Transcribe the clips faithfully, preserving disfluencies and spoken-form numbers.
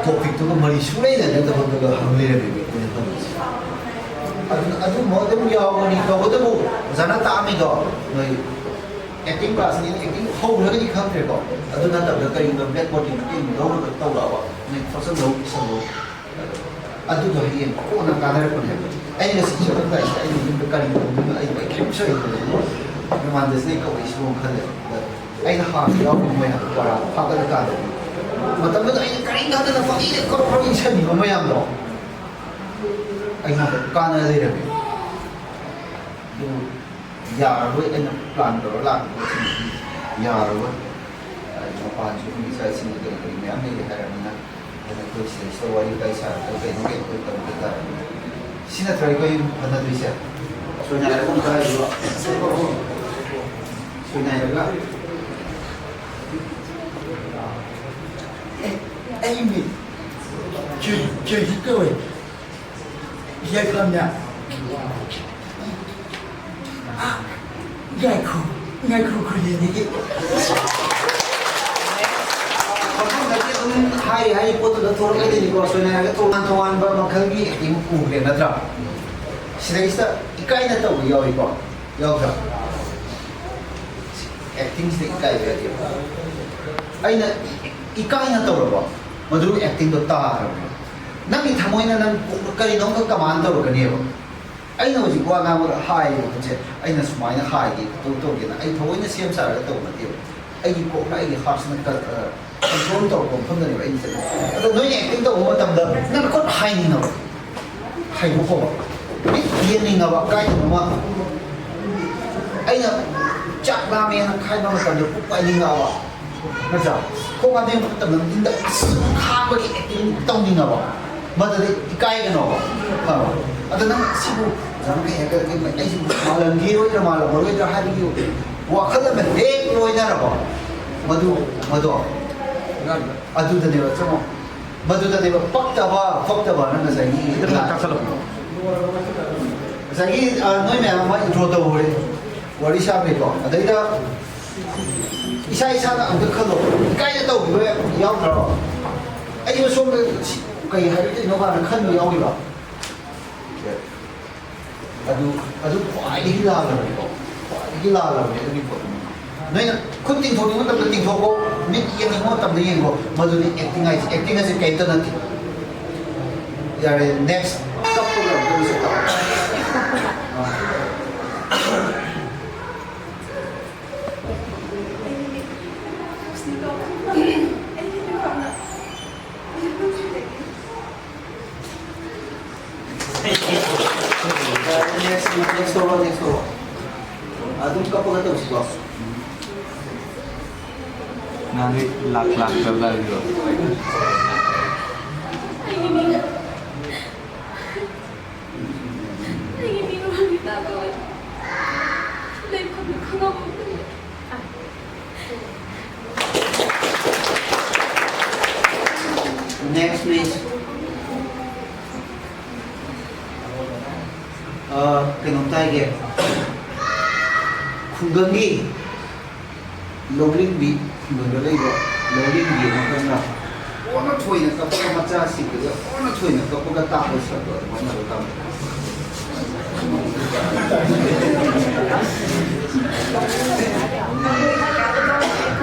ꯇꯣꯄꯤꯛꯇꯨꯒ ꯃꯔꯤ ꯁꯨꯡꯂꯩ ꯂꯩꯅꯗꯕꯗꯨꯒ ꯍꯪ ꯂꯩꯔꯝꯃꯦꯕ ꯑꯩꯈꯣꯏꯅ ꯍꯪꯕꯁꯦ꯫ ꯑꯗꯨꯅ ꯑꯗꯨꯝꯕ ꯑꯗꯨꯝ ꯌꯥꯎꯕꯅꯤ꯫ ꯇꯧꯕꯇꯕꯨ ꯑꯣꯖꯥꯅ ꯇꯥꯛꯑꯝꯃꯤꯗꯣ ꯅꯣꯏ ꯑꯦꯛꯇꯤꯡ ꯀ꯭ꯂꯥꯁꯅꯤ, ꯑꯦꯛꯇꯤꯡ ꯍꯧꯈ꯭ꯔꯒꯗꯤ ꯈꯪꯗ꯭ꯔꯦꯀꯣ꯫ ꯑꯗꯨ ꯅꯠꯇꯕꯗ ꯀꯔꯤꯒꯨꯝꯕ ꯕ꯭ꯂꯦꯛ ꯕꯣꯔꯗꯀꯤ ꯃꯇꯦꯡ ꯂꯧꯔꯒ ꯇꯧꯔꯛꯑꯕ ꯅꯣꯏ ꯐꯣꯔꯁꯟ ꯂꯧ ꯏꯁꯜꯂꯣ꯫ ꯑꯗꯨꯗꯣ ꯍꯌꯦꯡ ꯀꯣꯟꯅ ꯀꯥꯟꯅꯔꯛꯄꯅꯦꯕ꯫ ꯑꯩꯅ ꯉꯁꯤ ꯆꯠꯂꯝꯗꯥꯏꯁꯤꯗ ꯑꯩꯅ ꯌꯨꯝꯗ ꯀꯔꯤ ꯇꯧꯗꯣꯏꯅꯣ, ꯑꯩ ꯀꯔꯤꯝ ꯁꯣꯏꯗꯅ ꯅꯣꯡꯉꯥꯟꯗꯁꯤꯗ ꯑꯩ ꯀꯧꯔꯛꯏꯁꯤꯕꯣ ꯈꯜꯂꯦ꯫ ꯑꯗ ꯑꯩꯅ ꯍꯥꯟꯅ ꯌꯥꯎꯈꯤꯕ ꯃꯌꯥꯝꯗꯣ ꯄꯔꯥ ꯐꯥꯒꯠꯂꯀꯥꯟꯗ ꯃꯇꯝꯗꯨꯗ ꯑꯩꯅ ꯀꯔꯤꯝ ꯈꯪꯗꯅ ꯄꯪꯏꯗ ꯀꯧꯔꯛꯄ ꯏꯁꯟꯈꯤꯕ ꯃꯌꯥꯝꯗꯣ ꯑꯩꯉꯣꯟꯗ ꯀꯥꯟꯅ ꯂꯩꯔꯝꯃꯦ꯫ ꯑꯗꯨ ꯌꯥꯔꯔꯣꯏ, ꯑꯩꯅ ꯄ꯭ꯂꯥꯟ ꯇꯧꯔ ꯂꯥꯛꯄꯗꯣ ꯁꯤꯗꯤ ꯌꯥꯔꯔꯣꯏ꯫ ꯍꯥꯏꯗꯤ ꯃꯄꯥꯟꯁꯨ ꯑꯩꯈꯣꯏ ꯏꯆꯥ ꯏꯁꯤꯡ ꯀꯔꯤ ꯀꯔꯤ ꯃꯌꯥꯝ ꯂꯩꯔꯦ ꯍꯥꯏꯔꯕꯅꯤꯅ, ꯑꯗꯨꯅ ꯑꯩꯈꯣꯏ ꯁꯤꯗꯩꯁꯤꯗ ꯋꯥꯔꯤ ꯋꯥꯇꯥꯏ ꯁꯥꯔꯒ ꯀꯩꯅꯣ ꯀꯩꯅꯣ ꯑꯩꯈꯣꯏ ꯇꯧꯒꯦ ꯇꯥꯔꯦ꯫ ꯁꯤ ꯅꯠꯇ꯭ꯔꯥ ꯑꯩꯈꯣꯏ ꯐꯅꯗꯣꯏꯁꯦ? ꯁꯣꯏꯅꯥꯏꯔꯒ ꯑꯝꯇ ꯍꯥꯏꯕꯤꯔꯣ꯫ ꯁꯣꯏꯅꯥꯏꯔꯒ꯫ ꯑꯦ, ꯑꯩ ꯃꯤꯡ ꯖꯣꯏ-, ꯖꯣꯏꯖꯤꯠ ꯀꯧꯋꯦ꯫ ꯌꯥꯏꯐꯝꯅ꯫ ꯑ, ꯉꯥꯏꯈꯣ, ꯉꯥꯏꯈꯣ, ꯈꯨꯔꯦꯟꯗꯒꯤ꯫ ꯃꯐꯝꯗꯒꯤ ꯑꯗꯨꯝ ꯍꯥꯏ ꯍꯥꯏ ꯄꯣꯠꯇꯨꯗ ꯊꯣꯛꯂꯛꯀꯗꯣꯏꯅꯤꯀꯣ꯫ ꯁꯣꯏꯅꯥꯏꯔꯒ ꯇꯣꯉꯥꯟ ꯇꯣꯉꯥꯟꯕ ꯃꯈꯜꯒꯤ ꯑꯦꯛꯇꯤꯡ ꯎꯈ꯭ꯔꯦ ꯅꯠꯇ꯭ꯔꯥ? ꯁꯤꯗꯩꯁꯤꯗ ꯏꯀꯥꯏꯅ ꯇꯧꯕ ꯌꯥꯎꯏꯀꯣ? ꯌꯥꯎꯗ꯭ꯔꯥ? ꯑꯦꯛꯇꯤꯡꯁꯤꯗ ꯏꯀꯥꯏꯕ ꯌꯥꯗꯦꯕ꯫ ꯑꯩꯅ ꯏꯀꯥꯏꯅ ꯇꯧꯔꯕ ꯃꯗꯨ ꯑꯦꯛꯇꯤꯡꯗꯣ ꯇꯥꯔꯕꯅꯦ꯫ ꯅꯪꯒꯤ ꯊꯃꯣꯏꯅ ꯅꯪ ꯀꯔꯤꯅꯣꯝꯈꯛ ꯀꯃꯥꯟ ꯇꯧꯔꯛꯀꯅꯦꯕ꯫ ꯑꯩꯅ ꯍꯧꯖꯤꯛ ꯋꯥ ꯉꯥꯡꯕꯗ ꯍꯥꯏꯔꯤꯕ ꯄꯣꯠꯁꯦ ꯑꯩꯅ ꯁꯨꯃꯥꯏꯅ ꯍꯥꯏꯒꯦ, ꯇꯧ ꯇꯧꯒꯦꯅ ꯑꯩ ꯊꯑꯣꯏꯅ ꯁꯦꯝ ꯁꯥꯔꯒ ꯇꯧꯕ ꯅꯠꯇꯦꯕ꯫ ꯑꯩꯒꯤ ꯀꯣꯛꯅ, ꯑꯩꯒꯤ ꯍꯥꯔꯠꯁꯤꯅ ꯀ-, ꯑ, ꯀꯟꯇ꯭ꯔꯣꯜ ꯇꯧꯕ ꯃꯐꯝꯗꯅꯦꯕ ꯑꯩꯅ ꯆꯠꯂꯤꯁꯦ꯫ ꯑꯗꯣ ꯅꯣꯏꯅ ꯑꯦꯛꯇꯤꯡ ꯇꯧꯕ ꯃꯇꯝꯗ ꯅꯪ ꯈꯨꯠ ꯍꯥꯏꯅꯤꯡꯉꯕ, ꯍꯥꯏꯗꯣꯛꯈꯣꯕ꯫ ꯃꯤꯠ ꯌꯦꯡꯅꯤꯡꯉꯕ, ꯀꯥꯏꯗꯅꯣꯃ꯫ ꯑꯩꯅ ꯆꯥꯛ ꯂꯥꯝꯃꯦꯅ ꯍꯥꯏꯕ ꯃꯇꯝꯗ ꯄꯨꯛ ꯄꯥꯏꯅꯤꯡꯉꯛꯑꯕ, ꯅꯠꯇ꯭ꯔꯥ? ꯈꯣꯡ ꯍꯥꯝꯅꯤꯡꯕ ꯃꯇꯝꯗ ꯃꯅꯤꯡꯗ ꯈꯥꯡꯕꯒꯤ ꯑꯦꯛꯇꯤꯡ ꯇꯧꯅꯤꯡꯉꯕ, ꯃꯗꯨꯗꯤ ꯏꯀꯥꯏꯒꯅꯣꯕ꯫ ꯈꯪꯉꯕ? ꯑꯗ ꯅꯪ ꯁꯤꯕꯨ ꯑꯣꯖꯥꯅ ꯀꯩ ꯍꯥꯏꯔꯛꯀꯗꯒꯦ, ꯑꯩꯁꯤꯕꯨ ꯃꯥꯜꯂꯝꯈꯤꯔꯣꯏꯗ꯭ꯔꯥ ꯃꯥꯜꯂꯝꯃꯔꯣꯏꯗ꯭ꯔꯥ ꯍꯥꯏꯕꯒꯤ ꯋꯥꯈꯜ ꯑꯃ ꯍꯦꯛ ꯂꯣꯏꯅꯔꯕ, ꯃꯗꯨ, ꯃꯗꯣ, ꯑꯗꯨꯗꯅꯦꯕ, ꯆꯨꯝꯃꯣ? ꯃꯗꯨꯗꯅꯦꯕ ꯄꯛꯇꯕ, ꯄꯛꯇꯕꯅ ꯉꯁꯥꯏꯒꯤ, ꯈꯤꯇꯪ ꯀꯥꯈꯠꯂꯛꯄꯗꯣ꯫ ꯉꯁꯥꯏꯒꯤ, ꯑ, ꯅꯣꯏ ꯃꯌꯥꯝ ꯑꯃ ꯏꯟꯇ꯭ꯔꯣ ꯇꯧꯈ꯭ꯔꯦ, ꯋꯥꯔꯤ ꯁꯥꯈ꯭ꯔꯦꯀꯣ꯫ ꯑꯗꯩꯗ ꯏꯁꯥ ꯏꯁꯥꯅ ꯑꯝꯇ ꯈꯜꯂꯣ, ꯏꯀꯥꯏꯅ ꯇꯧꯈꯤꯕ ꯌꯥꯎꯗ꯭ꯔꯕ? ꯑꯩꯁꯨ ꯁꯣꯝꯗ ꯁꯤ ꯀꯩ ꯍꯥꯏꯔꯛꯇꯣꯏꯅꯣ ꯀꯥꯏꯅ ꯈꯟꯕ ꯌꯥꯎꯔꯤꯕ꯫ ꯑꯗꯨ ꯑꯗꯨ ꯈ꯭ꯋꯥꯏꯗꯒꯤ ꯂꯥꯜꯂꯕꯅꯤꯀꯣ꯫ ꯈ꯭ꯋꯥꯏꯗꯒꯤ ꯂꯥꯜꯂꯕꯅꯤ ꯑꯗꯨꯒꯤ ꯄꯣꯠꯇꯨ꯫ ꯅꯣꯏꯅ ꯈꯨꯠ ꯇꯤꯡꯊꯣꯛꯅꯤꯡꯕ ꯃꯇꯝꯗ ꯇꯤꯡꯊꯣꯛꯀꯣ, ꯃꯤꯠ ꯌꯦꯡꯅꯤꯡꯕ ꯃꯇꯝꯗ ꯌꯦꯡꯀꯣ꯫ ꯃꯗꯨꯅꯤ ꯑꯦꯛꯇꯤꯡ ꯍꯥꯏꯁꯦ꯫ ꯑꯦꯛꯇꯤꯡ ꯍꯥꯏꯁꯦ ꯀꯩꯝꯇ ꯅꯠꯇꯦ꯫ ꯌꯥꯔꯦ, ꯅꯦꯛꯁ꯫ ꯀꯞꯄꯒ ꯑꯝꯇ ꯃꯁꯛ ꯇꯥꯛꯑꯣ꯫ ꯅꯦꯛꯁ, ꯅꯦꯛꯁ ꯇꯧꯔꯣ, ꯅꯦꯛꯁ ꯇꯧꯔꯣ꯫ ꯑꯗꯨꯝ ꯀꯞꯄꯒ ꯇꯧꯁꯤꯀꯣ꯫ ꯅꯍꯥꯟꯗꯤ ꯂꯥꯛ ꯂꯥꯛꯇ ꯂꯥꯛꯏꯗꯣ꯫ ꯑꯩꯒꯤ ꯃꯤꯔꯣꯜꯒꯤ ꯇꯥꯡꯀꯛ ꯑꯣꯏ꯫ ꯂꯩꯐꯝꯗꯨ ꯈꯪꯉꯝꯃꯣꯏ꯫ Next, please. ꯑ, ꯀꯩꯅꯣꯝꯇ ꯍꯥꯏꯒꯦ꯫ ꯈꯨꯡꯒꯪꯒꯤ ꯂꯧꯔꯤꯡꯕꯤ, ꯈꯨꯡꯒꯪꯗ ꯂꯩꯕ ꯂꯧꯔꯤꯡꯕꯤ ꯑꯃꯈꯛꯅ ꯑꯣꯟꯅ ꯊꯣꯏꯅ ꯀꯞꯄꯒ ꯃꯆꯥꯁꯤꯡꯗꯨꯗ ꯑꯣꯟꯅ ꯊꯣꯏꯅ ꯀꯞꯄꯒ ꯇꯥꯛꯄ ꯁꯛꯄ ꯑꯗꯨꯃꯥꯏꯅ ꯇꯧꯕ ꯇꯝꯃꯤ꯫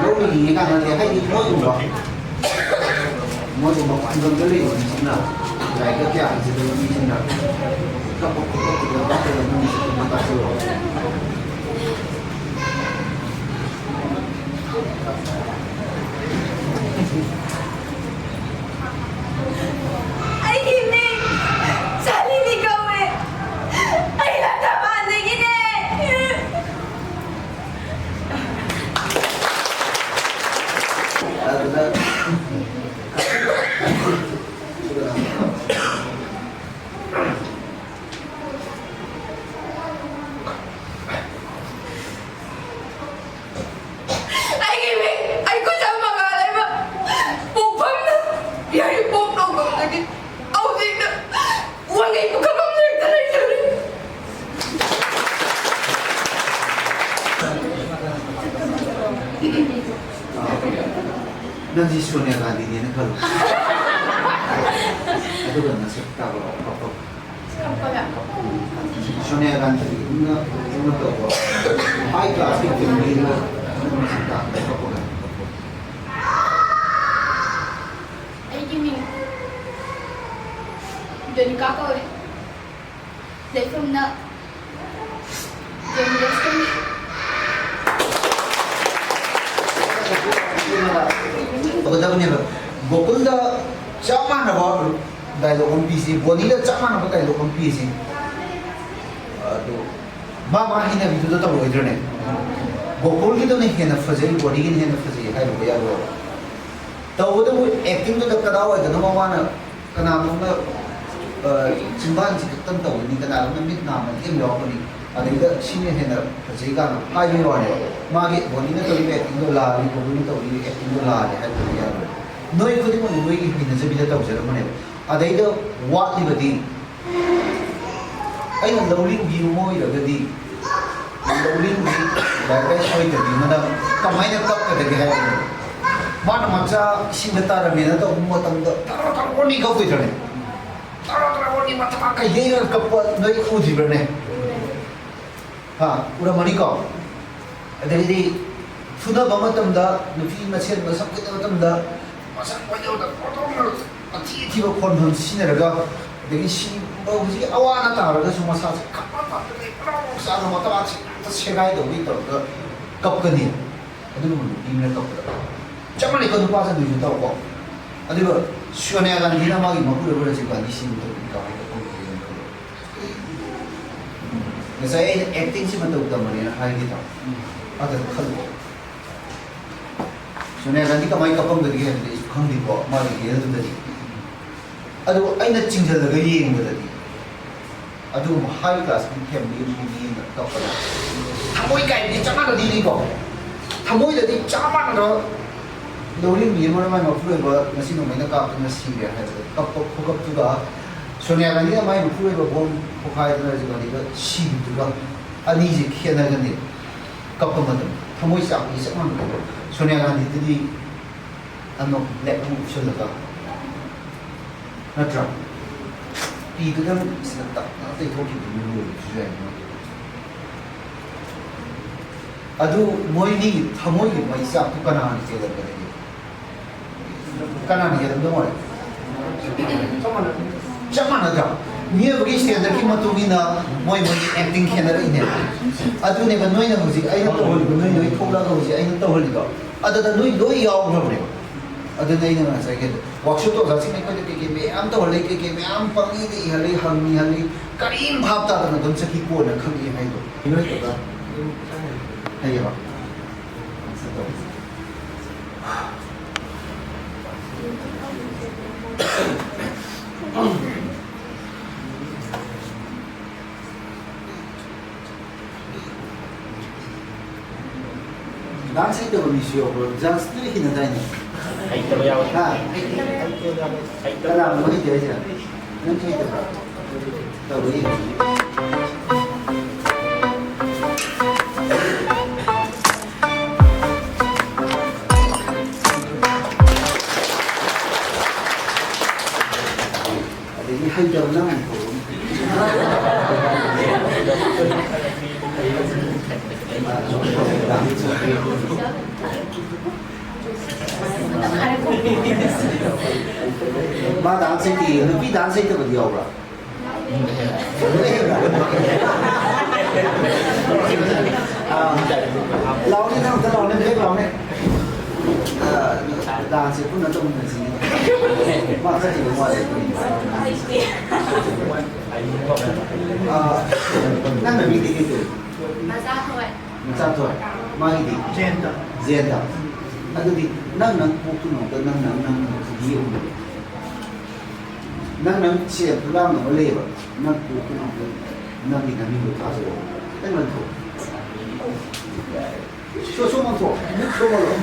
ꯂꯧꯔꯤꯡꯉꯤ ꯀꯥꯟꯗꯗꯤ ꯍꯥꯏꯗꯤ ꯃꯣꯏꯒꯨꯝꯕ ꯃꯣꯏꯒꯨꯝꯕ ꯈꯨꯡꯒꯪꯗ ꯂꯩꯕ ꯃꯤꯁꯤꯡꯅ ꯂꯥꯏꯔꯤꯛꯀ ꯀꯌꯥ ꯍꯩꯖꯗꯕ ꯃꯤꯁꯤꯡꯅ ꯀꯞꯄ ꯈꯣꯠꯄ ꯈꯨꯗꯣꯡ ꯆꯥꯗꯕ ꯃꯤꯁꯤꯡ ꯑꯗꯨꯝ ꯇꯥꯛꯄꯤꯔꯛꯑꯣ꯫ ꯑꯩꯒꯤ ꯃꯤꯡ ꯁꯥꯂꯤꯅꯤ ꯀꯧꯋꯦ꯫ ꯑꯩ ꯂꯪꯊꯕꯥꯜꯗꯒꯤꯅꯦ꯫ ꯑꯗꯨꯅ ꯑꯩꯒꯤ ꯃꯤꯡ ꯑꯩꯈꯣꯏ ꯆꯥꯝꯃꯉꯥ ꯂꯩꯕ ꯄꯣꯛꯐꯝꯅ ꯌꯥꯏꯔꯤꯄꯣꯛ ꯅꯣꯡꯐꯝꯗꯒꯤ ꯍꯧꯖꯤꯛꯅ ꯋꯥꯡꯉꯩ ꯄꯨꯈ꯭ꯔꯝ ꯂꯩꯔꯛꯇ ꯂꯩꯖꯔꯤ꯫ ꯅꯪꯁꯤ ꯁꯣꯅꯤꯌꯥ ꯒꯥꯟꯙꯤꯅꯦꯅ ꯈꯜꯂꯨ꯫ ꯅꯁꯛ ꯇꯥꯛꯂꯛꯑꯣ, ꯀꯞꯄ꯫ ꯀꯞꯄꯒ꯫ ꯁꯣꯅꯤꯌꯥ ꯒꯥꯟꯙꯤ ꯏꯕꯨꯡꯅ ꯏꯕꯨꯡꯅ ꯇꯧꯕ ꯍꯥꯏ ꯀ꯭ꯂꯥꯁꯀꯤ ꯐꯦꯃꯤꯂꯤꯗ ꯅꯁꯛ ꯇꯥꯛꯄ ꯀꯞꯄꯒ꯫ ꯑꯩꯒꯤ ꯃꯤꯡ ꯖꯣꯅꯤꯀꯥ ꯀꯧꯔꯦ꯫ ꯂꯩꯐꯝꯅ ꯇꯧꯒꯗꯕꯅꯦꯕ꯫ ꯒꯣꯀꯨꯜꯗ ꯆꯞ ꯃꯥꯟꯅꯕ ꯗꯥꯏꯂꯣꯛ ꯑꯃ ꯄꯤꯁꯤ, ꯕꯣꯅꯤꯗ ꯆꯞ ꯃꯥꯟꯅꯕ ꯗꯥꯏꯂꯣꯛ ꯑꯃ ꯄꯤꯁꯤ꯫ ꯑꯗꯨ ꯃꯥ ꯃꯥ ꯍꯩꯅꯕꯤꯗꯨꯗ ꯇꯧꯔꯣꯏꯗ꯭ꯔꯅꯦ? ꯒꯣꯀꯨꯜꯒꯤꯗꯨꯅ ꯍꯦꯟꯅ ꯐꯖꯩ, ꯕꯣꯅꯤꯒꯤꯅ ꯍꯦꯟꯅ ꯐꯖꯩ ꯍꯥꯏꯔꯨꯕ ꯌꯥꯔꯣꯏꯕ꯫ ꯇꯧꯕꯇꯕꯨ ꯑꯦꯛꯇꯤꯡꯗꯨꯗ ꯀꯗꯥꯏꯋꯥꯏꯗꯅꯣ ꯃꯥꯅ ꯀꯅꯥꯅꯣꯝꯅ, ꯑ, ꯆꯤꯟꯕꯥꯟꯁꯤ ꯈꯛꯇꯪ ꯇꯧꯒꯅꯤ, ꯀꯅꯥꯅꯣꯝꯅ ꯃꯤꯠ ꯅꯥꯝꯃ ꯑꯃ ꯌꯥꯎꯒꯅꯤ, ꯑꯗꯩꯗ ꯁꯤꯅ ꯍꯦꯟꯅ ꯐꯖꯩ ꯀꯥꯏꯅ ꯍꯥꯏꯕꯒꯤ ꯋꯥꯅꯦꯕ꯫ ꯃꯥꯒꯤ ꯕꯣꯅꯤꯅ ꯇꯧꯔꯤꯕ ꯑꯦꯛꯇꯤꯡꯗꯣ ꯂꯥꯜꯂꯤ, ꯕꯣꯅꯤꯅ ꯇꯧꯔꯤꯕ ꯑꯦꯛꯇꯤꯡꯗꯣ ꯂꯥꯜꯂꯤ ꯍꯥꯏꯕꯗꯤ ꯌꯥꯔꯣꯏ꯫ ꯅꯣꯏ ꯈꯨꯗꯤꯡꯃꯛꯅ ꯅꯣꯏꯒꯤ ꯍꯩꯅꯖꯕꯤꯗ ꯇꯧꯖꯔꯝꯕꯅꯦꯕ꯫ ꯑꯗꯩꯗ ꯋꯥꯠꯂꯤꯕꯗꯤ ꯑꯩꯅ ꯂꯧꯔꯤꯡꯕꯤ ꯑꯃ ꯑꯣꯏꯔꯒꯗꯤ, ꯂꯧꯔꯤꯡꯕꯤ ꯂꯥꯏꯔꯤꯛ ꯂꯥꯏꯁꯨ ꯍꯩꯇꯕꯤ ꯑꯃꯅ ꯀꯃꯥꯏꯅ ꯀꯞꯀꯗꯒꯦ ꯍꯥꯏꯕꯗꯨ? ꯃꯥꯅ ꯃꯆꯥ ꯏꯁꯤꯡꯗ ꯇꯥꯔꯝꯃꯦꯅ ꯇꯧꯕ ꯃꯇꯝꯗ ꯇꯔꯣ ꯇꯔꯣ ꯑꯣꯟꯅꯤ ꯀꯞꯄꯣꯏꯗ꯭ꯔꯅꯦ? ꯇꯔꯣ ꯇꯔꯣ ꯑꯣꯟꯅꯤ ꯃꯊꯕꯥꯛ ꯀꯩꯗꯩꯔꯒ ꯀꯞꯄ ꯅꯣꯏ ꯎꯗ꯭ꯔꯤꯕ꯭ꯔꯅꯦ? ꯍꯥ? ꯎꯔꯝꯃꯅꯤꯀꯣ? ꯑꯗꯒꯤꯗꯤ ꯐꯨꯅꯕ ꯃꯇꯝꯗ, ꯅꯨꯄꯤ ꯃꯁꯦꯟ ꯃꯁꯛ ꯈꯦꯠꯅꯕ ꯃꯇꯝꯗ ꯃꯁꯛ ꯈꯣꯏꯅꯕꯗ ꯄꯣꯠꯊꯣꯛꯅ ꯑꯊꯤ ꯑꯊꯤꯕ ꯈꯣꯟꯐꯝ ꯁꯤꯖꯤꯟꯅꯔꯒ, ꯑꯗꯒꯤ ꯁꯤꯒꯨꯝꯕ ꯍꯧꯖꯤꯛ ꯑꯋꯥ ꯑꯅꯥ ꯇꯥꯔꯒꯁꯨ ꯃꯁꯥꯁꯦ ꯈꯪꯄꯥꯟ ꯄꯥꯟꯗꯅ ꯄꯨꯔꯥ ꯃꯣꯛ ꯆꯥꯗꯅ ꯃꯇꯥꯁꯦ ꯍꯦꯛꯇ ꯁꯦꯒꯥꯏꯗꯧꯕꯒꯤ ꯇꯧꯔꯒ ꯀꯞꯀꯅꯤ꯫ ꯑꯗꯨꯒꯨꯝꯕ ꯅꯨꯄꯤ ꯑꯃꯅ ꯀꯞꯄꯗ ꯆꯞ ꯃꯥꯟꯅꯩꯀꯣ, ꯅꯨꯄꯥꯁꯨ ꯑꯗꯨꯁꯨ ꯇꯧꯀꯣ꯫ ꯑꯗꯨꯒ ꯁꯣꯅꯤꯌꯥ ꯒꯥꯟꯙꯤꯅ ꯃꯥꯒꯤ ꯃꯄꯨꯔꯣꯏꯕ ꯔꯥꯖꯤꯕ ꯒꯥꯟꯙꯤ ꯁꯤꯕ ꯃꯇꯝꯗ ꯀꯃꯥꯏꯅ ꯀꯞꯄꯝꯒꯦ ꯈꯜꯂꯣ꯫ ꯉꯁꯥꯏ ꯑꯩꯅ ꯑꯦꯛꯇꯤꯡꯁꯤ ꯃꯇꯧ ꯇꯝꯕꯅꯦꯅ ꯍꯥꯏꯈꯤꯗ꯭ꯔꯣ? ꯑꯗꯨ ꯈꯜꯂꯣ꯫ ꯁꯣꯅꯤꯌꯥ ꯒꯥꯟꯙꯤ ꯀꯃꯥꯏꯅ ꯀꯞꯄꯝꯒꯗꯒꯦ ꯍꯥꯏꯕꯗꯤ ꯑꯩꯁꯨ ꯈꯪꯗꯦꯀꯣ, ꯃꯥꯒꯤ ꯔꯤꯌꯦꯜꯗꯨꯗꯗꯤ꯫ ꯑꯗꯨꯕꯨ ꯑꯩꯅ ꯆꯤꯡꯁꯤꯜꯂꯒ ꯌꯦꯡꯕꯗꯗꯤ ꯑꯗꯨꯒꯨꯝꯕ ꯍꯥꯏ ꯀ꯭ꯂꯥꯁꯀꯤ ꯐꯦꯃꯤꯂꯤ ꯑꯃꯒꯤ ꯃꯤ ꯑꯃꯅ ꯀꯞꯄꯗ ꯊꯃꯣꯏ ꯀꯥꯏꯕꯗꯤ ꯆꯞ ꯃꯥꯟꯅꯗꯣꯏꯅꯤꯀꯣ꯫ ꯊꯃꯣꯏꯗꯗꯤ ꯆꯞ ꯃꯥꯟꯅꯅ ꯂꯧꯔꯤꯡꯕꯤ ꯑꯃꯅ ꯃꯥꯏ ꯃꯄꯨꯔꯣꯏꯕ ꯉꯁꯤ ꯅꯣꯡꯃꯩꯅ ꯀꯥꯞꯇꯨꯅ ꯁꯤꯔꯦ ꯍꯥꯏꯕꯗ ꯀꯞꯄ ꯈꯨꯀꯞꯇꯨꯒ ꯁꯣꯅꯤꯌꯥ ꯒꯥꯟꯙꯤꯅ ꯃꯥꯏ ꯃꯄꯨꯔꯣꯏꯕ ꯕꯣꯝ ꯄꯣꯈꯥꯏꯗꯅ ꯔꯥꯖꯤꯕ ꯒꯥꯟꯙꯤꯗ ꯁꯤꯕꯗꯨꯒ ꯑꯅꯤꯁꯦ ꯈꯦꯠꯅꯒꯅꯤ꯫ ꯀꯞꯄ ꯃꯇꯝꯗ ꯊꯃꯣꯏ ꯆꯥꯛꯄꯗꯤ ꯆꯞ ꯃꯥꯟꯅꯩ꯫ ꯁꯣꯅꯤꯌꯥ ꯒꯥꯟꯙꯤꯗꯗꯤ ꯑꯅꯣꯛ ꯕ꯭ꯂꯦꯛ ꯑꯃ ꯎꯞꯁꯜꯂꯒ, ꯅꯠꯇ꯭ꯔꯥ? ꯐꯤꯗꯨꯗꯪ ꯁꯤꯗ ꯇꯞꯅ ꯇꯩꯊꯣꯛꯈꯤꯕꯗꯨꯅ ꯂꯣꯏꯕꯁꯨ ꯌꯥꯏ ꯃꯣꯏꯒꯤꯗꯣ꯫ ꯑꯗꯨ ꯃꯣꯏꯒꯤ ꯊꯃꯣꯏꯒꯤ ꯃꯩꯆꯥꯛꯇꯨ ꯀꯅꯥꯅ ꯆꯦꯜꯂꯛꯀꯗꯒꯦ? ꯀꯅꯥꯅ ꯍꯦꯜꯂꯝꯗꯧ ꯃꯥꯜꯂꯤ? ꯆꯞ ꯃꯥꯟꯅꯗ꯭ꯔꯥ? ꯃꯤꯑꯣꯏꯕꯒꯤ ꯁ꯭ꯇꯦꯟꯗꯔꯠꯀꯤ ꯃꯇꯨꯡ ꯏꯟꯅ ꯃꯣꯏ ꯃꯣꯏꯒꯤ ꯑꯦꯛꯇꯤꯡ ꯈꯦꯠꯅꯔꯛꯏꯅꯦꯕ꯫ ꯑꯗꯨꯅꯦꯕ ꯅꯣꯏꯅ ꯍꯧꯖꯤꯛ ꯑꯩꯅ ꯇꯧꯍꯜꯂꯤꯕ, ꯅꯣꯏ ꯅꯣꯏ ꯊꯣꯛꯂꯛꯑꯒ ꯍꯧꯖꯤꯛ ꯑꯩꯅ ꯇꯧꯍꯜꯂꯤꯗꯣ, ꯑꯗꯨꯗ ꯅꯣꯏ ꯂꯣꯏ ꯌꯥꯎꯈ꯭ꯔꯕꯅꯦꯕ꯫ ꯑꯗꯨꯅ ꯑꯩꯅ ꯉꯁꯥꯏꯒꯤ ꯋꯥꯛꯁꯣꯞꯇ ꯑꯣꯖꯥꯁꯤꯡꯅ ꯑꯩꯈꯣꯏꯗ ꯀꯩꯀꯩ ꯃꯌꯥꯝ ꯇꯧꯍꯜꯂꯤ, ꯀꯩꯀꯩ ꯃꯌꯥꯝ ꯄꯪꯏꯗ ꯏꯍꯜꯂꯤ, ꯍꯪꯏꯍꯜꯂꯤ, ꯀꯔꯤꯝ ꯚꯥꯞ ꯇꯥꯗꯅ ꯑꯗꯨꯝ ꯆꯠꯈꯤ, ꯀꯣꯟꯅ ꯈꯪꯉꯛꯑꯦ ꯍꯥꯏꯗꯣ꯫ ꯅꯣꯏ ꯑꯣꯖꯥ ꯍꯩꯌꯦꯕ꯫ ꯗꯥꯟꯁ ꯍꯩꯇꯕ ꯃꯤꯁꯨ ꯌꯥꯎꯕ꯭ꯔꯣ? ꯗꯥꯟꯁꯇꯤ ꯂꯣꯏ ꯍꯩꯅꯗꯥꯏꯅꯦ? ꯍꯩꯇꯕ ꯌꯥꯎꯋꯦ꯫ ꯍꯥ? ꯍꯩꯇꯕ ꯌꯥꯎꯋꯦ꯫ ꯀꯅꯥꯅꯣ ꯍꯩꯇꯦ ꯍꯥꯏꯁꯦ? ꯅꯪꯁꯨ ꯍꯩꯇꯕ꯭ꯔꯥ? ꯇꯧꯔꯣ ꯌꯦꯡꯁꯤ꯫ ꯑꯗꯒꯤ ꯍꯩꯇꯕ ꯅꯪ ꯑꯃꯨꯛ ꯇꯧꯔꯣ꯫ ꯃꯥ ꯗꯥꯟꯁ ꯍꯩꯇꯦ, ꯅꯨꯄꯤ ꯗꯥꯟꯁ ꯍꯩꯇꯕꯗꯤ ꯌꯥꯎꯕ꯭ꯔꯥ? ꯂꯥꯎꯅꯦ, ꯅꯪ ꯑꯝꯇ ꯂꯥꯎꯅꯦ, ꯕꯦꯛ ꯂꯥꯎꯅꯦ꯫ ꯑ, ꯗꯥꯟꯁꯁꯦ ꯄꯨꯟꯅ ꯇꯧꯃꯤꯟꯅꯁꯤꯅꯦ꯫ ꯃꯥ ꯆꯠꯈꯤꯕ ꯃꯥꯜꯂꯦ꯫ ꯑ, ꯅꯪꯅ ꯃꯤꯗꯤ ꯀꯩ ꯇꯧꯔꯤ? ꯃꯆꯥ ꯊꯣꯏ꯫ ꯃꯥꯒꯤꯗꯤ? ꯖꯦꯟꯗ꯫ ꯖꯦꯟꯗ꯫ ꯑꯗꯨꯗꯤ ꯅꯪ ꯅꯪ ꯀꯣꯛꯇꯨꯅ ꯑꯝꯇ ꯅꯪ ꯅꯪ ꯅꯪ ꯌꯦꯛꯎꯅꯦ꯫ ꯅꯪ ꯅꯪ ꯁꯦꯜ ꯈꯨꯂꯥꯡ ꯑꯃ ꯂꯩꯌꯦꯕ꯫ ꯅꯪ ꯀꯣꯛꯇꯨꯅ ꯑꯝꯇ ꯅꯪꯒꯤ ꯅꯃꯤꯡꯗꯣ ꯊꯥꯖꯧ꯫ ꯈꯤꯇꯪ ꯉꯟꯊꯣꯛ꯫ ꯁꯣ, ꯁꯣ ꯉꯟꯊꯣꯛ꯫ ꯁꯣ ꯉꯟꯊꯣꯛ꯫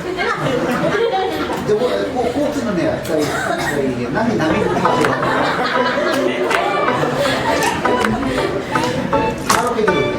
ꯖꯒꯣꯏ, ꯀꯣꯛ, ꯀꯣꯛꯇꯨꯅꯅꯦ꯫ ꯀꯔꯤ, ꯀꯔꯤꯒꯤ? ꯅꯪꯒꯤ ꯅꯃꯤꯡꯗꯣ ꯊꯥꯖꯧ꯫ ꯊꯥꯔꯣ ꯀꯩꯗꯧꯔꯒꯦ?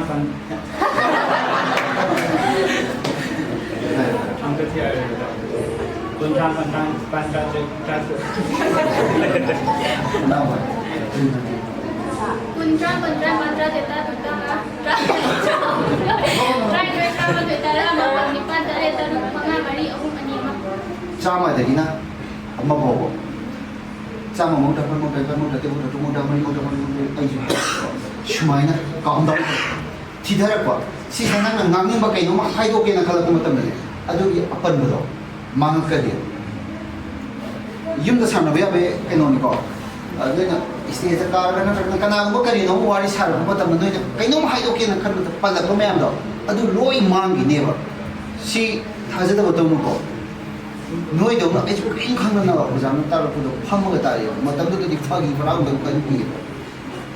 ꯀꯨꯟꯊ꯭ꯔꯥ ꯀꯨꯟ꯫ ꯑꯝꯇ ꯊꯤꯔꯛꯑꯒꯦ꯫ ꯀꯨꯟꯊ꯭ꯔꯥ, ꯀꯨꯟꯊ꯭ꯔꯥ, ꯅꯤꯄꯥꯟ, ꯇꯔꯥꯇꯔꯦꯠ, ꯇꯔꯥꯇꯔꯨꯛ꯫ ꯀꯨꯟ, ꯇꯔꯥꯃꯥꯄꯟ, ꯇꯔꯥꯅꯤꯄꯥꯟ, ꯇꯔꯥꯇꯔꯦꯠ, ꯇꯔꯥꯇꯔꯨꯛ, ꯇꯔꯥꯃꯉꯥ, ꯇꯔꯥꯅꯤꯊꯣꯏ, ꯇꯔꯥꯃꯥꯊꯣꯏ, ꯇꯔꯥ, ꯃꯥꯄꯟ, ꯅꯤꯄꯥꯟ, ꯇꯔꯦꯠ, ꯇꯔꯨꯛ, ꯃꯉꯥ, ꯃꯔꯤ, ꯑꯍꯨꯝ, ꯑꯅꯤ, ꯑꯃ꯫ ꯆꯥꯝꯃꯗꯒꯤꯅ ꯑꯃ ꯐꯥꯎꯕ꯫ ꯆꯥꯝꯃꯃꯨꯛ ꯇꯥ, ꯃꯧꯗ꯭ꯔꯥ, ꯃꯧꯗ꯭ꯔꯥ, ꯇꯔꯦꯠꯃꯨꯛ ꯇꯥ, ꯃꯔꯤꯃꯨꯛ ꯇꯥ, ꯃꯔꯤꯃꯨꯛ ꯇꯥ, ꯑꯩꯁꯨ ꯁꯨꯃꯥꯏꯅ count down ꯇꯤꯊꯔꯛꯄ꯫ ꯁꯤꯁꯤꯗ ꯅꯪꯅ ꯉꯥꯡꯅꯤꯡꯕ ꯀꯩꯅꯣꯝꯃ ꯍꯥꯏꯗꯣꯛꯀꯦꯅ ꯈꯜꯂꯛꯄ ꯃꯇꯝꯗꯅꯦ, ꯑꯗꯨꯒꯤ ꯑꯄꯟꯕꯗꯣ ꯃꯥꯡꯉꯛꯀꯅꯤ꯫ ꯌꯨꯝꯗ ꯁꯥꯟꯅꯕ ꯌꯥꯕ ꯀꯩꯅꯣꯅꯤꯀꯣ꯫ ꯑꯗꯨꯅ stage ꯀꯥꯔꯒ ꯅꯠꯇ꯭ꯔꯒꯅ ꯀꯅꯥꯒꯨꯝꯕ ꯀꯔꯤꯅꯣ ꯑꯃ ꯋꯥꯔꯤ ꯁꯥꯔꯛꯄ ꯃꯇꯝꯗ ꯅꯣꯏꯅ ꯀꯩꯅꯣꯝ ꯍꯥꯏꯗꯣꯛꯀꯦꯅ ꯈꯟꯕꯗ ꯄꯜꯂꯛꯄ ꯃꯌꯥꯝꯗꯣ ꯑꯗꯨ ꯂꯣꯏ ꯃꯥꯡꯈꯤꯅꯦꯕ꯫ ꯁꯤ ꯊꯥꯖꯗꯕ ꯇꯧꯅꯨꯀꯣ꯫ ꯅꯣꯏꯗꯧꯅ ꯑꯩꯁꯨ ꯀꯔꯤꯝ ꯈꯪꯗꯅ ꯑꯣꯖꯥꯅ ꯇꯥꯛꯂꯛꯄꯗꯣ ꯐꯝꯃꯒ ꯇꯥꯔꯛꯑꯦꯕ꯫ ꯃꯇꯝꯗꯨꯗꯗꯤ ꯐꯥꯒꯤ ꯐꯔꯥꯡꯗ ꯀꯔꯤꯝ ꯄꯤꯌꯦꯕ꯫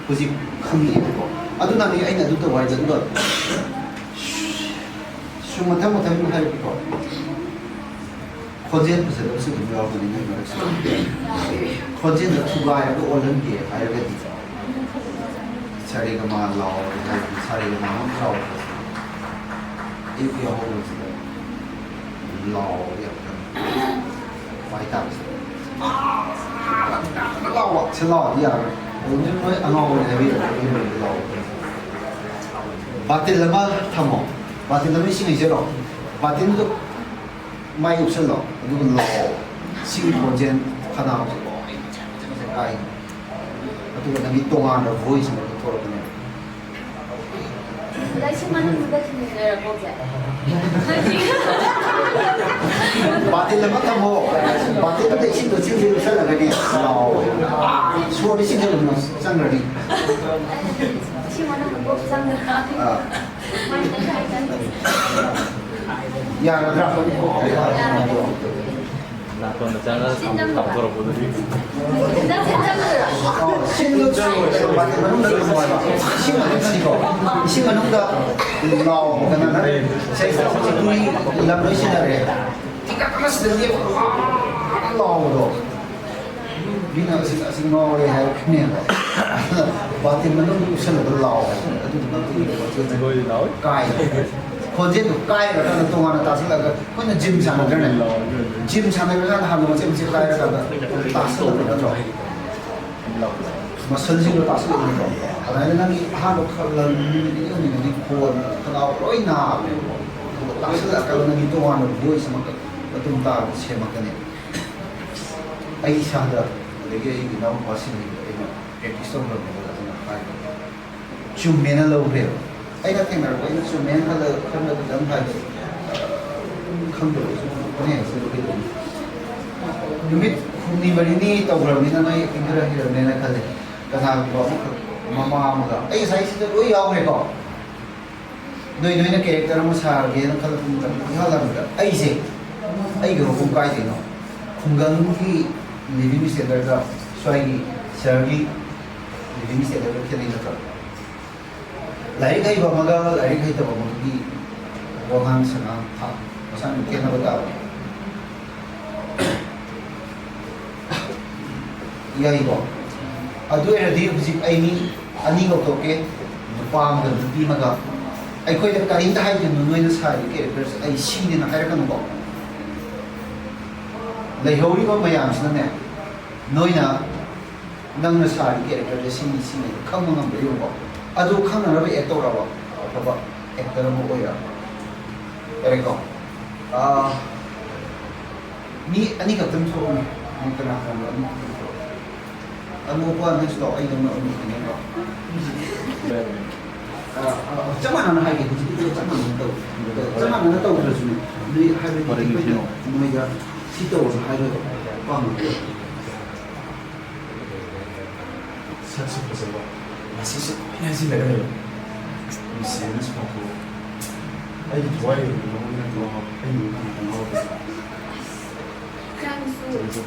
ꯍꯧꯖꯤꯛ ꯈꯪꯉꯛꯑꯦꯕꯀꯣ꯫ ꯑꯗꯨꯅꯅꯦ ꯑꯩꯅ ꯑꯗꯨ ꯇꯧ ꯍꯥꯏꯁꯦ꯫ ꯑꯗꯨꯒ ꯁꯨꯝ ꯃꯊꯪ ꯃꯊꯪ ꯍꯥꯏꯔꯛꯀꯦꯀꯣ꯫ ꯈꯣꯟꯖꯦꯜ ꯐꯖꯗꯕꯁꯨ ꯑꯗꯨꯝ ꯌꯥꯎꯔꯛꯀꯅꯤ ꯅꯣꯏ ꯃꯔꯛꯁꯤꯗ꯫ ꯈꯣꯟꯖꯦꯜꯗ ꯊꯨꯒꯥꯏꯔꯒ ꯑꯣꯜꯍꯟꯒꯦ ꯍꯥꯏꯔꯒꯗꯤ ꯁꯥꯔꯦꯒꯃꯥ ꯂꯥꯎꯔꯒ ꯍꯥꯏꯕꯗꯤ ꯁꯥꯔꯦꯒꯃꯥ ꯑꯃ ꯂꯥꯎꯔꯒ ꯑꯌꯨꯛ ꯌꯥꯍꯧꯕꯁꯤꯗ ꯂꯥꯎꯔꯒ ꯌꯥꯝ ꯀꯟꯅ ꯍꯥꯏꯇꯥꯔꯦ꯫ ꯂꯥꯎꯕ, ꯁꯤ ꯂꯥꯎꯕꯗꯤ ꯌꯥꯔꯣꯏ꯫ ꯑꯗꯨꯝ ꯅꯣꯏ ꯑꯉꯥꯎꯕꯅꯦ ꯍꯥꯏꯕꯤꯔꯒ ꯑꯗꯨꯝ ꯂꯥꯎꯕ꯫ ꯕꯥꯇꯤꯜ ꯑꯃ ꯊꯝꯃꯣ꯫ ꯕꯥꯇꯤꯜ ꯑꯃ ꯏꯁꯤꯡ ꯍꯩꯖꯤꯜꯂꯣ꯫ ꯕꯥꯇꯤꯜꯗꯨ ꯃꯥꯏ ꯎꯞꯁꯜꯂꯣ꯫ ꯑꯗꯨꯒ ꯂꯥꯎ꯫ ꯁꯤꯒꯤ ꯈꯣꯟꯖꯦꯜ ꯈꯅꯥꯎꯁꯦ ꯂꯣꯏ ꯃꯆꯦꯠ ꯃꯆꯦꯠ ꯃꯆꯦꯠ ꯀꯥꯏ꯫ ꯑꯗꯨꯒ ꯅꯪꯒꯤ ꯇꯣꯉꯥꯟꯕ voice ꯑꯃ ꯊꯣꯛꯂꯛꯀꯅꯦꯕ꯫ ꯂꯥꯏꯁꯤꯡ ꯃꯅꯨꯡꯗꯨꯗ ꯊꯤꯟꯖꯤꯟꯅꯔꯛꯄꯁꯦ꯫ ꯕꯥꯇꯤꯜ ꯑꯃ ꯊꯝꯃꯣ꯫ ꯕꯥꯇꯤꯜꯗꯨꯗ ꯏꯁꯤꯡꯗꯣ ꯆꯤꯡ ꯆꯤꯡ ꯂꯨꯞꯁꯜꯂꯒꯅꯦ ꯂꯥꯎ꯫ ꯁꯣꯔꯗ ꯏꯁꯤꯡ ꯆꯪꯈ꯭ꯔꯅꯤ꯫ ꯏꯁꯤꯡ ꯃꯅꯨꯡꯗ ꯀꯣꯛ ꯆꯪꯗꯅ꯫ ꯑꯥ꯫ ꯌꯥꯔꯗ꯭ꯔꯥ? ꯅꯥꯇꯣꯟꯗ ꯆꯪꯉꯒ ꯀꯥꯝꯊꯣꯔꯛꯄꯗꯨꯗꯤ꯫ ꯑꯣ, ꯁꯤꯡꯗꯣ ꯕꯥꯇꯤꯟ ꯃꯅꯨꯡꯗ ꯊꯝꯃꯣ ꯍꯥꯏꯕ꯫ ꯏꯁꯤꯡ ꯃꯅꯨꯡꯗ ꯁꯤꯀꯣ꯫ ꯏꯁꯤꯡ ꯃꯅꯨꯡꯗ ꯂꯥꯎ ꯀꯩꯅꯣꯅ ꯁꯦ ꯁꯤꯗ ꯂꯝ ꯂꯣꯏ ꯁꯤꯟꯅꯔꯦ꯫ ꯇꯤꯡꯈꯠꯇꯅ ꯁꯤꯗ ꯂꯦꯞꯄ ꯂꯥꯎꯕꯗꯣ꯫ ꯃꯤꯅ ꯑꯁꯤ, ꯑꯁꯤ ꯉꯥꯎꯔꯦ ꯍꯥꯏꯔꯛꯀꯅꯦꯕ꯫ ꯕꯥꯇꯤꯟ ꯃꯅꯨꯡꯗ ꯎꯞꯁꯜꯂꯒ ꯂꯥꯎ ꯍꯥꯏꯕ꯫ ꯑꯗꯨꯗꯨꯅ ꯑꯩꯈꯣꯏꯒꯤ ꯈꯣꯟꯖꯦꯜꯁꯦ ꯂꯣꯏ ꯂꯥꯎꯏ꯫ ꯀꯥꯏ꯫ ꯈꯣꯟꯖꯦꯜꯗꯣ ꯀꯥꯏꯔꯀꯥꯟꯗ ꯇꯣꯉꯥꯟꯅ ꯇꯥꯁꯜꯂꯒ ꯑꯩꯈꯣꯏꯅ gym ꯁꯥꯟꯅꯗ꯭ꯔꯅꯦ? Gym ꯁꯥꯟꯅꯔꯀꯥꯟꯗ ꯍꯥꯟꯅ ꯃꯆꯦꯠ ꯃꯆꯦꯠ ꯀꯥꯏꯔꯀꯥꯟꯗ ꯇꯥꯁꯜꯂꯛꯄ ꯅꯠꯇ꯭ꯔꯣ? ꯃꯁꯜꯁꯤꯡꯗꯣ ꯇꯥꯁꯜꯂꯛꯏꯅꯤꯀꯣ꯫ ꯑꯗꯨꯃꯥꯏꯅ ꯅꯪꯒꯤ ꯑꯍꯥꯟꯕ ꯈꯔ ꯅꯨꯃꯤꯠ ꯅꯤꯅꯤ ꯍꯨꯝꯅꯤꯗꯗꯤ ꯈꯣꯟ ꯈꯅꯥꯎ ꯂꯣꯏ ꯅꯥꯕꯅꯦꯕꯀꯣ꯫ ꯑꯗꯨꯒ ꯇꯥꯁꯜꯂꯛꯑꯀꯥꯟꯗ ꯅꯪꯒꯤ ꯇꯣꯉꯥꯟꯕ ꯚꯣꯏꯁ ꯑꯃ ꯃꯇꯨꯡ ꯇꯥꯕꯗ ꯁꯦꯝꯃꯛꯀꯅꯤ꯫ ꯑꯩ ꯏꯁꯥꯗ, ꯑꯗꯒꯤ ꯑꯩꯒꯤ ꯏꯅꯥꯎꯅꯨꯄꯥꯁꯤꯡꯗ ꯑꯩꯅ ꯄ꯭ꯔꯦꯛꯇꯤꯁ ꯇꯧꯈ꯭ꯔꯕꯅꯦꯕ꯫ ꯑꯗꯨꯅ ꯍꯥꯏꯕ ꯆꯨꯝꯃꯦꯅ ꯂꯧꯈ꯭ꯔꯦꯕ꯫ ꯑꯩꯅ ꯊꯦꯡꯅꯔꯛꯄ, ꯑꯩꯅ ꯆꯨꯝꯃꯦꯅ ꯈꯜꯂꯒ ꯈꯟꯕꯗꯨꯗꯪ ꯍꯥꯏꯕ ꯈꯪꯗꯕꯁꯨ ꯈꯪꯉꯦ ꯍꯥꯏꯕꯁꯨ ꯀꯩꯗꯧꯅꯤ? ꯅꯨꯃꯤꯠ ꯍꯨꯝꯅꯤ ꯃꯔꯤꯅꯤ ꯇꯧꯈ꯭ꯔꯕꯅꯤꯅ ꯅꯣꯏ ꯈꯔ ꯍꯩꯔꯕꯅꯦꯅ ꯈꯜꯂꯦ꯫ ꯀꯅꯥꯒꯨꯝꯕ ꯑꯃꯈꯛ, ꯃꯃꯥ ꯑꯃꯒ, ꯑꯩ ꯉꯁꯥꯏ ꯁꯤꯗ ꯂꯣꯏ ꯌꯥꯎꯈ꯭ꯔꯦꯀꯣ꯫ ꯅꯣꯏ ꯅꯣꯏꯅ ꯀꯦꯔꯦꯛꯇꯔ ꯑꯃ ꯁꯥꯔꯒꯦꯅ ꯈꯜꯂꯛꯄ ꯃꯇꯝꯗ, ꯏꯍꯥꯟ ꯍꯥꯟꯕꯗ ꯑꯩꯁꯦ ꯑꯩꯒ ꯃꯄꯨꯡ ꯀꯥꯏꯗꯣꯏꯅꯣ? ꯈꯨꯡꯒꯪꯒꯤ ꯂꯤꯚꯤꯡ ꯁ꯭ꯇꯦꯟꯗꯔꯗ ꯁ꯭ꯋꯥꯏꯒꯤ ꯁꯍꯔꯒꯤ ꯂꯤꯚꯤꯡ ꯁ꯭ꯇꯦꯟꯗꯔꯗ ꯈꯦꯠꯅꯩ ꯅꯠꯇ꯭ꯔꯣ? ꯂꯥꯏꯔꯤꯛ ꯍꯩꯕ ꯑꯃꯒ ꯂꯥꯏꯔꯤꯛ ꯍꯩꯇꯕ ꯑꯃꯒꯤ ꯋꯥꯉꯥꯡ ꯁꯉꯥꯡ ꯊꯥꯛ ꯃꯁꯥꯅ ꯈꯦꯠꯅꯕ ꯇꯥꯕꯅꯤ꯫ ꯌꯥꯏꯀꯣ? ꯑꯗꯨ ꯑꯣꯏꯔꯗꯤ ꯍꯧꯖꯤꯛ ꯑꯩ ꯃꯤ ꯑꯅꯤ ꯀꯧꯊꯣꯛꯀꯦ, ꯅꯨꯄꯥ ꯑꯃꯒ ꯅꯨꯄꯤ ꯑꯃꯒ꯫ ꯑꯩꯈꯣꯏꯗ ꯀꯔꯤꯝꯇ ꯍꯥꯏꯗꯣꯏꯅꯣ, ꯅꯣꯏꯅ ꯁꯥꯔꯤꯕ ꯀꯦꯔꯦꯛꯇꯔꯁꯦ ꯑꯩ ꯁꯤꯅꯦꯅ ꯍꯥꯏꯔꯛꯀꯅꯨꯀꯣ꯫ ꯂꯩꯍꯧꯔꯤꯕ ꯃꯌꯥꯝꯁꯤꯅꯅꯦ, ꯅꯣꯏꯅ ꯅꯪꯅ ꯁꯥꯔꯤ ꯀꯦꯔꯦꯛꯇꯔꯁꯦ ꯁꯤꯅꯤ ꯁꯤꯅꯤ ꯈꯪꯕ ꯉꯝꯕ꯭ꯔꯥ ꯌꯦꯡꯉꯨꯀꯣ꯫ ꯑꯗꯨ ꯈꯪꯅꯅꯕ ꯑꯦꯛ ꯇꯧꯔꯕ ꯑꯐꯕ ꯑꯦꯛꯇꯔ ꯑꯃ ꯑꯣꯏꯔꯕ꯫ ꯌꯥꯔꯦꯀꯣ? ꯑꯥ, ꯃꯤ ꯑꯅꯤꯈꯛꯇꯪ ꯊꯣꯛꯑꯣꯅꯦ꯫ ꯃꯤ ꯀꯅꯥ ꯀꯅꯥꯅꯣ ꯑꯅꯤꯈꯛꯇꯪ ꯊꯣꯛꯑꯣ꯫ ꯑꯅꯣꯞꯄ ꯅꯪꯁꯨ ꯂꯥꯛꯑꯣ, ꯑꯩ ꯅꯪꯅ ꯑꯅꯣꯞꯄꯅꯦꯀꯣ꯫ ꯑꯥ, ꯑꯥ, ꯆꯞ ꯃꯥꯟꯅꯅ ꯍꯥꯏꯒꯦ, ꯍꯧꯖꯤꯛꯀꯤꯗꯨꯒ ꯆꯞ ꯃꯥꯟꯅꯅ ꯇꯧ-, ꯆꯞ ꯃꯥꯟꯅꯅ ꯇꯧꯗ꯭ꯔꯁꯨꯅꯦ꯫ ꯅꯣꯏ ꯍꯥꯏꯕꯗꯤ ꯑꯩꯈꯣꯏꯅ ꯅꯣꯏꯗ ꯁꯤ ꯇꯧꯔꯁꯨ ꯍꯥꯏꯔꯣꯏꯕ꯫ ꯄꯥꯝꯃꯣꯏꯕ꯫ ꯁꯛꯁꯨ ꯐꯖꯕ, ꯉꯁꯤꯁꯨ ꯂꯣꯏꯅ ꯍꯥꯏꯖꯤꯜꯂꯒ ꯂꯩꯕ꯫ ꯅꯨꯡꯁꯤꯕꯅꯁꯨ ꯄꯥꯡꯊꯣꯛꯑꯣ꯫ ꯑꯩꯒꯤ ꯊꯋꯥꯏ ꯑꯣꯏꯅ ꯅꯉꯣꯟꯗ ꯉꯥꯎꯍꯧꯔꯦ꯫ ꯑꯩ ꯅꯉꯣꯟꯗ ꯉꯥꯎꯍꯧꯔꯦ꯫ ꯅꯪꯁꯨ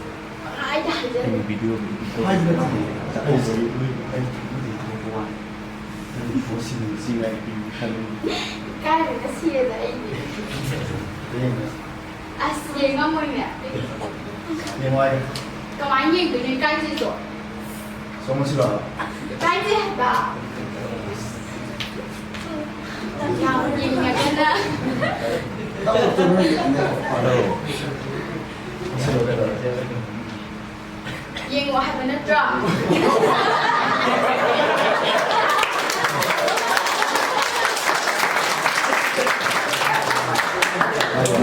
ꯍꯥꯏꯗ ꯍꯥꯏꯖꯜꯂꯦ꯫ ꯑꯩꯒꯤ ꯚꯤꯗꯤꯑꯣ ꯍꯥꯏꯕ ꯅꯠꯇꯦ꯫ ꯑꯩꯁꯦ ꯅꯣꯏ ꯑꯩ ꯊꯃꯣꯏꯗꯒꯤ ꯊꯣꯛꯄ ꯋꯥꯅꯤ꯫ ꯅꯪꯒꯤ ꯊꯕꯛꯁꯤ ꯅꯤꯡꯁꯤꯡꯉꯦ ꯑꯩ ꯈꯜꯂꯤ꯫ ꯏꯀꯥꯏꯕꯅ ꯁꯤꯔꯦꯗ ꯑꯩꯗꯤ꯫ ꯍꯌꯦꯡ ꯑꯁ, ꯌꯦꯡꯉꯝꯃꯣꯏꯅꯦ꯫ ꯌꯦꯡꯉꯣ ꯍꯥꯏ꯫ ꯀꯃꯥꯏꯅ ꯌꯦꯡꯗꯣꯏꯅꯣ? ꯏꯀꯥꯏꯖꯩꯗꯣ꯫ ꯆꯣꯡꯉꯁꯤꯔꯣ? ꯏꯀꯥꯏꯖꯩ ꯍꯥꯏꯕ꯫ ꯌꯥꯝ ꯌꯦꯡꯉꯒꯅ꯫ ꯇꯧꯔꯛꯇꯣꯏꯅꯣ ꯌꯦꯡꯉꯣ꯫ ꯍꯜꯂꯣ꯫ ꯆꯣꯡꯉꯁꯤꯔꯣ ꯀꯩꯗꯧꯔꯒꯦ? ꯌꯦꯡꯉꯣ ꯍꯥꯏꯕ ꯅꯠꯇ꯭ꯔꯥ?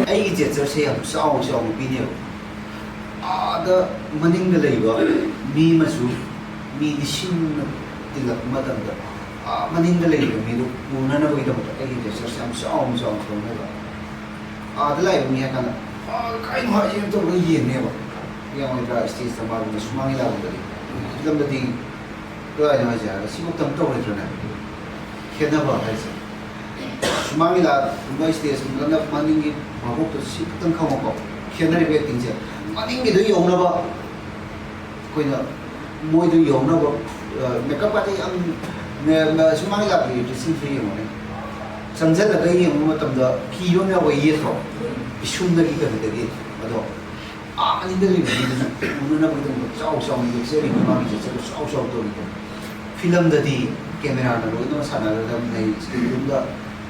ꯑꯩꯒꯤ ꯖꯦꯁꯆꯔꯁꯦ ꯌꯥꯝ ꯆꯥꯎ ꯆꯥꯎꯅ ꯄꯤꯅꯦꯕ꯫ ꯑꯥꯗ ꯃꯅꯤꯡꯗ ꯂꯩꯕ ꯃꯤ ꯑꯃꯁꯨ, ꯃꯤ ꯂꯤꯁꯤꯡꯅ ꯇꯤꯜꯂꯛꯄ ꯃꯇꯝꯗ, ꯑꯥ ꯃꯅꯤꯡꯗ ꯂꯩꯔꯤꯕ ꯃꯤꯗꯨ ꯎꯅꯅꯕꯒꯤꯗꯃꯛꯇ ꯑꯩꯒꯤ ꯖꯦꯁꯆꯔꯁꯦ ꯌꯥꯝ ꯆꯥꯎꯅ ꯆꯥꯎꯅ ꯇꯧꯅꯦꯕ꯫ ꯑꯥꯗ ꯂꯥꯛꯏꯕ ꯃꯤ ꯍꯥꯏ ꯀꯥꯟꯗ, "ꯑꯥ, ꯀꯥꯏꯅꯣ ꯍꯥꯏꯁꯦ?" ꯇꯧꯔꯒ ꯌꯦꯡꯅꯦꯕ꯫ ꯌꯦꯡꯉꯣꯏꯗ꯭ꯔꯥ? ꯁ꯭ꯇꯦꯖꯇ ꯃꯥꯒꯨꯝꯕ ꯁꯨꯃꯥꯡ ꯂꯤꯂꯥꯒꯨꯝꯕꯗꯤ, ꯐꯤꯂꯝꯗꯗꯤ ꯀꯗꯥꯏꯅꯣ ꯍꯥꯏꯁꯦ ꯍꯥꯏꯔꯒ ꯁꯤꯐꯧ ꯇꯝ ꯇꯧꯔꯣꯏꯗ꯭ꯔꯅꯦ? ꯈꯦꯠꯅꯕ ꯍꯥꯏꯁꯦ꯫ ꯁꯨꯃꯥꯡ ꯂꯤꯂꯥꯒꯨꯝꯕ ꯁ꯭ꯇꯦꯖꯀꯨꯝꯕꯗꯅ ꯃꯅꯤꯡꯒꯤ ꯃꯀꯣꯛꯇꯣ ꯁꯤ ꯈꯛꯇꯪ ꯈꯪꯉꯣꯀꯣ꯫ ꯈꯦꯠꯅꯔꯤꯕ ꯑꯦꯛꯇꯤꯡꯁꯦ꯫ ꯃꯅꯤꯡꯒꯤꯗꯣ ꯌꯧꯅꯕ ꯑꯩꯈꯣꯏꯅ ꯃꯣꯏꯗꯣ ꯌꯧꯅꯕ, ꯑ, ꯃꯦꯀꯞ ꯀꯥꯇꯤ ꯌꯥꯝ, ꯃꯦ-, ꯃꯦ-, ꯁꯨꯃꯥꯡ ꯂꯤꯂꯥꯒꯤ ꯗ꯭ꯔꯦꯁꯤꯡꯁꯦ ꯌꯦꯡꯉꯣꯅꯦ꯫ ꯆꯪꯁꯤꯜꯂꯒ ꯌꯦꯡꯕ ꯃꯇꯝꯗ ꯀꯤꯕ ꯑꯃ ꯌꯥꯎꯕ, ꯌꯦꯠꯇ꯭ꯔꯣ? ꯄꯤꯁꯨꯝꯗꯒꯤ ꯀꯩꯅꯣꯗꯒꯤ꯫ ꯑꯗꯣ ꯑꯥ ꯃꯅꯤꯡꯗ ꯂꯩꯕ ꯃꯤꯗꯨꯁꯨ ꯎꯅꯅꯕꯒꯤꯗꯃꯛꯇ ꯆꯥꯎ ꯆꯥꯎꯅ ꯌꯦꯛꯆꯔꯤꯕ, ꯃꯥꯒꯤ ꯖꯦꯁꯆꯔꯗꯣ ꯆꯥꯎ ꯆꯥꯎ ꯇꯧꯔꯤꯗꯣ꯫ ꯐꯤꯂꯝꯗꯗꯤ ꯀꯦꯃꯦꯔꯥꯅ ꯂꯣꯏꯅꯃꯛ ꯁꯥꯟꯅꯒꯗꯕꯅꯤ, ꯁ꯭ꯀ꯭ꯔꯤꯟꯗ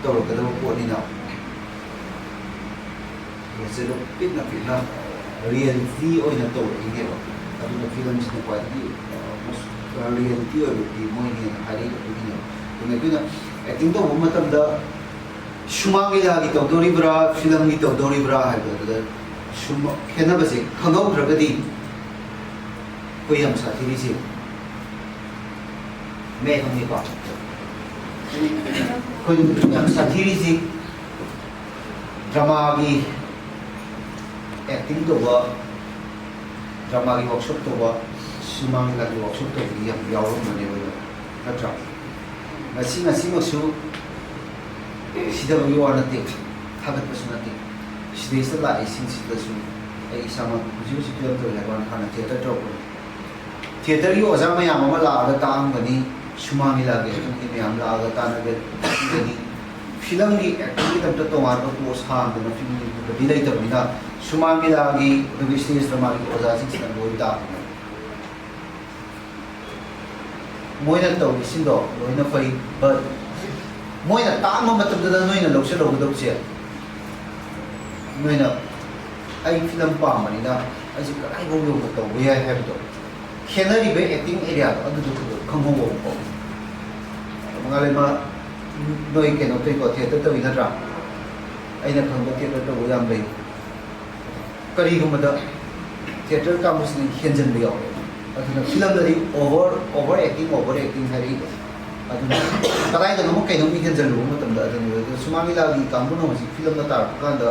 ꯇꯧꯔꯛꯀꯗꯕ ꯄꯣꯠꯅꯤꯅ꯫ ꯖꯦꯁꯆꯔꯗꯣ ꯄꯤꯛꯅ ꯄꯤꯛꯅ ꯔꯤꯌꯦꯂꯤꯇꯤ ꯑꯣꯏꯅ ꯇꯧꯔꯛꯏꯅꯦꯕ꯫ ꯑꯗꯨꯅ ꯐꯤꯂꯝꯁꯤꯅ ꯈ꯭ꯋꯥꯏꯗꯒꯤ, ꯑ, most ꯔꯤꯌꯦꯂꯤꯇꯤ ꯑꯣꯏꯕꯗꯤ ꯃꯣꯏꯅꯦꯅ ꯍꯥꯏꯔꯛꯏꯗꯣ ꯑꯗꯨꯒꯤꯅꯦꯕ꯫ ꯑꯗꯨꯅ ꯑꯩꯈꯣꯏꯅ ꯑꯦꯛꯇꯤꯡ ꯇꯧꯕ ꯃꯇꯝꯗ ꯁꯨꯃꯥꯡ ꯂꯤꯂꯥꯒꯤ ꯇꯧꯗꯣꯔꯤꯕ꯭ꯔꯥ, ꯐꯤꯂꯝꯒꯤ ꯇꯧꯗꯣꯔꯤꯕ꯭ꯔꯥ ꯍꯥꯏꯕꯗꯣ ꯑꯗꯨꯗ ꯁꯨꯝ ꯈꯦꯠꯅꯕꯁꯦ ꯈꯪꯍꯧꯗ꯭ꯔꯒꯗꯤ ꯑꯩꯈꯣꯏ ꯌꯥꯝ ꯁꯥꯊꯤꯔꯤꯁꯦ ꯃꯌꯥꯝ ꯈꯪꯉꯤꯀꯣ? ꯑꯩꯈꯣꯏ ꯌꯥꯝ ꯁꯥꯊꯤꯔꯤꯁꯤ ꯗ꯭ꯔꯃꯥꯒꯤ ꯑꯦꯛꯇꯤꯡ ꯇꯧꯕ, ꯗ꯭ꯔꯃꯥꯒꯤ ꯋꯥꯔꯛꯁꯣꯞ ꯇꯧꯕ, ꯁꯨꯃꯥꯡ ꯂꯤꯂꯥꯒꯤ ꯋꯥꯔꯛꯁꯣꯞ ꯇꯧꯕꯗꯤ ꯌꯥꯝ ꯌꯥꯎꯔꯝꯕꯅꯦꯕ, ꯅꯠꯇ꯭ꯔꯥ? ꯉꯁꯤ, ꯉꯁꯤꯃꯛꯁꯨ ꯁꯤꯗꯕꯒꯤ ꯋꯥ ꯅꯠꯇꯦ, ꯊꯥꯒꯠꯄꯁꯨ ꯅꯠꯇꯦ꯫ ꯁꯤꯗꯩꯁꯤꯗ ꯂꯥꯛꯏꯁꯤꯡꯁꯤꯗꯁꯨ ꯑꯩ ꯏꯁꯥꯃꯛ ꯍꯧꯖꯤꯛ ꯍꯧꯖꯤꯛ ꯐꯤꯂꯝ ꯇꯧꯔꯤ ꯍꯥꯏꯕ ꯋꯥꯅꯤ, ꯍꯥꯟꯅ ꯊꯤꯌꯦꯇꯔ ꯇꯧꯔꯛꯄꯅꯤ꯫ ꯊꯤꯌꯦꯇꯔꯒꯤ ꯑꯣꯖꯥ ꯃꯌꯥꯝ ꯑꯃ ꯂꯥꯛꯑꯒ ꯇꯥꯛꯑꯝꯒꯅꯤ, ꯁꯨꯃꯥꯡ ꯂꯤꯂꯥꯒꯤ ꯑꯦꯛꯇꯤꯡꯒꯤ ꯃꯌꯥꯝ ꯂꯥꯛꯑꯒ ꯇꯥꯟꯅꯒꯅꯤ꯫ ꯐꯤꯂꯝꯒꯤ ꯑꯦꯛꯇꯤꯡꯒꯤꯗꯃꯛꯇ ꯇꯣꯉꯥꯟꯕ ꯀꯣꯔꯁ ꯍꯥꯡꯗꯅ ꯐꯤꯂꯝꯒꯤꯗꯤ ꯂꯩꯇꯕꯅꯤꯅ, ꯁꯨꯃꯥꯡ ꯂꯤꯂꯥꯒꯤ ꯑꯗꯨꯒ ꯁ꯭ꯇꯦꯖ ꯗ꯭ꯔꯃꯥꯒꯤ ꯑꯣꯖꯥꯁꯤꯡꯁꯤꯅ ꯂꯣꯏ ꯇꯥꯛꯄꯅꯦ꯫ ꯃꯣꯏꯅ ꯇꯧꯔꯤꯁꯤꯡꯗꯣ ꯂꯣꯏꯅ ꯐꯩ, but ꯃꯣꯏꯅ ꯇꯥꯛꯑꯝꯕ ꯃꯇꯝꯗꯨꯗ ꯅꯣꯏꯅ ꯂꯧꯁꯤꯜꯍꯧꯒꯗꯧꯕꯁꯦ, ꯅꯣꯏꯅ "ꯑꯩ ꯐꯤꯂꯝ ꯄꯥꯝꯕꯅꯤꯅ ꯑꯩꯁꯦ ꯀꯗꯥꯏꯐꯥꯎ ꯌꯧꯅ ꯇꯧꯕ ꯌꯥꯏ" ꯍꯥꯏꯕꯗꯣ ꯈꯦꯠꯅꯔꯤꯕ ꯑꯦꯛꯇꯤꯡ ꯑꯦꯔꯤꯌꯥꯗꯣ ꯑꯗꯨꯗꯣ ꯈꯪꯍꯧꯕꯀꯣ꯫ ꯃꯉꯥꯂꯩꯃ, ꯅꯣꯏ ꯀꯩꯅꯣ ꯇꯧꯏꯀꯣ, ꯊꯤꯌꯦꯇꯔ ꯇꯧꯏ ꯅꯠꯇ꯭ꯔꯥ? ꯑꯩꯅ ꯈꯪꯕ ꯊꯤꯌꯦꯇꯔ ꯇꯧꯕ ꯌꯥꯝ ꯂꯩ꯫ ꯀꯔꯤꯒꯨꯝꯕꯗ ꯊꯤꯌꯦꯇꯔ ꯀꯥꯡꯕꯨꯁꯤꯅ ꯍꯦꯟꯖꯟꯕ ꯌꯥꯎꯋꯦ꯫ ꯑꯗꯨꯅ ꯐꯤꯂꯝꯗꯗꯤ over over acting over acting ꯍꯥꯏꯔꯛꯏꯗꯣ꯫ ꯑꯗꯨꯅ ꯀꯗꯥꯏꯗꯅꯣ ꯑꯃꯨꯛ ꯀꯩꯅꯣꯝ ꯍꯦꯟꯖꯜꯂꯨꯕ ꯃꯇꯝꯗ ꯑꯗꯨꯅ ꯁꯨꯃꯥꯡ ꯂꯤꯂꯥꯒꯤ ꯀꯥꯡꯕꯨꯅ ꯍꯧꯖꯤꯛ ꯐꯤꯂꯝꯗ ꯇꯥꯔꯛꯄ ꯀꯥꯟꯗ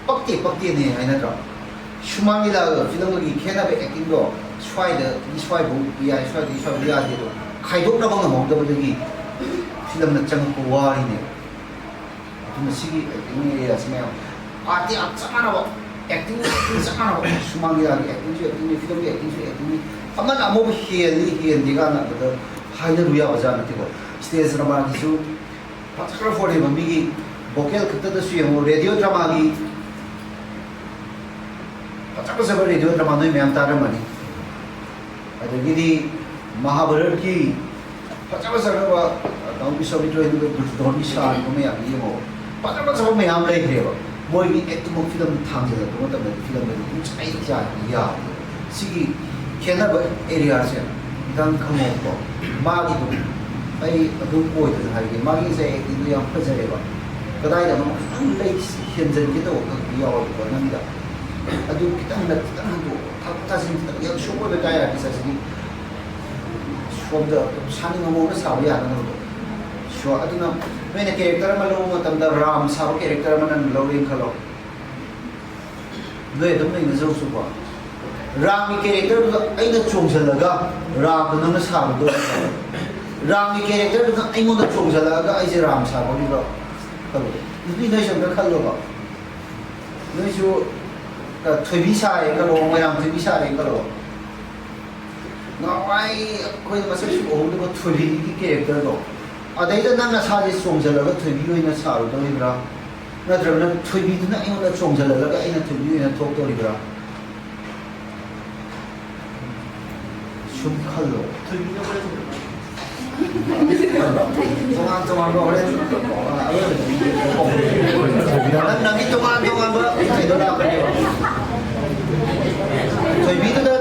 ꯄꯛꯇꯦ ꯄꯛꯇꯦꯅꯦ ꯍꯥꯏꯅꯗ꯭ꯔꯣ? ꯁꯨꯃꯥꯡ ꯂꯤꯂꯥꯒ ꯐꯤꯂꯝꯒꯒꯤ ꯈꯦꯠꯅꯕ ꯑꯦꯛꯇꯤꯡꯗꯣ ꯁ꯭ꯋꯥꯏꯗꯒꯤ ꯁ꯭ꯋꯥꯏꯐꯥꯎ ꯌꯥꯏ, ꯁ꯭ꯋꯥꯏꯗꯒꯤ ꯁ꯭ꯋꯥꯏꯐꯥꯎ ꯌꯥꯗꯦ ꯑꯗꯣ ꯈꯥꯏꯗꯣꯛꯅꯕ ꯉꯝꯍꯧꯗꯕꯗꯒꯤ ꯐꯤꯂꯝꯗ ꯆꯪꯉꯛꯄ ꯋꯥꯔꯤꯅꯦꯕ꯫ ꯑꯗꯨꯅ ꯁꯤꯒꯤ ꯑꯦꯛꯇꯤꯡ ꯑꯦꯔꯤꯌꯥꯁꯤ ꯃꯌꯥꯝ ꯑꯥꯔꯠꯇꯤ ꯌꯥꯝ ꯆꯞ ꯃꯥꯟꯅꯕ, ꯑꯦꯛꯇꯤꯡ ꯑꯦꯛꯇꯤꯡ ꯆꯞ ꯃꯥꯟꯅꯕ, ꯁꯨꯃꯥꯡ ꯂꯤꯂꯥꯒꯤ ꯑꯦꯛꯇꯤꯡꯁꯨ ꯑꯦꯛꯇꯤꯡꯅꯤ, ꯐꯤꯂꯝꯒꯤ ꯑꯦꯛꯇꯤꯡꯁꯨ ꯑꯦꯛꯇꯤꯡꯅꯤ, ꯑꯃꯅ ꯑꯃꯕꯨ ꯍꯦꯜꯂꯤ ꯍꯦꯟꯗꯦ ꯀꯥꯏꯅ ꯑꯗꯨꯗ ꯍꯥꯏꯅꯔꯨ ꯌꯥꯕ ꯖꯥꯠ ꯅꯠꯇꯦꯀꯣ꯫ ꯁ꯭ꯇꯦꯖ ꯗ꯭ꯔꯃꯥꯒꯤꯁꯨ ꯐꯖꯈ꯭ꯔ ꯄꯣꯠꯅꯦꯕ꯫ ꯃꯤꯒꯤ ꯚꯣꯀꯦꯜ ꯈꯛꯇꯗꯁꯨ ꯌꯦꯡꯉꯣ, ꯔꯦꯗꯤꯑꯣ ꯗ꯭ꯔꯃꯥꯒꯤ ꯐꯖ ꯐꯖꯕ ꯔꯦꯗꯤꯑꯣ ꯗ꯭ꯔꯃꯥ ꯅꯣꯏ ꯃꯌꯥꯝ ꯇꯥꯔꯝꯃꯅꯤ꯫ ꯑꯗꯒꯤꯗꯤ ꯃꯍꯥꯚꯥꯔꯠꯀꯤ ꯐꯖ ꯐꯖꯈ꯭ꯔꯕ ꯗꯥꯎꯟ ꯕꯤꯁ꯭ꯋꯥꯃꯤꯇ꯭ꯔ ꯍꯣꯏꯅ ꯗꯨꯔꯖꯣꯙꯟꯒꯤ ꯁꯥꯔꯤꯕ ꯃꯌꯥꯝꯗꯨ ꯌꯦꯡꯉꯣ꯫ ꯐꯖ ꯐꯖꯕ ꯃꯌꯥꯝ ꯂꯩꯈ꯭ꯔꯦꯕ꯫ ꯃꯣꯏꯒꯤ ꯑꯦꯛꯇꯨꯃꯛ ꯐꯤꯂꯝꯗ ꯊꯥꯡꯖꯜꯂꯛꯄ ꯃꯇꯝꯗꯗꯤ ꯐꯤꯂꯝꯗꯗꯤ ꯄꯨꯡꯆꯥꯏ ꯆꯥꯏꯕ ꯌꯥꯗꯦ꯫ ꯁꯤꯒꯤ ꯈꯦꯠꯅꯕ ꯑꯦꯔꯤꯌꯥꯁꯦ ꯈꯤꯇꯪ ꯈꯪꯉꯣꯀꯣ꯫ ꯃꯥꯒꯤꯗꯣ ꯑꯩ ꯑꯗꯨꯝ ꯑꯣꯏꯗꯅ ꯍꯥꯏꯒꯦ, ꯃꯥꯒꯤ ꯉꯁꯥꯏ ꯑꯦꯛꯇꯤꯡꯗꯣ ꯌꯥꯝ ꯐꯖꯔꯦꯕ꯫ ꯀꯗꯥꯏꯗꯅꯣ ꯈꯤꯇꯪ ꯂꯩ ꯍꯦꯟꯖꯟꯒꯦ ꯇꯧꯕ ꯈꯛꯇꯤ ꯌꯥꯎꯋꯦꯕꯀꯣ ꯅꯪꯒꯤꯗ꯫ ꯑꯗꯨ ꯈꯤꯇꯪ ꯈꯤꯇꯪ ꯍꯟꯗꯣꯛꯑꯣ, ꯊꯥꯗꯣꯛ ꯊꯥꯖꯤꯟ ꯈꯤꯇꯪ ꯌꯥꯝ ꯁꯣꯛ ꯑꯣꯏꯕ ꯇꯥꯏ ꯑꯥꯔꯇꯤꯁ ꯑꯁꯤꯗꯤ꯫ ꯁꯣꯝꯗ ꯁꯥꯅꯤꯡꯕ ꯃꯑꯣꯡꯗ ꯁꯥꯕ ꯌꯥꯅꯅꯕꯗꯣ꯫ ꯁꯣ ꯑꯗꯨꯅ ꯅꯣꯏꯅ ꯀꯦꯔꯦꯛꯇꯔ ꯑꯃ ꯂꯧꯕ ꯃꯇꯝꯗ ꯔꯥꯝ ꯁꯥꯕ ꯀꯦꯔꯦꯛꯇꯔ ꯑꯃ ꯅꯪ ꯂꯧꯔꯦꯅ ꯈꯜꯂꯣ꯫ ꯅꯣꯏ ꯑꯗꯨꯝ ꯅꯩꯅꯖꯧꯁꯨꯀꯣ꯫ ꯔꯥꯝꯒꯤ ꯀꯦꯔꯦꯛꯇꯔꯗꯨꯗ ꯑꯩꯅ ꯆꯣꯡꯁꯤꯜꯂꯒ ꯔꯥꯝꯗꯣ ꯅꯪꯅ ꯁꯥꯕꯗꯣ, ꯔꯥꯝꯒꯤ ꯀꯦꯔꯦꯛꯇꯔꯗꯨꯅ ꯑꯩꯉꯣꯟꯗ ꯆꯣꯡꯁꯤꯜꯂꯛꯑꯒ ꯑꯩꯁꯦ ꯔꯥꯝ ꯁꯥꯕꯒꯤꯔꯣ? ꯈꯜꯂꯣ꯫ ꯅꯨꯄꯤ ꯅꯣꯏꯁꯨ ꯑꯝꯇ ꯈꯜꯂꯣꯕ꯫ ꯅꯣꯏꯁꯨ, ꯑ, ꯊꯣꯏꯕꯤ ꯁꯥꯔꯦ ꯈꯜꯂꯣ, ꯃꯣꯏꯔꯥꯡ ꯊꯣꯏꯕꯤ ꯁꯥꯔꯦ ꯈꯜꯂꯣ꯫ ꯅꯍꯥꯟꯋꯥꯏ ꯑꯩꯈꯣꯏꯅ ꯃꯁꯛ ꯁꯨꯛ ꯎꯍꯧꯗꯕ ꯊꯣꯏꯕꯤꯒꯤ ꯀꯦꯔꯦꯛꯇꯔꯗꯣ, ꯑꯗꯩꯗ ꯅꯪ ꯅꯁꯥꯁꯦ ꯆꯣꯡꯁꯤꯜꯂꯒ ꯊꯣꯏꯕꯤ ꯑꯣꯏꯅ ꯁꯥꯔꯨꯗꯧꯔꯤꯕ꯭ꯔꯥ? ꯅꯠꯇ꯭ꯔꯒꯅ ꯊꯣꯏꯕꯤꯗꯨꯅ ꯑꯩꯉꯣꯟꯗ ꯆꯣꯡꯁꯤꯜꯍꯜꯂꯒ ꯑꯩꯅ ꯊꯣꯏꯕꯤ ꯑꯣꯏꯅ ꯊꯣꯛꯇꯧꯔꯤꯕ꯭ꯔꯥ? ꯁꯨꯝ ꯈꯜꯂꯣ꯫ ꯊꯣꯏꯕꯤꯅ ꯍꯣꯔꯦꯟ ꯇꯣꯉꯥꯟ ꯇꯣꯉꯥꯟꯕ ꯍꯣꯔꯦꯟ, ꯑ, ꯑꯔꯣꯏꯕꯗꯗꯤ ꯅꯪ, ꯅꯪꯒꯤ ꯇꯣꯉꯥꯟ ꯇꯣꯉꯥꯟꯕ ꯀꯩꯅꯣ ꯂꯥꯛꯀꯅꯦꯕ꯫ ꯊꯣꯏꯕꯤꯗꯨꯗ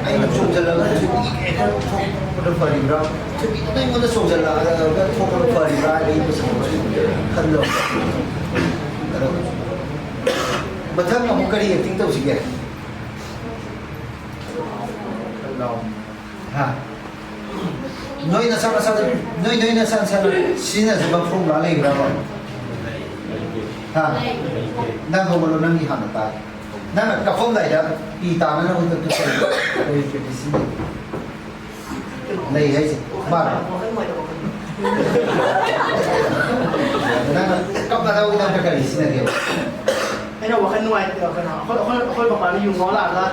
ꯑꯩꯅ ꯆꯣꯡꯁꯤꯜꯂꯒ ꯐꯔꯤꯕ꯭ꯔꯥ? ꯊꯣꯏꯕꯤꯗꯨꯅ ꯑꯩꯉꯣꯟꯗ ꯆꯣꯡꯁꯤꯜꯂꯛꯑꯒ ꯊꯣꯛꯄꯅ ꯐꯔꯤꯕ꯭ꯔꯥ ꯍꯥꯏꯕꯒꯤ ꯄꯩꯁꯥ ꯈꯜꯂꯣ꯫ ꯑꯗꯣ ꯃꯊꯪ ꯑꯃꯨꯛ ꯀꯔꯤ ꯑꯦꯛꯇꯤꯡ ꯇꯧꯁꯤꯒꯦ? ꯍꯥ? ꯅꯣꯏ ꯅꯁꯥ ꯅꯁꯥꯗ, ꯅꯣꯏ ꯅꯣꯏ ꯅꯁꯥ ꯅꯁꯥꯅ ꯁꯤꯖꯤꯟꯅꯖꯕ ꯐꯣꯔꯃꯨꯂꯥ ꯂꯩꯕ꯭ꯔꯥꯕ? ꯍꯥ? ꯅꯪ ꯍꯧꯒꯠꯂꯣ, ꯅꯪꯒꯤ ꯍꯥꯟꯅ ꯇꯥꯏ꯫ ꯅꯪꯅ ꯀꯞꯄꯝꯗꯥꯏꯗ ꯄꯤ ꯇꯥꯅꯅꯕ ꯀꯔꯤ ꯀꯔꯤ ꯁꯤꯖꯤꯟꯅꯩ? ꯂꯩ ꯍꯥꯏꯁꯦ ꯃꯥꯔꯣ? ꯅꯪꯅ ꯀꯞꯅꯅꯕꯒꯤꯗꯃꯛꯇ ꯀꯔꯤ ꯁꯤꯖꯤꯟꯅꯒꯦꯕ? ꯑꯩꯅ ꯋꯥꯈꯜ ꯅꯨꯡꯉꯥꯏꯇꯦ, ꯀꯩꯅꯣ, ꯑꯩꯈꯣꯏ, ꯑꯩꯈꯣꯏ, ꯑꯩꯈꯣꯏ ꯄꯄꯥꯅ ꯌꯨ ꯉꯥꯎꯔ ꯂꯥꯛꯑꯒ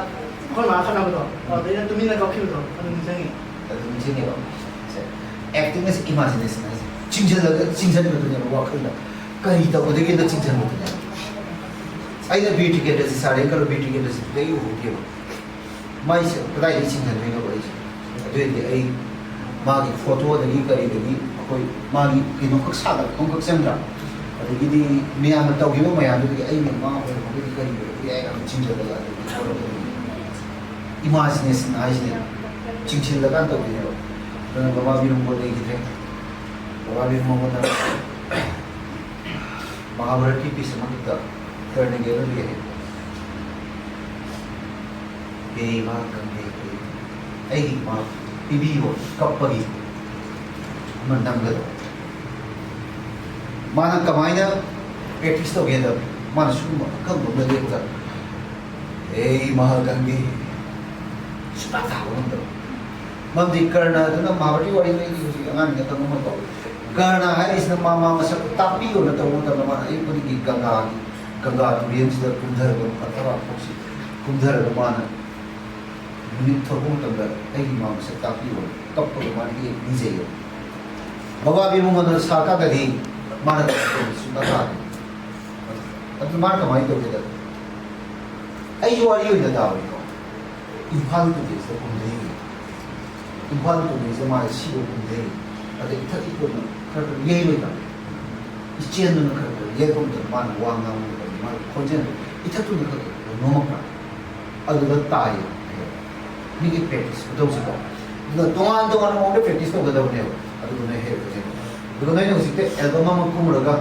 ꯑꯩꯈꯣꯏ ꯃꯥ ꯈꯠꯅꯕꯗꯣ, ꯑꯗꯨꯗ ꯑꯩꯅ ꯇꯨꯃꯤꯟꯅ ꯀꯞꯈꯤꯕꯗꯣ ꯑꯗꯨ ꯅꯤꯡꯁꯤꯡꯉꯤ꯫ ꯑꯗꯨ ꯅꯤꯡꯁꯤꯡꯉꯦꯕ꯫ Acting ꯑꯁꯦ imagination ꯍꯥꯏꯁꯦ꯫ ꯆꯤꯡꯁꯤꯜꯂꯒ, ꯆꯤꯡꯁꯤꯟꯕꯗꯨꯅꯦꯕ ꯋꯥꯈꯜꯗ꯫ ꯀꯔꯤ ꯇꯧꯒꯗꯒꯦꯅ ꯆꯤꯡꯁꯤꯟꯕꯗꯨꯅꯦꯕ꯫ ꯑꯩꯅ ꯕꯤꯔ ꯇꯤꯀꯦꯟꯗ꯭ꯔꯖꯤꯠ ꯁꯥꯔꯦꯅ ꯈꯜꯂꯣ, ꯕꯤꯔ ꯇꯤꯀꯦꯟꯗ꯭ꯔꯖꯤꯠꯇꯨꯗꯤ ꯑꯩ ꯎꯍꯧꯗꯦꯕ꯫ ꯃꯥꯏꯁꯦ ꯀꯗꯥꯏꯗꯒꯤ ꯆꯤꯡꯁꯤꯟꯗꯣꯏꯅꯣꯕ ꯑꯩꯁꯦ? ꯑꯗꯨ ꯑꯣꯏꯔꯗꯤ ꯑꯩ ꯃꯥꯒꯤ ꯐꯣꯇꯣꯗꯒꯤ ꯀꯔꯤꯗꯒꯤ ꯑꯩꯈꯣꯏ ꯃꯥꯒꯤ ꯀꯩꯅꯣꯈꯛ ꯁꯥꯒꯠꯄ ꯑꯃꯈꯛ ꯆꯪꯗ꯭ꯔꯥ? ꯑꯗꯒꯤꯗꯤ ꯃꯌꯥꯝꯅ ꯇꯧꯈꯤꯕ ꯃꯌꯥꯝꯗꯨꯗꯒꯤ ꯑꯩꯅ ꯃꯥ ꯑꯣꯏꯔꯝꯃꯒꯗꯤ ꯀꯔꯤ ꯑꯣꯏꯔꯝꯕ ꯌꯥꯏ ꯍꯥꯏꯅ ꯆꯤꯡꯁꯤꯜꯂꯒ ꯑꯗꯒꯤ ꯏꯃꯥꯖꯤꯅꯦꯁꯟ ꯍꯥꯏꯁꯤꯅꯦ, ꯆꯤꯡꯁꯤꯜꯂꯀꯥꯟ ꯇꯧꯗꯣꯏꯅꯦꯕ꯫ ꯑꯗꯨꯅ ꯕꯕꯥ ꯕꯤꯔꯨꯡꯒꯣꯠ ꯂꯩꯈꯤꯗ꯭ꯔꯦ꯫ ꯕꯕꯥ ꯕꯤꯔꯨꯡꯒꯣꯠꯅ ꯃꯍꯥꯚꯥꯔꯠꯀꯤ ꯄꯤꯁ ꯑꯃꯈꯛꯇ ꯀꯔꯅꯒꯤ ꯑꯔꯣꯏꯕ ꯍꯦꯛ, "ꯍꯦ ꯏꯃꯥ ꯒꯪꯒꯦ, ꯑꯩꯒꯤ ꯏꯃꯥ ꯄꯤꯕꯤꯌꯣ, ꯀꯞꯄꯒꯤ ꯑꯃ ꯅꯝꯒꯗꯕ"꯫ ꯃꯥꯅ ꯀꯃꯥꯏꯅ ꯄ꯭ꯔꯦꯛꯇꯤꯁ ꯇꯧꯒꯦꯗ, ꯃꯥꯅ ꯁꯨꯝ ꯑꯀꯪꯕ ꯑꯃꯗ ꯂꯦꯞꯄꯒ, "ꯍꯦ ꯏꯃꯥ ꯒꯪꯒꯦ", ꯁꯨꯡꯇꯥ ꯇꯥꯕ ꯉꯝꯗꯕ꯫ ꯃꯔꯝꯗꯤ ꯀꯔꯅ ꯑꯗꯨꯅ ꯃꯍꯥꯚꯥꯔꯠꯀꯤ ꯋꯥꯔꯤꯗꯣ ꯑꯩꯗꯤ ꯍꯧꯖꯤꯛ ꯑꯉꯥꯡꯅꯤꯅ ꯈꯪꯉꯝꯃꯣꯏꯀꯣ꯫ ꯀꯔꯅ ꯍꯥꯏꯔꯤꯁꯤꯅ ꯃꯥ, ꯃꯥ ꯃꯁꯛ ꯇꯥꯛꯄꯤꯌꯣꯅ ꯇꯧꯕ ꯃꯇꯝꯗ ꯃꯥꯅ ꯑꯌꯨꯛ ꯈꯨꯗꯤꯡꯒꯤ ꯒꯪꯒꯥꯒꯤ, ꯒꯪꯒꯥ ꯇꯨꯔꯦꯜꯁꯤꯗ ꯀꯨꯝꯊꯔꯒ, ꯃꯄꯥꯟ ꯊꯕꯥꯛ ꯐꯥꯎꯁꯤ ꯀꯨꯝꯊꯔꯒ ꯃꯥꯅ ꯅꯨꯃꯤꯠ ꯊꯣꯛꯄ ꯃꯇꯝꯗ ꯑꯩꯒꯤ ꯃꯥ ꯃꯁꯛ ꯇꯥꯛꯄꯤꯌꯣꯅ ꯀꯞꯄꯒ ꯃꯥꯅ ꯍꯦꯛ ꯅꯤꯖꯩꯌꯦꯕ꯫ ꯕꯕꯥ ꯕꯤꯔꯨꯡꯒꯣꯠꯅ ꯁꯥꯔꯀꯥꯟꯗꯗꯤ ꯃꯥꯅ ꯁꯨꯡꯇꯥ ꯇꯥꯗꯦ꯫ ꯑꯗꯨ ꯃꯥꯅ ꯀꯃꯥꯏꯅ ꯇꯧꯒꯦꯗ, ꯑꯩꯒꯤ ꯋꯥꯔꯤ ꯑꯣꯏꯅ ꯇꯥꯕꯅꯤꯀꯣ, ꯏꯝꯐꯥꯜ ꯇꯨꯔꯦꯜꯁꯤꯗ ꯀꯨꯝꯊꯩ꯫ ꯏꯝꯐꯥꯜ ꯇꯨꯔꯦꯜꯁꯤꯗ ꯃꯥꯁꯦ ꯁꯤꯕ ꯀꯨꯝꯊꯩ꯫ ꯑꯗ ꯏꯊꯛ ꯏꯊꯣꯟꯅ ꯈꯔ ꯈꯔ ꯌꯩꯔꯣꯏꯗ, ꯏꯆꯦꯟꯗꯨꯅ ꯈꯔ ꯈꯔ ꯌꯩꯔꯛꯄ ꯃꯇꯝꯗ ꯃꯥꯅ ꯋꯥ ꯉꯥꯡꯕ ꯃꯇꯝꯗ ꯃꯥꯒꯤ ꯈꯣꯟꯖꯦꯜꯗꯣ ꯏꯊꯛꯇꯨꯅ ꯈꯔ ꯈꯔ ꯅꯣꯝꯃꯛꯄ꯭ꯔꯥ? ꯑꯗꯨꯗ ꯇꯥꯏꯌꯦ꯫ ꯃꯤꯒꯤ ꯄ꯭ꯔꯦꯛꯇꯤꯁ ꯈꯨꯇꯧꯁꯤꯀꯣ, ꯑꯗꯨꯅ ꯇꯣꯉꯥꯟ ꯇꯣꯉꯥꯟꯕ ꯃꯑꯣꯡꯗ ꯄ꯭ꯔꯦꯛꯇꯤꯁ ꯇꯧꯒꯗꯕꯅꯦꯕ꯫ ꯑꯗꯨꯒ ꯅꯣꯏ ꯍꯩꯔꯛꯀꯅꯦꯕ꯫ ꯑꯗꯨꯒ ꯅꯣꯏꯅ ꯍꯧꯖꯤꯛꯇꯤ ꯑꯦꯜꯕꯝ ꯑꯃ ꯀꯨꯝꯃꯨꯔꯒ,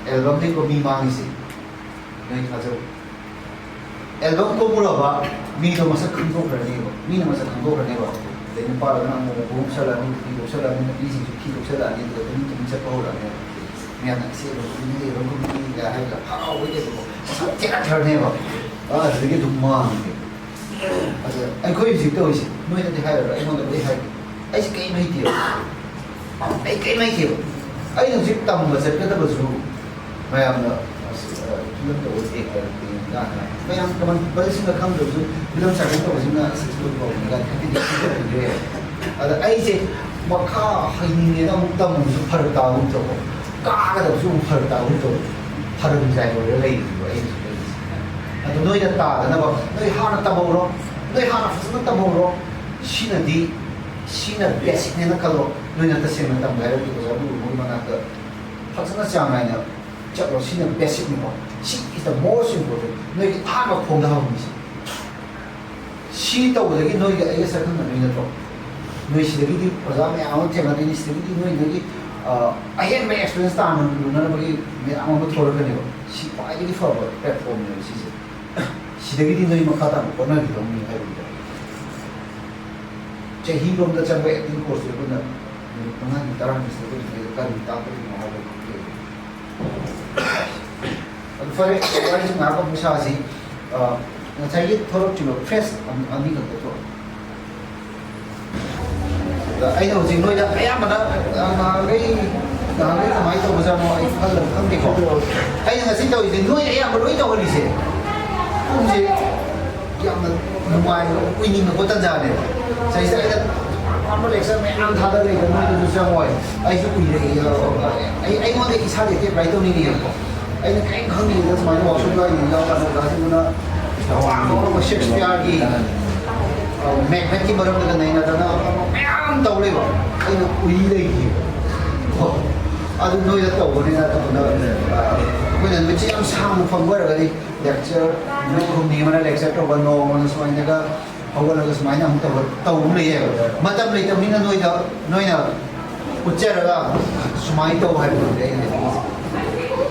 ꯑꯦꯜꯕꯝꯅꯤꯀꯣ ꯃꯤ ꯃꯥꯡꯉꯤꯁꯦ, ꯅꯣꯏ ꯊꯥꯖꯧ꯫ ꯑꯦꯜꯕꯝ ꯀꯨꯝꯃꯨꯔꯕ ꯃꯤꯗꯣ ꯃꯁꯛ ꯈꯪꯗꯣꯛꯈ꯭ꯔꯅꯦꯕ, ꯃꯤꯅ ꯃꯁꯛ ꯈꯪꯗꯣꯛꯈ꯭ꯔꯅꯦꯕ꯫ ꯑꯗꯩ ꯅꯨꯄꯥꯗꯨꯅ ꯑꯃꯨꯛ ꯃꯀꯣꯛ ꯎꯞꯁꯜꯂꯛꯑꯅꯤ, ꯅꯨꯄꯤ ꯎꯞꯁꯜꯂꯛꯑꯅꯤ, ꯅꯨꯄꯤꯁꯤꯡꯁꯨ ꯐꯤ ꯎꯞꯁꯜꯂꯛꯑꯅꯤ, ꯑꯗꯨꯒ ꯇꯨꯃꯤꯟ ꯇꯨꯃꯤꯟ ꯆꯠꯄ ꯍꯧꯔꯛꯑꯅꯦꯕ꯫ ꯃꯌꯥꯝꯅ "ꯑꯁꯤ ꯑꯦꯜꯕꯝ ꯀꯨꯝꯃꯤꯅꯤ, ꯑꯦꯜꯕꯝ ꯀꯨꯝꯃꯤꯅꯤꯒ" ꯍꯥꯏꯔꯒ ꯍꯔꯥꯎꯕꯩ ꯀꯩꯅꯣ ꯃꯁꯛ ꯊꯦꯡꯒꯠꯈ꯭ꯔꯅꯦꯕ꯫ ꯑꯗꯨꯗꯒꯤ ꯑꯗꯨꯝ ꯃꯥꯡꯉꯦ꯫ ꯑꯗ ꯑꯩꯈꯣꯏ ꯍꯧꯖꯤꯛ ꯇꯧꯔꯤꯁꯦ, ꯅꯣꯏꯗꯗꯤ ꯍꯥꯏꯔꯔꯣꯏ, ꯑꯩꯉꯣꯟꯗ ꯂꯣꯏ ꯍꯥꯏꯒꯦ꯫ ꯑꯩꯁꯦ ꯀꯔꯤꯝ ꯍꯩꯇꯦꯕ꯫ ꯑꯩ ꯀꯔꯤꯝ ꯍꯩꯇꯦꯕ꯫ ꯑꯩꯅ ꯍꯧꯖꯤꯛ ꯇꯝꯕ ꯆꯠꯀꯗꯕꯁꯨ ꯃꯌꯥꯝꯅ, ꯑꯁ, ꯑ, ꯐꯤꯂꯝ ꯇꯧꯕ ꯑꯦꯛꯇꯔ ꯀꯩꯅꯣ ꯀꯥꯏꯅ ꯃꯌꯥꯝ ꯀꯃꯟ ꯄꯤꯄꯜꯁꯤꯡꯅ ꯈꯪꯗ꯭ꯔꯁꯨ ꯐꯤꯂꯝ ꯁꯥꯔꯇꯤꯡ ꯇꯧꯕꯁꯤꯡꯅ ꯑꯁ ꯁ꯭ꯀꯨꯜ ꯀꯧꯕꯅꯤ ꯀꯥꯏꯅ ꯍꯥꯏꯕꯗꯤ ꯈꯪꯗ꯭ꯔꯦ꯫ ꯑꯗ ꯑꯩꯁꯦ ꯃꯈꯥ ꯍꯩꯅꯤꯡꯉꯦꯅ ꯑꯃꯨꯛ ꯇꯝꯕꯁꯨ ꯐꯔꯛ ꯇꯥꯕꯒꯨꯝ ꯇꯧꯕ, ꯀꯥꯒꯗꯕꯁꯨ ꯑꯃꯨꯛ ꯐꯔꯛ ꯇꯥꯕꯒꯨꯝ ꯇꯧꯕ, ꯐꯔꯛ ꯃꯤꯖꯥꯏ ꯑꯣꯏꯔ ꯂꯩꯔꯤꯕ ꯑꯩ ꯍꯧꯖꯤꯛ ꯂꯩꯔꯤꯁꯦ꯫ ꯑꯗꯣ ꯅꯣꯏꯅ ꯇꯥꯗꯅꯕ ꯅꯣꯏ ꯍꯥꯟꯅ ꯇꯝꯍꯧꯔꯣ, ꯅꯣꯏ ꯍꯥꯟꯅ ꯐꯖꯅ ꯇꯝꯍꯧꯔꯣ꯫ ꯁꯤꯅꯗꯤ, ꯁꯤꯅ ꯕꯦꯁꯤꯛꯅꯦꯅ ꯈꯜꯂꯣ꯫ ꯅꯣꯏꯅ ꯇꯁꯦꯡꯅ ꯇꯝꯒꯦ ꯍꯥꯏꯔꯗꯤ ꯑꯣꯖꯥ ꯒꯨꯔꯨ ꯃꯣꯏ ꯃꯅꯥꯛꯇ ꯐꯖꯅ ꯆꯥꯡ ꯅꯥꯏꯅ ꯆꯠꯂꯣ꯫ ꯁꯤꯅ ꯕꯦꯁꯤꯛꯅꯤꯀꯣ꯫ ꯁꯤ is the most important꯫ ꯅꯣꯏꯒꯤ ꯑꯍꯥꯟꯕ ꯈꯣꯡꯗ ꯍꯧꯔꯝꯃꯤꯁꯦ꯫ ꯁꯤ ꯇꯧꯕꯗꯒꯤ ꯅꯣꯏꯒ ꯑꯩꯒ ꯁꯛꯈꯪꯅꯗꯣꯏ ꯅꯠꯇ꯭ꯔꯣ? ꯅꯣꯏ ꯁꯤꯗꯒꯤꯗꯤ ꯑꯣꯖꯥ ꯃꯌꯥꯝ ꯑꯃ ꯊꯦꯡꯅꯗꯣꯏꯅꯤ꯫ ꯁꯤꯗꯒꯤꯗꯤ ꯅꯣꯏ ꯅꯣꯏꯒꯤ, ꯑ, ꯑꯍꯦꯟꯕ ꯑꯦꯛꯁꯄꯤꯔꯤꯌꯦꯟꯁ ꯇꯥꯟꯅꯅꯕꯒꯤ ꯃꯌꯥꯝ ꯑꯃ ꯊꯣꯛꯂꯛꯀꯅꯦꯕ꯫ ꯁꯤ ꯈ꯭ꯋꯥꯏꯗꯒꯤ ꯐꯕ ꯄ꯭ꯂꯦꯠꯐꯣꯝꯅꯦꯕ ꯁꯤꯁꯦ꯫ ꯁꯤꯗꯒꯤꯗꯤ ꯅꯣꯏ ꯃꯈꯥ ꯇꯥꯅ ꯍꯣꯠꯅꯈꯤꯗꯧꯅꯤ ꯍꯥꯏꯕꯅꯤꯗ꯫ ꯆꯍꯤꯔꯣꯝꯗ ꯆꯪꯕ ꯑꯦꯛꯇꯤꯡ ꯀꯣꯔꯁꯁꯦ ꯑꯩꯈꯣꯏꯅ ꯅꯨꯃꯤꯠ ꯃꯉꯥꯅꯤ ꯇꯔꯥꯅꯤ ꯁꯤꯗ ꯑꯩꯈꯣꯏ ꯀꯔꯤ ꯇꯥꯛꯀꯗꯣꯏꯅꯣ ꯍꯥꯏꯕ ꯈꯪꯗꯦ꯫ ꯑꯗꯨ ꯐꯔꯦ, ꯋꯥꯔꯤꯁꯤ ꯉꯥꯏꯍꯥꯛ ꯑꯃꯨꯛ ꯁꯥꯁꯤ꯫ ꯑ, ꯉꯁꯥꯏꯒꯤ ꯊꯣꯛꯂꯛꯇ꯭ꯔꯤꯕ ꯐ꯭ꯔꯦꯁ ꯑꯅꯤꯈꯛꯇ ꯊꯣꯛꯂꯛꯑꯦ꯫ ꯑꯗ ꯑꯩꯅ ꯍꯧꯖꯤꯛ ꯅꯣꯏꯗ ꯑꯌꯥꯝꯕꯅ, ꯑ, ꯅꯍꯥꯟꯈꯩ, ꯅꯍꯥꯟꯈꯩ ꯀꯃꯥꯏꯅ ꯇꯧꯕꯖꯥꯠꯅꯣ ꯑꯩ ꯈꯜꯂꯒ ꯈꯪꯗꯦꯀꯣ꯫ ꯑꯩꯅ ꯉꯁꯤ ꯇꯧꯔꯤꯁꯦ ꯅꯣꯏ ꯑꯌꯥꯝꯕ ꯂꯣꯏ ꯇꯧꯍꯜꯂꯤꯁꯦ꯫ ꯄꯨꯡꯁꯦ ꯌꯥꯝꯅ ꯅꯨꯡꯉꯥꯏꯕ, ꯑꯣꯏꯅꯤꯡꯉꯛꯄ ꯇꯟꯖꯥꯅꯦꯕ꯫ ꯁꯤꯗꯩꯁꯤꯗ ꯑꯩꯅ ꯑꯄꯥꯝꯕ ꯂꯦꯛꯆꯔ ꯃꯌꯥꯝ ꯊꯥꯗꯔꯛꯏꯗ ꯅꯣꯏꯗꯁꯨ ꯆꯪꯉꯣꯏ꯫ ꯑꯩꯁꯨ ꯎꯏꯔꯛꯏ, ꯑꯩ, ꯑꯩꯉꯣꯟꯗ ꯏꯁꯥꯗ ꯑꯦꯄ꯭ꯂꯥꯏ ꯇꯧꯅꯤꯡꯉꯦꯕꯀꯣ꯫ ꯑꯩꯅ ꯀꯔꯤꯝ ꯈꯪꯗꯦꯗ ꯁꯨꯃꯥꯏꯅ ꯋꯥꯛꯁꯣꯞ ꯂꯥꯛꯏꯅꯤ ꯌꯥꯎꯔꯀꯥꯟꯗ ꯑꯣꯖꯥꯁꯤꯡꯗꯨꯅ ꯆꯥꯎꯔꯥꯛꯄ ꯑꯃ ꯁꯦꯛꯁꯄꯤꯌꯥꯔꯒꯤ, ꯑ, ꯃꯦꯛꯕꯦꯠꯀꯤ ꯃꯔꯝꯗꯒ ꯅꯩꯅꯗꯅ ꯃꯌꯥꯝ ꯇꯧ ꯂꯩꯕ꯫ ꯑꯩꯅ ꯎꯏ ꯂꯩꯈꯤꯕ꯫ ꯀꯣ꯫ ꯑꯗꯨ ꯅꯣꯏꯗ ꯇꯧꯕꯅꯤꯅ ꯑꯗꯨꯅ, ꯑ, ꯑꯩꯈꯣꯏꯅ ꯅꯨꯃꯤꯠꯁꯦ ꯌꯥꯝ ꯁꯥꯡꯅ ꯐꯪꯕ ꯑꯣꯏꯔꯒꯗꯤ ꯂꯦꯛꯆꯔ ꯅꯨꯃꯤꯠ ꯍꯨꯝꯅꯤ ꯑꯃꯅ ꯂꯦꯛꯆꯔ ꯇꯧꯕ, ꯅꯣꯡꯃꯅ ꯁꯨꯃꯥꯏꯅꯒ ꯍꯧꯒꯠꯂꯒ ꯁꯨꯃꯥꯏꯅ ꯑꯃꯨꯛ ꯇꯧꯕ ꯇꯧꯕ ꯑꯃ ꯂꯩꯌꯦꯕ꯫ ꯃꯇꯝ ꯂꯩꯇꯕꯅꯤꯅ ꯅꯣꯏꯗ ꯅꯣꯏꯅ ꯎꯠꯆꯔꯒ ꯁꯨꯃꯥꯏꯅ ꯇꯧ ꯍꯥꯏꯕꯗꯨꯗꯤ ꯑꯩꯅ ꯂꯩꯅꯤꯡꯉꯤꯁꯦ꯫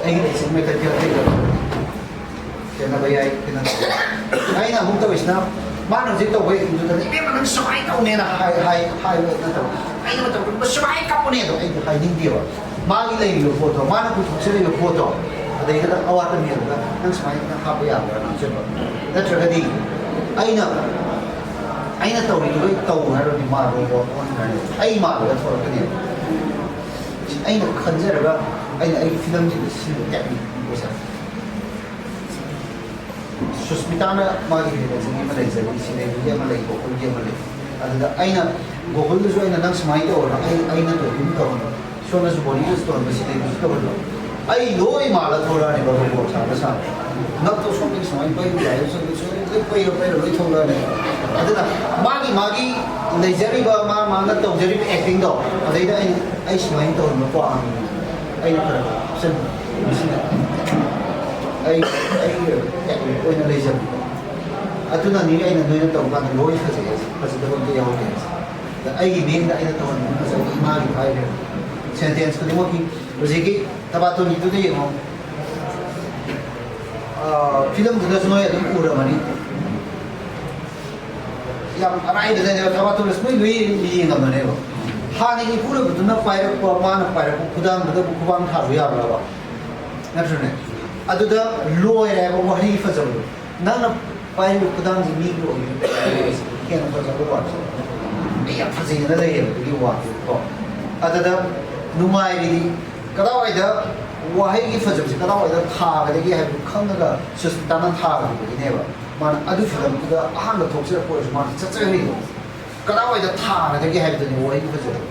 ꯑꯩꯒꯤ teaching method ꯀꯤ ꯑꯇꯩꯗ ꯈꯦꯠꯅꯕ ꯌꯥꯏ, ꯈꯦꯠꯅꯗꯕ ꯌꯥꯏ꯫ ꯑꯩꯅ ꯑꯃꯨꯛ ꯇꯧꯔꯤꯁꯤꯅ ꯃꯥꯅ ꯍꯧꯖꯤꯛ ꯇꯧꯕ acting ꯗꯨꯗ "ꯏꯕꯦꯝꯃ ꯅꯪ ꯁꯨꯃꯥꯏꯅ ꯇꯧꯅꯦꯅ" ꯍꯥꯏ ꯍꯥꯏ ꯍꯥꯏꯕ ꯅꯠꯇꯕ, "ꯑꯩꯅ ꯃꯇꯧ ꯀꯔꯝꯕ ꯁꯨꯃꯥꯏꯅ ꯀꯞꯄꯨꯅꯦ" ꯑꯗꯣ ꯑꯩꯗꯤ ꯍꯥꯏꯅꯤꯡꯗꯦꯕ꯫ ꯃꯥꯒꯤ ꯂꯩꯔꯤꯕ ꯄꯣꯠꯇꯣ, ꯃꯥꯅ ꯄꯨꯊꯣꯛꯆꯔꯤꯕ ꯄꯣꯠꯇꯣ, ꯑꯗꯩꯗꯨꯗ ꯑꯋꯥꯠꯄ ꯃꯦꯜꯂꯒ "ꯅꯪ ꯁꯨꯃꯥꯏꯅ ꯅꯪ ꯍꯥꯞꯄ ꯌꯥꯕ꯭ꯔꯥ?" ꯅꯪ ꯆꯨꯝꯕ ꯅꯠꯇ꯭ꯔꯒꯗꯤ ꯑꯩꯅ ꯑꯩꯅ ꯇꯧꯔꯤꯗꯨꯒꯩ ꯇꯧ ꯍꯥꯏꯔꯨꯔꯗꯤ ꯃꯥ ꯔꯣꯕꯣꯠ ꯑꯣꯟꯈ꯭ꯔꯅꯤ, ꯑꯩ ꯃꯥꯜꯂꯒ ꯊꯣꯛꯂꯛꯀꯅꯦꯕ꯫ ꯑꯩꯅ ꯈꯟꯖꯔꯒ ꯑꯩꯅ ꯑꯩ ꯐꯤꯂꯝꯁꯤꯗ ꯁꯤꯟꯕ ꯇꯦꯛꯅꯤꯛ ꯄꯩꯁꯥ ꯁꯨꯁꯃꯤꯇꯥꯅ ꯃꯥꯒꯤ ꯔꯤꯂꯦꯁꯟꯒꯤ ꯑꯃ ꯂꯩꯖꯔꯤ, ꯁꯤꯅꯦꯃꯤꯒꯤ ꯑꯃ ꯂꯩ, ꯒꯣꯀꯨꯜꯒꯤ ꯑꯃ ꯂꯩ꯫ ꯑꯗꯨꯗ ꯑꯩꯅ ꯒꯣꯀꯨꯜꯗꯁꯨ ꯑꯩꯅ "ꯅꯪ ꯁꯨꯃꯥꯏꯅ ꯇꯧꯔꯣ, ꯑꯩ ꯑꯩ ꯅꯠꯇ꯭ꯔꯗꯤ ꯑꯗꯨꯝ ꯇꯧꯔꯣ, ꯁꯣꯝꯗꯁꯨ ꯕꯣꯅꯤꯗꯁꯨ ꯇꯧꯔꯣ, ꯁꯤꯅꯦꯃꯤꯁꯨ ꯇꯧꯔꯣ", ꯑꯩ ꯂꯣꯏ ꯃꯥꯜꯂ ꯊꯣꯛꯂꯛꯑꯅꯦꯕ ꯔꯣꯕꯣꯠ ꯁꯥꯕ ꯁꯥꯕ꯫ ꯉꯛꯇꯣ ꯁꯣꯝꯗꯒꯤ ꯁꯨꯃꯥꯏꯅ ꯄꯩꯕ ꯌꯥꯏ, ꯁꯣꯝꯗ ꯁꯣꯝꯗ ꯂꯣꯏ ꯄꯩꯔ ꯄꯩꯔ ꯂꯣꯏ ꯊꯣꯛꯂꯛꯑꯅꯦꯕ꯫ ꯑꯗꯨꯅ ꯃꯥꯒꯤ ꯃꯥꯒꯤ ꯂꯩꯖꯔꯤꯕ ꯃꯥ ꯃꯥꯅ ꯇꯧꯖꯔꯤꯕ acting ꯗꯣ, ꯑꯗꯩꯗ ꯑꯩꯅ "ꯑꯩ ꯁꯨꯃꯥꯏꯅ ꯇꯧꯔꯝꯕ ꯄꯥꯝꯃꯤ", ꯑꯩꯅ ꯈꯔ ꯍꯥꯞꯆꯤꯟꯕ ꯃꯁꯤꯅ ꯑꯩ ꯑꯩꯒꯤ ꯑꯣꯏꯅ ꯂꯩꯖꯕꯗꯣ꯫ ꯑꯗꯨꯅꯅꯤ ꯑꯩꯅ ꯅꯣꯏꯅ ꯇꯧꯕ ꯀꯥꯟꯗ ꯂꯣꯏ ꯐꯖꯩ ꯍꯥꯏꯁꯦ, ꯐꯖꯗꯕ ꯑꯝꯇ ꯌꯥꯎꯗꯦ ꯍꯥꯏꯁꯦ꯫ ꯑꯗ ꯑꯩꯒꯤ ꯃꯤꯠꯌꯦꯡꯗ ꯑꯩꯅ ꯇꯧꯍꯟꯅꯤꯡꯕ ꯐꯖꯕ ꯏꯃꯥꯒꯤ ꯍꯥꯏꯈ꯭ꯔꯦ꯫ Sentence ꯈꯨꯗꯤꯡꯃꯛꯀꯤ ꯍꯧꯖꯤꯛꯀꯤ ꯊꯕꯥꯇꯣꯟꯒꯤꯗꯨꯗ ꯌꯦꯡꯉꯣ꯫ ꯑꯥ, ꯐꯤꯂꯝꯗꯨꯗꯁꯨ ꯅꯣꯏ ꯑꯗꯨꯝ ꯎꯔꯝꯃꯅꯤ꯫ ꯌꯥꯝ ꯑꯔꯥꯏꯕꯗꯅꯦꯕ, ꯊꯕꯥꯇꯣꯟꯗꯁꯨ ꯅꯣꯏ ꯂꯣꯏ ꯌꯦꯡꯉꯝꯃꯅꯦꯕ꯫ ꯍꯥꯟꯅꯒꯤ ꯏꯄꯨꯔꯣꯏꯕꯗꯨꯅ ꯄꯥꯏꯔꯛꯄ, ꯃꯥꯅ ꯄꯥꯏꯔꯛꯄ ꯈꯨꯗꯥꯡꯗꯨꯗꯕꯨ ꯈꯨꯕꯥꯡ ꯊꯥꯕ ꯌꯥꯕ꯭ꯔꯕ? ꯅꯠꯇ꯭ꯔꯅꯦ? ꯑꯗꯨꯗ ꯂꯣꯏꯔꯦ ꯍꯥꯏꯕ ꯋꯥꯍꯩ ꯐꯖꯕꯗꯣ꯫ ꯅꯪꯅ ꯄꯥꯏꯔꯤꯕ ꯈꯨꯗꯥꯡꯁꯤ ꯃꯤꯒꯤ ꯑꯣꯏꯒꯦꯔꯥ ꯍꯦꯟꯅ ꯐꯖꯕ ꯋꯥꯠꯁꯦ꯫ ꯑꯩ ꯌꯥꯝ ꯐꯖꯩꯅ ꯂꯩꯌꯦꯕ ꯑꯗꯨꯒꯤ ꯋꯥꯗꯨ ꯀꯣ꯫ ꯑꯗꯨꯗ ꯅꯨꯡꯉꯥꯏꯔꯤꯗꯤ ꯀꯗꯥꯏꯋꯥꯏꯗ ꯋꯥꯍꯩꯒꯤ ꯐꯖꯕꯁꯦ ꯀꯗꯥꯏꯋꯥꯏꯗ ꯊꯥꯒꯗꯒꯦ ꯍꯥꯏꯕꯗꯨ ꯈꯪꯉꯒ ꯁꯨꯁꯃꯤꯇꯥꯅ ꯊꯥꯒꯗꯕꯒꯤꯅꯦꯕ꯫ ꯃꯥꯅ ꯑꯗꯨ ꯐꯤꯂꯝꯗꯨꯗ ꯑꯍꯥꯟꯕ ꯊꯣꯛꯆꯔꯛꯄ ꯑꯣꯏꯔꯁꯨ ꯃꯥꯅ ꯆꯠꯆꯈ꯭ꯔꯤꯗꯣ ꯀꯗꯥꯏꯋꯥꯏꯗ ꯊꯥꯒꯗꯒꯦ ꯍꯥꯏꯕꯗꯨꯅꯤ ꯋꯥꯍꯩꯒꯤ ꯐꯖꯕ꯫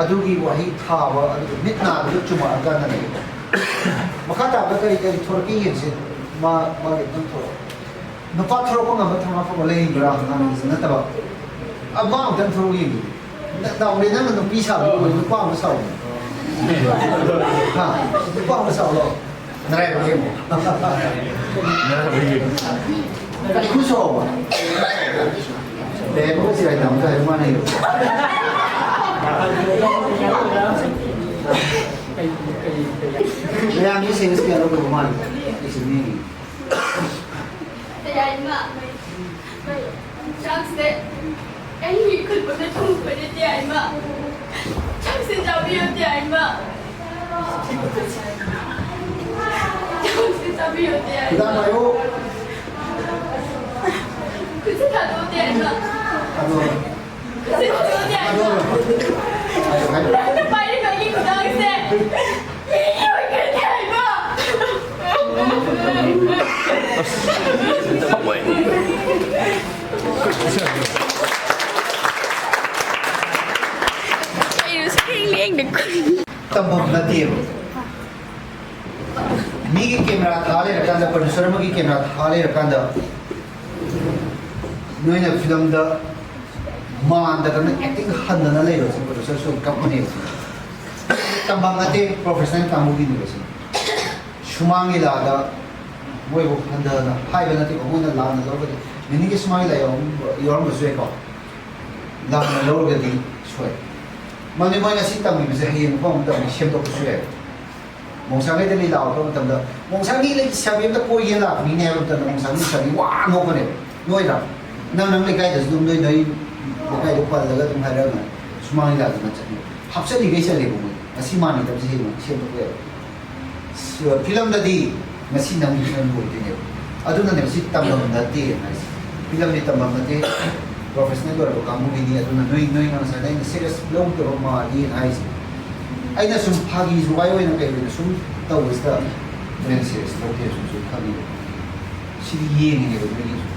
ꯑꯗꯨꯒꯤ ꯋꯥꯍꯩ ꯊꯥꯕ ꯑꯗꯨꯒ ꯃꯤꯠ ꯅꯥꯗꯨꯗ ꯆꯨꯝꯃꯛꯑꯀꯥꯟꯗꯅꯦ꯫ ꯃꯈꯥ ꯇꯥꯕꯗ ꯀꯔꯤ ꯀꯔꯤ ꯊꯣꯔꯛꯀꯦ ꯌꯦꯡꯁꯤ꯫ ꯃꯥ ꯃꯥꯒꯤ ꯑꯗꯨꯝ ꯊꯣꯔꯛꯑꯣ꯫ ꯅꯨꯄꯥ ꯊꯣꯔꯛꯄ ꯉꯝꯕ ꯊꯧꯅꯥ ꯐꯕ ꯂꯩꯕ꯭ꯔꯥ ꯍꯪꯉꯤꯁꯤ ꯅꯠꯇꯕ꯫ ꯑꯃ ꯑꯃꯨꯛꯇꯪ ꯊꯣꯔꯛꯎ ꯌꯦꯡꯒꯦ꯫ ꯅ-, ꯅꯥꯎꯔꯦ, ꯅꯪꯅ ꯅꯨꯄꯤ ꯁꯥꯕꯗꯤ ꯑꯣꯏ, ꯅꯨꯄꯥ ꯑꯃ ꯁꯥꯎ꯫ ꯍꯥ? ꯅꯨꯄꯥ ꯑꯃ ꯁꯥꯎꯂꯣ꯫ ꯅꯔꯥꯏꯕꯛ ꯌꯦꯡꯉꯣ꯫ ꯀꯥꯏꯈꯨ ꯁꯣꯛꯑꯕ? ꯕꯦꯕꯒ ꯆꯤꯔꯥꯏ ꯇꯥꯡꯕꯒ ꯍꯥꯏꯕ ꯃꯥꯟꯅꯩ꯫ ꯃꯌꯥꯝꯒꯤ ꯁꯦꯟꯁ ꯀꯌꯥ ꯂꯧꯗꯧꯕ ꯃꯥꯜꯂꯤ? ꯑꯩꯁꯨ ꯅꯤꯡꯉꯤ꯫ ꯌꯥꯏꯃ, ꯆꯥꯛꯁꯦ ꯑꯩꯒꯤ ꯈꯨꯠꯄꯨꯗ ꯊꯨꯡꯕꯅꯦ ꯌꯥꯏꯃ꯫ ꯆꯥꯛꯁꯦ ꯆꯥꯕꯤꯌꯣ ꯌꯥꯏꯃ꯫ ꯆꯥꯛꯁꯦ ꯆꯥꯕꯤꯌꯣ ꯌꯥꯏꯃ꯫ ꯍꯤꯗꯥꯛ ꯄꯥꯏꯌꯨ꯫ ꯈꯨꯠꯁꯦ ꯊꯥꯗꯣꯛꯑꯣ ꯌꯥꯏꯃ꯫ ꯊꯥꯗꯣꯛꯑꯣ꯫ ꯈꯨꯠꯁꯦ ꯊꯥꯗꯣꯛꯑꯣ ꯌꯥꯏꯃ꯫ ꯊꯥꯗꯣꯛꯑꯣ꯫ ꯍꯥꯏꯌꯨ, ꯍꯥꯏꯌꯨ꯫ ꯅꯪꯅ ꯄꯥꯏꯔꯤꯕ ꯑꯩꯒꯤ ꯈꯨꯗꯥꯡꯁꯦ ꯃꯤꯒꯤ ꯑꯣꯏꯒꯅꯤ ꯍꯥꯏꯕ꯫ ꯀꯩꯅꯣ ꯁꯤ ꯂꯦꯡꯗꯦ꯫ ꯇꯝꯐꯝ ꯅꯠꯇꯦꯕ꯫ ꯃꯤꯒꯤ ꯀꯦꯃꯦꯔꯥ ꯊꯥ ꯂꯩꯔꯀꯥꯟꯗ, ꯄ꯭ꯔꯣꯗ꯭ꯌꯨꯁꯔ ꯑꯃꯒꯤ ꯀꯦꯃꯦꯔꯥ ꯊꯥ ꯂꯩꯔꯀꯥꯟꯗ, ꯅꯣꯏꯅ ꯐꯤꯂꯝꯗ ꯃꯥꯟꯗꯗꯅ ꯑꯦꯛꯇꯤꯡ ꯍꯟꯗꯅ ꯂꯩꯕꯁꯦ ꯄ꯭ꯔꯣꯗ꯭ꯌꯨꯁꯔꯁꯨ ꯀꯞꯄꯅꯦꯕ꯫ ꯇꯝꯐꯝ ꯅꯠꯇꯦ, ꯄ꯭ꯔꯣꯐꯦꯁꯅꯦꯜ ꯀꯥꯡꯕꯨꯒꯤꯅꯦꯕ ꯁꯤꯅ꯫ ꯁꯨꯃꯥꯡ ꯂꯤꯂꯥꯗ ꯃꯣꯏꯕꯨ ꯍꯟꯊꯅ ꯍꯥꯏꯕ ꯅꯠꯇꯦꯀꯣ, ꯃꯣꯏꯅ ꯂꯥꯟꯅ ꯂꯧꯔꯒꯗꯤ ꯃꯤꯅꯤꯒꯤ ꯁꯨꯃꯥꯡ ꯂꯤꯂꯥ ꯌꯥꯎꯔꯝ-, ꯌꯥꯎꯔꯝꯕꯁꯨ ꯌꯥꯏꯀꯣ꯫ ꯂꯥꯟꯅ ꯂꯧꯔꯒꯗꯤ ꯁꯣꯏ꯫ ꯃꯔꯝꯗꯤ ꯃꯣꯏ ꯉꯁꯤ ꯇꯝꯃꯤꯕꯁꯦ ꯍꯌꯦꯡ ꯃꯐꯝ ꯑꯃꯗ ꯑꯃꯨꯛ ꯁꯦꯝꯗꯣꯛꯄꯁꯨ ꯌꯥꯏ꯫ ꯃꯣꯡꯁꯥꯡꯒꯩꯗ ꯂꯤꯂꯥ ꯎꯠꯄ ꯃꯇꯝꯗ ꯃꯣꯡꯁꯥꯡꯒꯤ ꯂꯩꯁꯥꯕꯤ ꯑꯃꯇ ꯀꯣꯏꯒꯦ ꯂꯥꯛꯄꯅꯤꯅꯦ ꯍꯥꯏꯕ ꯃꯇꯝꯗ ꯃꯣꯡꯁꯥꯡꯒꯤ ꯂꯩꯁꯥꯕꯤ ꯋꯥ ꯅꯣꯛꯄꯅꯦꯕ꯫ ꯅꯣꯏꯔ? ꯅꯪ, ꯅꯪ ꯂꯩꯀꯥꯏꯗꯁꯨ ꯑꯗꯨꯝ ꯅꯣꯏ, ꯅꯣꯏ ꯂꯩꯀꯥꯏꯗꯣ ꯄꯜꯂꯒ ꯑꯗꯨꯝ ꯍꯥꯏꯔꯛꯑꯒ ꯁꯨꯃꯥꯡ ꯂꯤꯂꯥꯗꯨꯅ ꯆꯠꯂꯤ꯫ ꯍꯥꯞꯆꯜꯂꯤꯈꯩ ꯆꯠꯂꯦꯕ ꯃꯣꯏ꯫ ꯉꯁꯤ ꯃꯥꯟꯅꯗꯕꯁꯦ ꯍꯌꯦꯡ ꯁꯦꯝꯗꯣꯛꯄ ꯌꯥꯏ꯫ ꯐꯤꯂꯝꯗꯗꯤ ꯉꯁꯤ ꯅꯪꯒꯤ ꯐꯤꯂꯝ ꯑꯣꯏꯗꯣꯏꯅꯦꯕ꯫ ꯑꯗꯨꯅꯅꯦꯕ ꯁꯤ ꯇꯝꯐꯝ ꯅꯠꯇꯦ ꯍꯥꯏꯁꯦ꯫ ꯐꯤꯂꯝꯗꯤ ꯇꯝꯐꯝ ꯅꯠꯇꯦ, ꯄ꯭ꯔꯣꯐꯦꯁꯅꯦꯜ ꯑꯣꯏꯔꯕ ꯀꯥꯡꯕꯨꯒꯤꯅꯤ꯫ ꯑꯗꯨꯅ ꯅꯣꯏ, ꯅꯣꯏꯅ ꯉꯁꯥꯏꯗ ꯑꯩꯅ ꯁꯦꯔꯤꯌꯁ ꯂꯧꯗꯕ ꯃꯥꯜꯂꯤꯅ ꯍꯥꯏꯁꯦ꯫ ꯑꯩꯅ ꯁꯨꯝ ꯐꯥꯒꯤ ꯖꯨꯒꯥꯏ ꯑꯣꯏꯅ ꯀꯩ ꯑꯣꯏꯅ ꯁꯨꯝ ꯇꯧꯕꯁꯤꯗ ꯅꯣꯏꯅ ꯁꯦꯔꯤꯌꯁ ꯂꯧꯗꯦ ꯁꯨꯝ, ꯁꯨꯝ ꯈꯪꯉꯦꯕ꯫ ꯁꯤꯗꯤ ꯌꯦꯡꯉꯤꯅꯦꯕ ꯅꯣꯏꯒꯤꯁꯨ꯫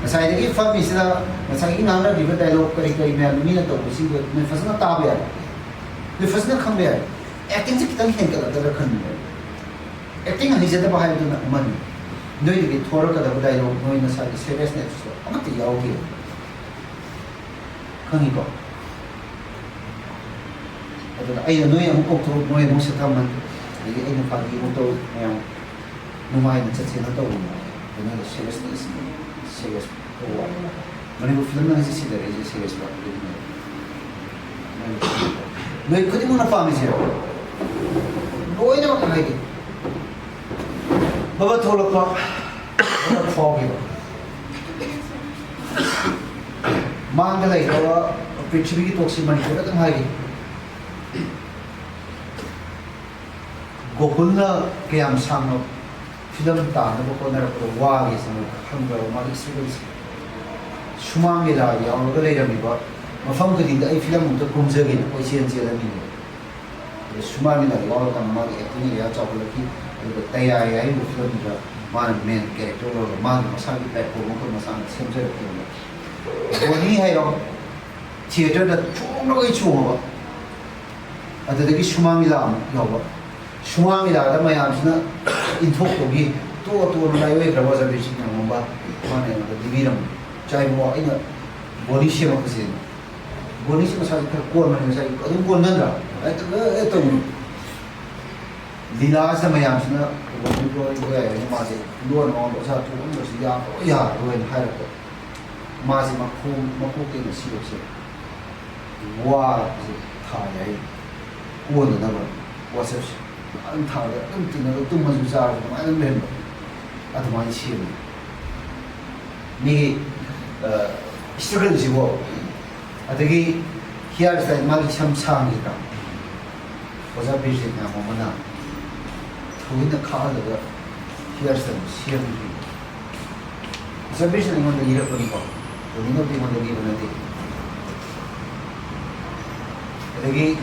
ꯉꯁꯥꯏꯗꯒꯤ ꯐꯝꯃꯤꯁꯤꯗ ꯉꯁꯥꯏꯒꯤ ꯉꯥꯡꯅꯈꯤꯕ ꯗꯥꯏꯂꯣꯛ ꯀꯔꯤ ꯀꯔꯤ ꯃꯌꯥꯝꯗꯣ ꯃꯤꯅ ꯇꯧꯕꯁꯤꯡꯗꯣ ꯅꯣꯏ ꯐꯖꯅ ꯇꯥꯕ ꯌꯥꯏ, ꯅꯣꯏ ꯐꯖꯅ ꯈꯪꯕ ꯌꯥꯏ꯫ ꯑꯦꯛꯇꯤꯡꯁꯦ ꯈꯤꯇꯪ ꯍꯦꯟꯒꯠꯂꯛꯀꯗ꯭ꯔꯥ ꯈꯟꯕꯅꯦ꯫ ꯑꯦꯛꯇꯤꯡ ꯍꯩꯖꯗꯕ ꯍꯥꯏꯕꯗꯨꯅ ꯑꯃꯅꯤ꯫ ꯅꯣꯏꯗꯒꯤ ꯊꯣꯔꯛꯀꯗꯕ ꯗꯥꯏꯂꯣꯛ ꯅꯣꯏ ꯅꯁꯥꯒꯤ ꯁꯦꯔꯤꯌꯁꯅꯦꯁꯇꯣ ꯑꯃꯠꯇ ꯌꯥꯎꯗꯦꯕ꯫ ꯈꯪꯉꯤꯀꯣ? ꯑꯗꯨꯅ ꯑꯩꯅ ꯅꯣꯏ ꯑꯃꯨꯛ ꯀꯧꯊꯣꯛ, ꯅꯣꯏ ꯑꯃꯨꯛ ꯁꯛꯊꯝꯃꯟ, ꯑꯗꯒꯤ ꯑꯩꯅ ꯐꯥꯒꯤ ꯑꯃꯨꯛ ꯇꯧ, ꯃꯌꯥꯝ ꯅꯨꯡꯉꯥꯏꯅ ꯆꯠꯁꯦꯅ ꯇꯧꯕꯅꯦ꯫ ꯑꯗꯨꯅ ꯁꯦꯔꯤꯌꯁꯅꯦꯁ ꯁꯦꯔꯤꯌꯁ꯫ ꯃꯅꯤꯄꯨꯔ ꯐꯤꯂꯝꯅ ꯉꯁꯤ ꯁꯤꯗꯔꯛꯏꯁꯦ ꯁꯦꯔꯤꯌꯁ ꯂꯥꯛꯄꯗꯒꯤꯅꯦ꯫ ꯅꯣꯏ ꯈꯨꯗꯤꯡꯃꯛꯅ ꯄꯥꯝꯃꯤꯁꯦ ꯂꯣꯏꯅꯃꯛ ꯍꯥꯏꯒꯦ꯫ ꯕꯕ ꯊꯣꯛꯂꯛꯄ, ꯕꯕ ꯐꯥꯎꯈꯤꯕ꯫ ꯃꯥꯡꯗ ꯂꯩꯈ꯭ꯔꯕ ꯄ꯭ꯔꯤꯊꯤꯕꯤꯒꯤ ꯇꯣꯛꯁꯤ ꯃꯅꯤꯄꯨꯔꯗ ꯑꯗꯨꯝ ꯍꯥꯏꯒꯦ꯫ ꯒꯣꯀꯨꯜꯅ ꯀꯌꯥꯝ ꯁꯥꯡꯅ ꯐꯤꯂꯝ ꯇꯥꯅꯕ ꯍꯣꯠꯅꯔꯛꯄꯗ ꯋꯥꯒꯦ ꯁꯤꯅ ꯈꯪꯗ꯭ꯔꯕ ꯃꯥꯒꯤ ꯏꯁꯇ꯭ꯔꯒꯜꯁꯦ꯫ ꯁꯨꯃꯥꯡ ꯂꯤꯂꯥ ꯌꯥꯎꯔꯒ ꯂꯩꯔꯝꯃꯤꯕ ꯃꯐꯝ ꯈꯨꯗꯤꯡꯗ ꯑꯩ ꯐꯤꯂꯝ ꯑꯃꯨꯛꯇ ꯀꯨꯝꯖꯒꯦꯅ ꯀꯣꯏꯆꯦꯟ ꯆꯦꯜꯂꯝꯃꯤꯅꯦꯕ꯫ ꯑꯗ ꯁꯨꯃꯥꯡ ꯂꯤꯂꯥ ꯌꯥꯎꯔꯀꯥꯟꯗ ꯃꯥꯒꯤ ꯑꯦꯛꯇꯤꯡ ꯑꯦꯔꯤꯌꯥ ꯆꯥꯎꯈꯠꯂꯛꯈꯤ꯫ ꯑꯗꯨꯒ ꯇꯌꯥꯏ ꯍꯥꯏꯔꯤꯕ ꯐꯤꯂꯝꯗꯨꯗ ꯃꯥꯅ ꯃꯦꯟ ꯀꯦꯔꯦꯛꯇꯔ ꯑꯣꯏꯔꯒ ꯃꯥꯒꯤ ꯃꯁꯥꯒꯤ ꯄ꯭ꯂꯦꯠꯐꯣꯝ ꯑꯃꯈꯛ ꯃꯁꯥꯅ ꯁꯦꯝꯖꯔꯛꯈꯤꯕꯅꯦ꯫ ꯕꯣꯅꯤ ꯍꯥꯏꯔꯣ, ꯊꯤꯌꯦꯇꯔꯗ ꯆꯣꯡꯂꯒ ꯆꯣꯡꯉꯕ꯫ ꯑꯗꯨꯗꯒꯤ ꯁꯨꯃꯥꯡ ꯂꯤꯂꯥ ꯑꯃꯨꯛ ꯌꯥꯎꯕ꯫ ꯁꯨꯃꯥꯡ ꯂꯤꯂꯥꯗ ꯃꯌꯥꯝꯁꯤꯅ ꯏꯟꯊꯣꯛꯄꯒꯤ ꯇꯣ ꯇꯣꯅ ꯃꯥꯏꯑꯣꯏꯈ꯭ꯔꯕ ꯑꯣꯖꯥ ꯕꯤꯔꯁꯤꯡ ꯉꯥꯝꯕ ꯃꯥꯅ ꯑꯩꯉꯣꯟꯗ ꯂꯤꯕꯤꯔꯝꯃꯤ꯫ "ꯆꯥꯏꯕꯣ, ꯑꯩꯅ ꯕꯣꯅꯤ ꯁꯦꯝꯃꯛꯄꯁꯦ, ꯕꯣꯅꯤꯁꯦ ꯃꯁꯥꯁꯦ ꯈꯔ ꯀꯣꯟꯕꯅꯦ, ꯉꯁꯥꯏ ꯑꯗꯨꯝ ꯀꯣꯟꯒꯟꯗ꯭ꯔꯥ?" ꯍꯦꯛꯇ, ꯑꯦ, ꯑꯦ ꯇꯧꯅꯤ꯫ ꯂꯤꯂꯥꯁꯤꯗ ꯃꯌꯥꯝꯁꯤꯅ ꯕꯣꯅꯤ ꯕꯣꯏ ꯕꯣꯏ ꯍꯥꯏꯅ ꯃꯥꯁꯦ ꯂꯣꯟ ꯉꯥꯡꯕ ꯑꯣꯖꯥ ꯊꯣꯛꯍꯟꯕꯁꯨ ꯌꯥꯔꯣꯏ, ꯌꯥꯔꯣꯏꯅ ꯍꯥꯏꯔꯛꯄ꯫ ꯃꯥꯁꯦ ꯃꯈꯣꯡ, ꯃꯀꯣꯛꯇꯩꯅ ꯁꯤꯐꯧꯁꯦ ꯋꯥꯁꯦ ꯊꯥꯏ ꯍꯥꯏ꯫ ꯀꯣꯟꯅꯅꯕ ꯋꯥꯆꯦꯞꯁꯦ ꯑꯗꯨꯝ ꯊꯥꯔꯒ ꯑꯗꯨꯝ ꯇꯤꯟꯅꯔꯒ ꯇꯨꯝꯃꯁꯨ ꯆꯥꯔꯁꯨ ꯑꯗꯨꯃꯥꯏꯅ ꯑꯗꯨꯝ ꯂꯩꯍꯟꯕ꯫ ꯑꯗꯨꯃꯥꯏꯅ ꯁꯦꯝꯃꯤ꯫ ꯃꯤꯒꯤ, ꯑ, ꯏꯁꯇ꯭ꯔꯒꯜꯁꯤꯕꯣ꯫ ꯑꯗꯒꯤ ꯍꯤꯌꯥꯔ ꯁ꯭ꯇꯥꯏꯜ, ꯃꯥꯒꯤ ꯁꯝ ꯁꯥꯡꯉꯤꯗ꯭ꯔꯥ? ꯑꯣꯖꯥ ꯕꯤꯔꯖꯤꯠ ꯃꯌꯥꯝ ꯑꯃꯅ ꯊꯑꯣꯏꯅ ꯈꯥꯛꯍꯜꯂꯒ ꯍꯤꯌꯥꯔ ꯁ꯭ꯇꯥꯏꯜ ꯁꯦꯝꯈꯤ꯫ ꯑꯣꯖꯥ ꯕꯤꯔꯖꯤꯠ ꯑꯩꯉꯣꯟꯗ ꯂꯤꯔꯛꯄꯅꯤꯀꯣ, ꯇꯣꯅꯤꯅꯕꯨꯗꯤ ꯑꯩꯉꯣꯟꯗ ꯂꯤꯕ ꯅꯠꯇꯦ꯫ ꯑꯗꯒꯤ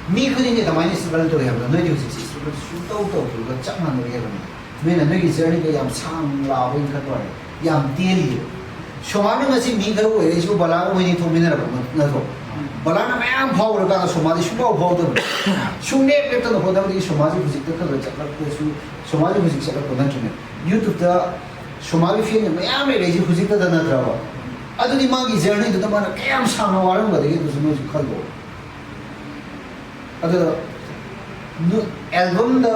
ꯃꯤ ꯈꯨꯗꯤꯡꯒꯤ ꯑꯗꯨꯃꯥꯏꯅ ꯏꯁꯇ꯭ꯔꯒꯜ ꯇꯧꯋꯤ ꯍꯥꯏꯕꯗꯣ, ꯅꯣꯏꯗꯤ ꯍꯧꯖꯤꯛꯁꯦ ꯏꯁꯇ꯭ꯔꯒꯜ ꯁꯨꯡꯇꯧ ꯇꯧꯗ꯭ꯔꯒ ꯆꯞ ꯃꯥꯟꯅꯔꯤ ꯍꯥꯏꯕꯅꯤ꯫ ꯅꯣꯏꯅ ꯅꯣꯏꯒꯤ ꯖꯔꯅꯤꯗꯣ ꯌꯥꯝ ꯁꯥꯡ ꯂꯥꯛꯑꯕ ꯏꯟꯈꯠꯄ ꯋꯥꯅꯤ, ꯌꯥꯝ ꯇꯦꯜꯂꯤꯌꯦ꯫ ꯁꯣꯃꯥꯅ ꯉꯁꯤ ꯃꯤ ꯈꯔ ꯑꯣꯏꯔꯛꯏꯁꯤꯕꯨ ꯕꯂꯥꯒ ꯃꯣꯏꯅꯤ ꯊꯣꯛꯃꯤꯟꯅꯔꯛꯄ ꯅꯠꯇ꯭ꯔꯣ? ꯕꯂꯥꯅ ꯃꯌꯥꯝ ꯐꯥꯎꯔꯀꯥꯟꯗ ꯁꯣꯃꯥꯗꯤ ꯁꯨꯡꯐꯥꯎ ꯐꯥꯎꯗꯕꯅꯤ꯫ ꯁꯨꯡꯂꯦꯞ ꯂꯦꯞꯇꯅ ꯍꯣꯠꯅꯕꯗꯒꯤ ꯁꯣꯃꯥꯁꯤ ꯍꯧꯖꯤꯛꯇ ꯈꯔ ꯈꯔ ꯆꯠꯂꯛꯄꯁꯨ, ꯁꯣꯃꯥꯁꯤ ꯍꯧꯖꯤꯛ ꯆꯠꯂꯛꯄ ꯅꯠꯇ꯭ꯔꯅꯦ? ꯌꯨꯇ꯭ꯌꯨꯕꯇ ꯁꯣꯃꯥꯒꯤ ꯐꯦꯟꯁ ꯃꯌꯥꯝ ꯂꯩꯔꯛꯏꯁꯦ ꯍꯧꯖꯤꯛꯇꯗ ꯅꯠꯇ꯭ꯔꯕ? ꯑꯗꯨꯗꯤ ꯃꯥꯒꯤ ꯖꯔꯅꯤꯗꯨꯗ ꯃꯥꯅ ꯀꯌꯥꯝ ꯁꯥꯡꯅ ꯋꯥꯔꯝꯒꯗꯒꯦ ꯑꯗꯨꯁꯨ ꯅꯣꯏꯁꯨ ꯈꯜꯂꯣ꯫ ꯑꯗꯨꯗ ꯅꯨ-, ꯑꯦꯜꯕꯝꯗ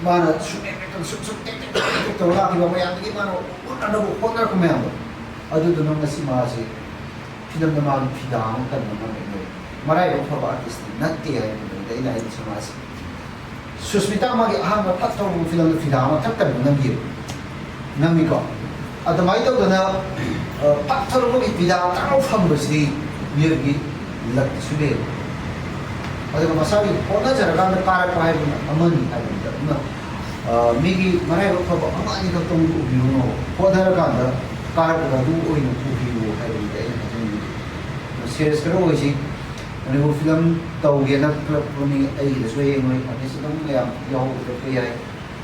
ꯃꯥꯅ ꯁꯨꯝ ꯁꯨꯝ ꯁꯨꯝ ꯇꯦꯛ ꯇꯦꯛ ꯇꯦꯛ ꯇꯦꯛ ꯇꯧꯔ ꯂꯥꯛꯈꯤꯕ ꯃꯌꯥꯝꯗꯒꯤ ꯃꯥꯅ ꯍꯣꯠꯅꯅꯕ ꯍꯣꯠꯅꯔꯛꯄ ꯃꯌꯥꯝꯗꯣ, ꯑꯗꯨꯗꯨꯅ ꯉꯁꯤ ꯃꯥꯁꯤ ꯐꯤꯂꯝꯗ ꯃꯥꯒꯤ ꯐꯤꯗꯥ ꯑꯃ ꯀꯟꯕ ꯉꯝꯃꯦ꯫ ꯃꯔꯥꯏꯕꯛ ꯐꯕ ꯑꯥꯔꯇꯤꯁꯇꯤ ꯅꯠꯇꯦ ꯍꯥꯏꯕꯗꯨꯗ ꯑꯩꯅ ꯍꯥꯏꯗꯤ ꯁꯃꯥꯖꯁꯤ ꯁꯨꯁꯃꯤꯇꯥ ꯃꯥꯒꯤ ꯑꯍꯥꯟꯕ ꯐꯠ ꯊꯧꯔꯕ ꯐꯤꯂꯝꯗ ꯐꯤꯗꯥ ꯑꯃ ꯊꯛꯇꯅ ꯅꯝꯈꯤꯕ, ꯅꯝꯃꯤꯀꯣ꯫ ꯑꯗꯨꯃꯥꯏꯅ ꯇꯧꯗꯅ ꯐꯠ ꯊꯧꯔꯕꯒꯤ ꯐꯤꯗꯥ ꯇꯥꯔ ꯐꯪꯕꯁꯤꯗꯤ ꯃꯤꯑꯣꯏꯕꯒꯤ ꯂꯛꯇꯁꯨ ꯂꯩꯌꯦꯕ꯫ ꯑꯗꯨꯒ ꯃꯁꯥꯒꯤ ꯍꯣꯠꯅꯖꯔꯀꯥꯟꯗ ꯀꯥꯔꯛꯄ ꯍꯥꯏꯕꯗꯨꯅ ꯑꯃꯅꯤ ꯍꯥꯏꯕꯅꯤꯗ꯫ ꯑꯗꯨꯅ ꯃꯤꯒꯤ ꯃꯔꯥꯏꯕꯛ ꯐꯕ ꯑꯃ ꯑꯅꯤꯈꯛꯇꯪ ꯎꯕꯤꯔꯨꯅꯣ, ꯍꯣꯠꯅꯔꯀꯥꯟꯗ ꯀꯥꯔꯛꯄꯗ ꯑꯗꯨ ꯑꯣꯏꯅ ꯎꯕꯤꯌꯨ ꯍꯥꯏꯕꯅꯤꯗ ꯑꯩꯅ ꯍꯥꯏꯖꯅꯤꯡꯉꯤ꯫ ꯁꯦꯔꯤꯌꯁ ꯈꯔ ꯑꯣꯏꯁꯤ꯫ ꯃꯅꯤꯄꯨꯔ ꯐꯤꯂꯝ ꯇꯧꯒꯦꯅ ꯈꯜꯂꯛꯄꯅꯤ꯫ ꯑꯩꯒꯤꯗꯁꯨ ꯍꯌꯦꯡ ꯅꯣꯏ ꯑꯥꯔꯇꯤꯁ ꯑꯗꯨꯝ ꯃꯌꯥꯝ ꯌꯥꯎꯍꯧꯒꯗꯕ ꯌꯥꯏ,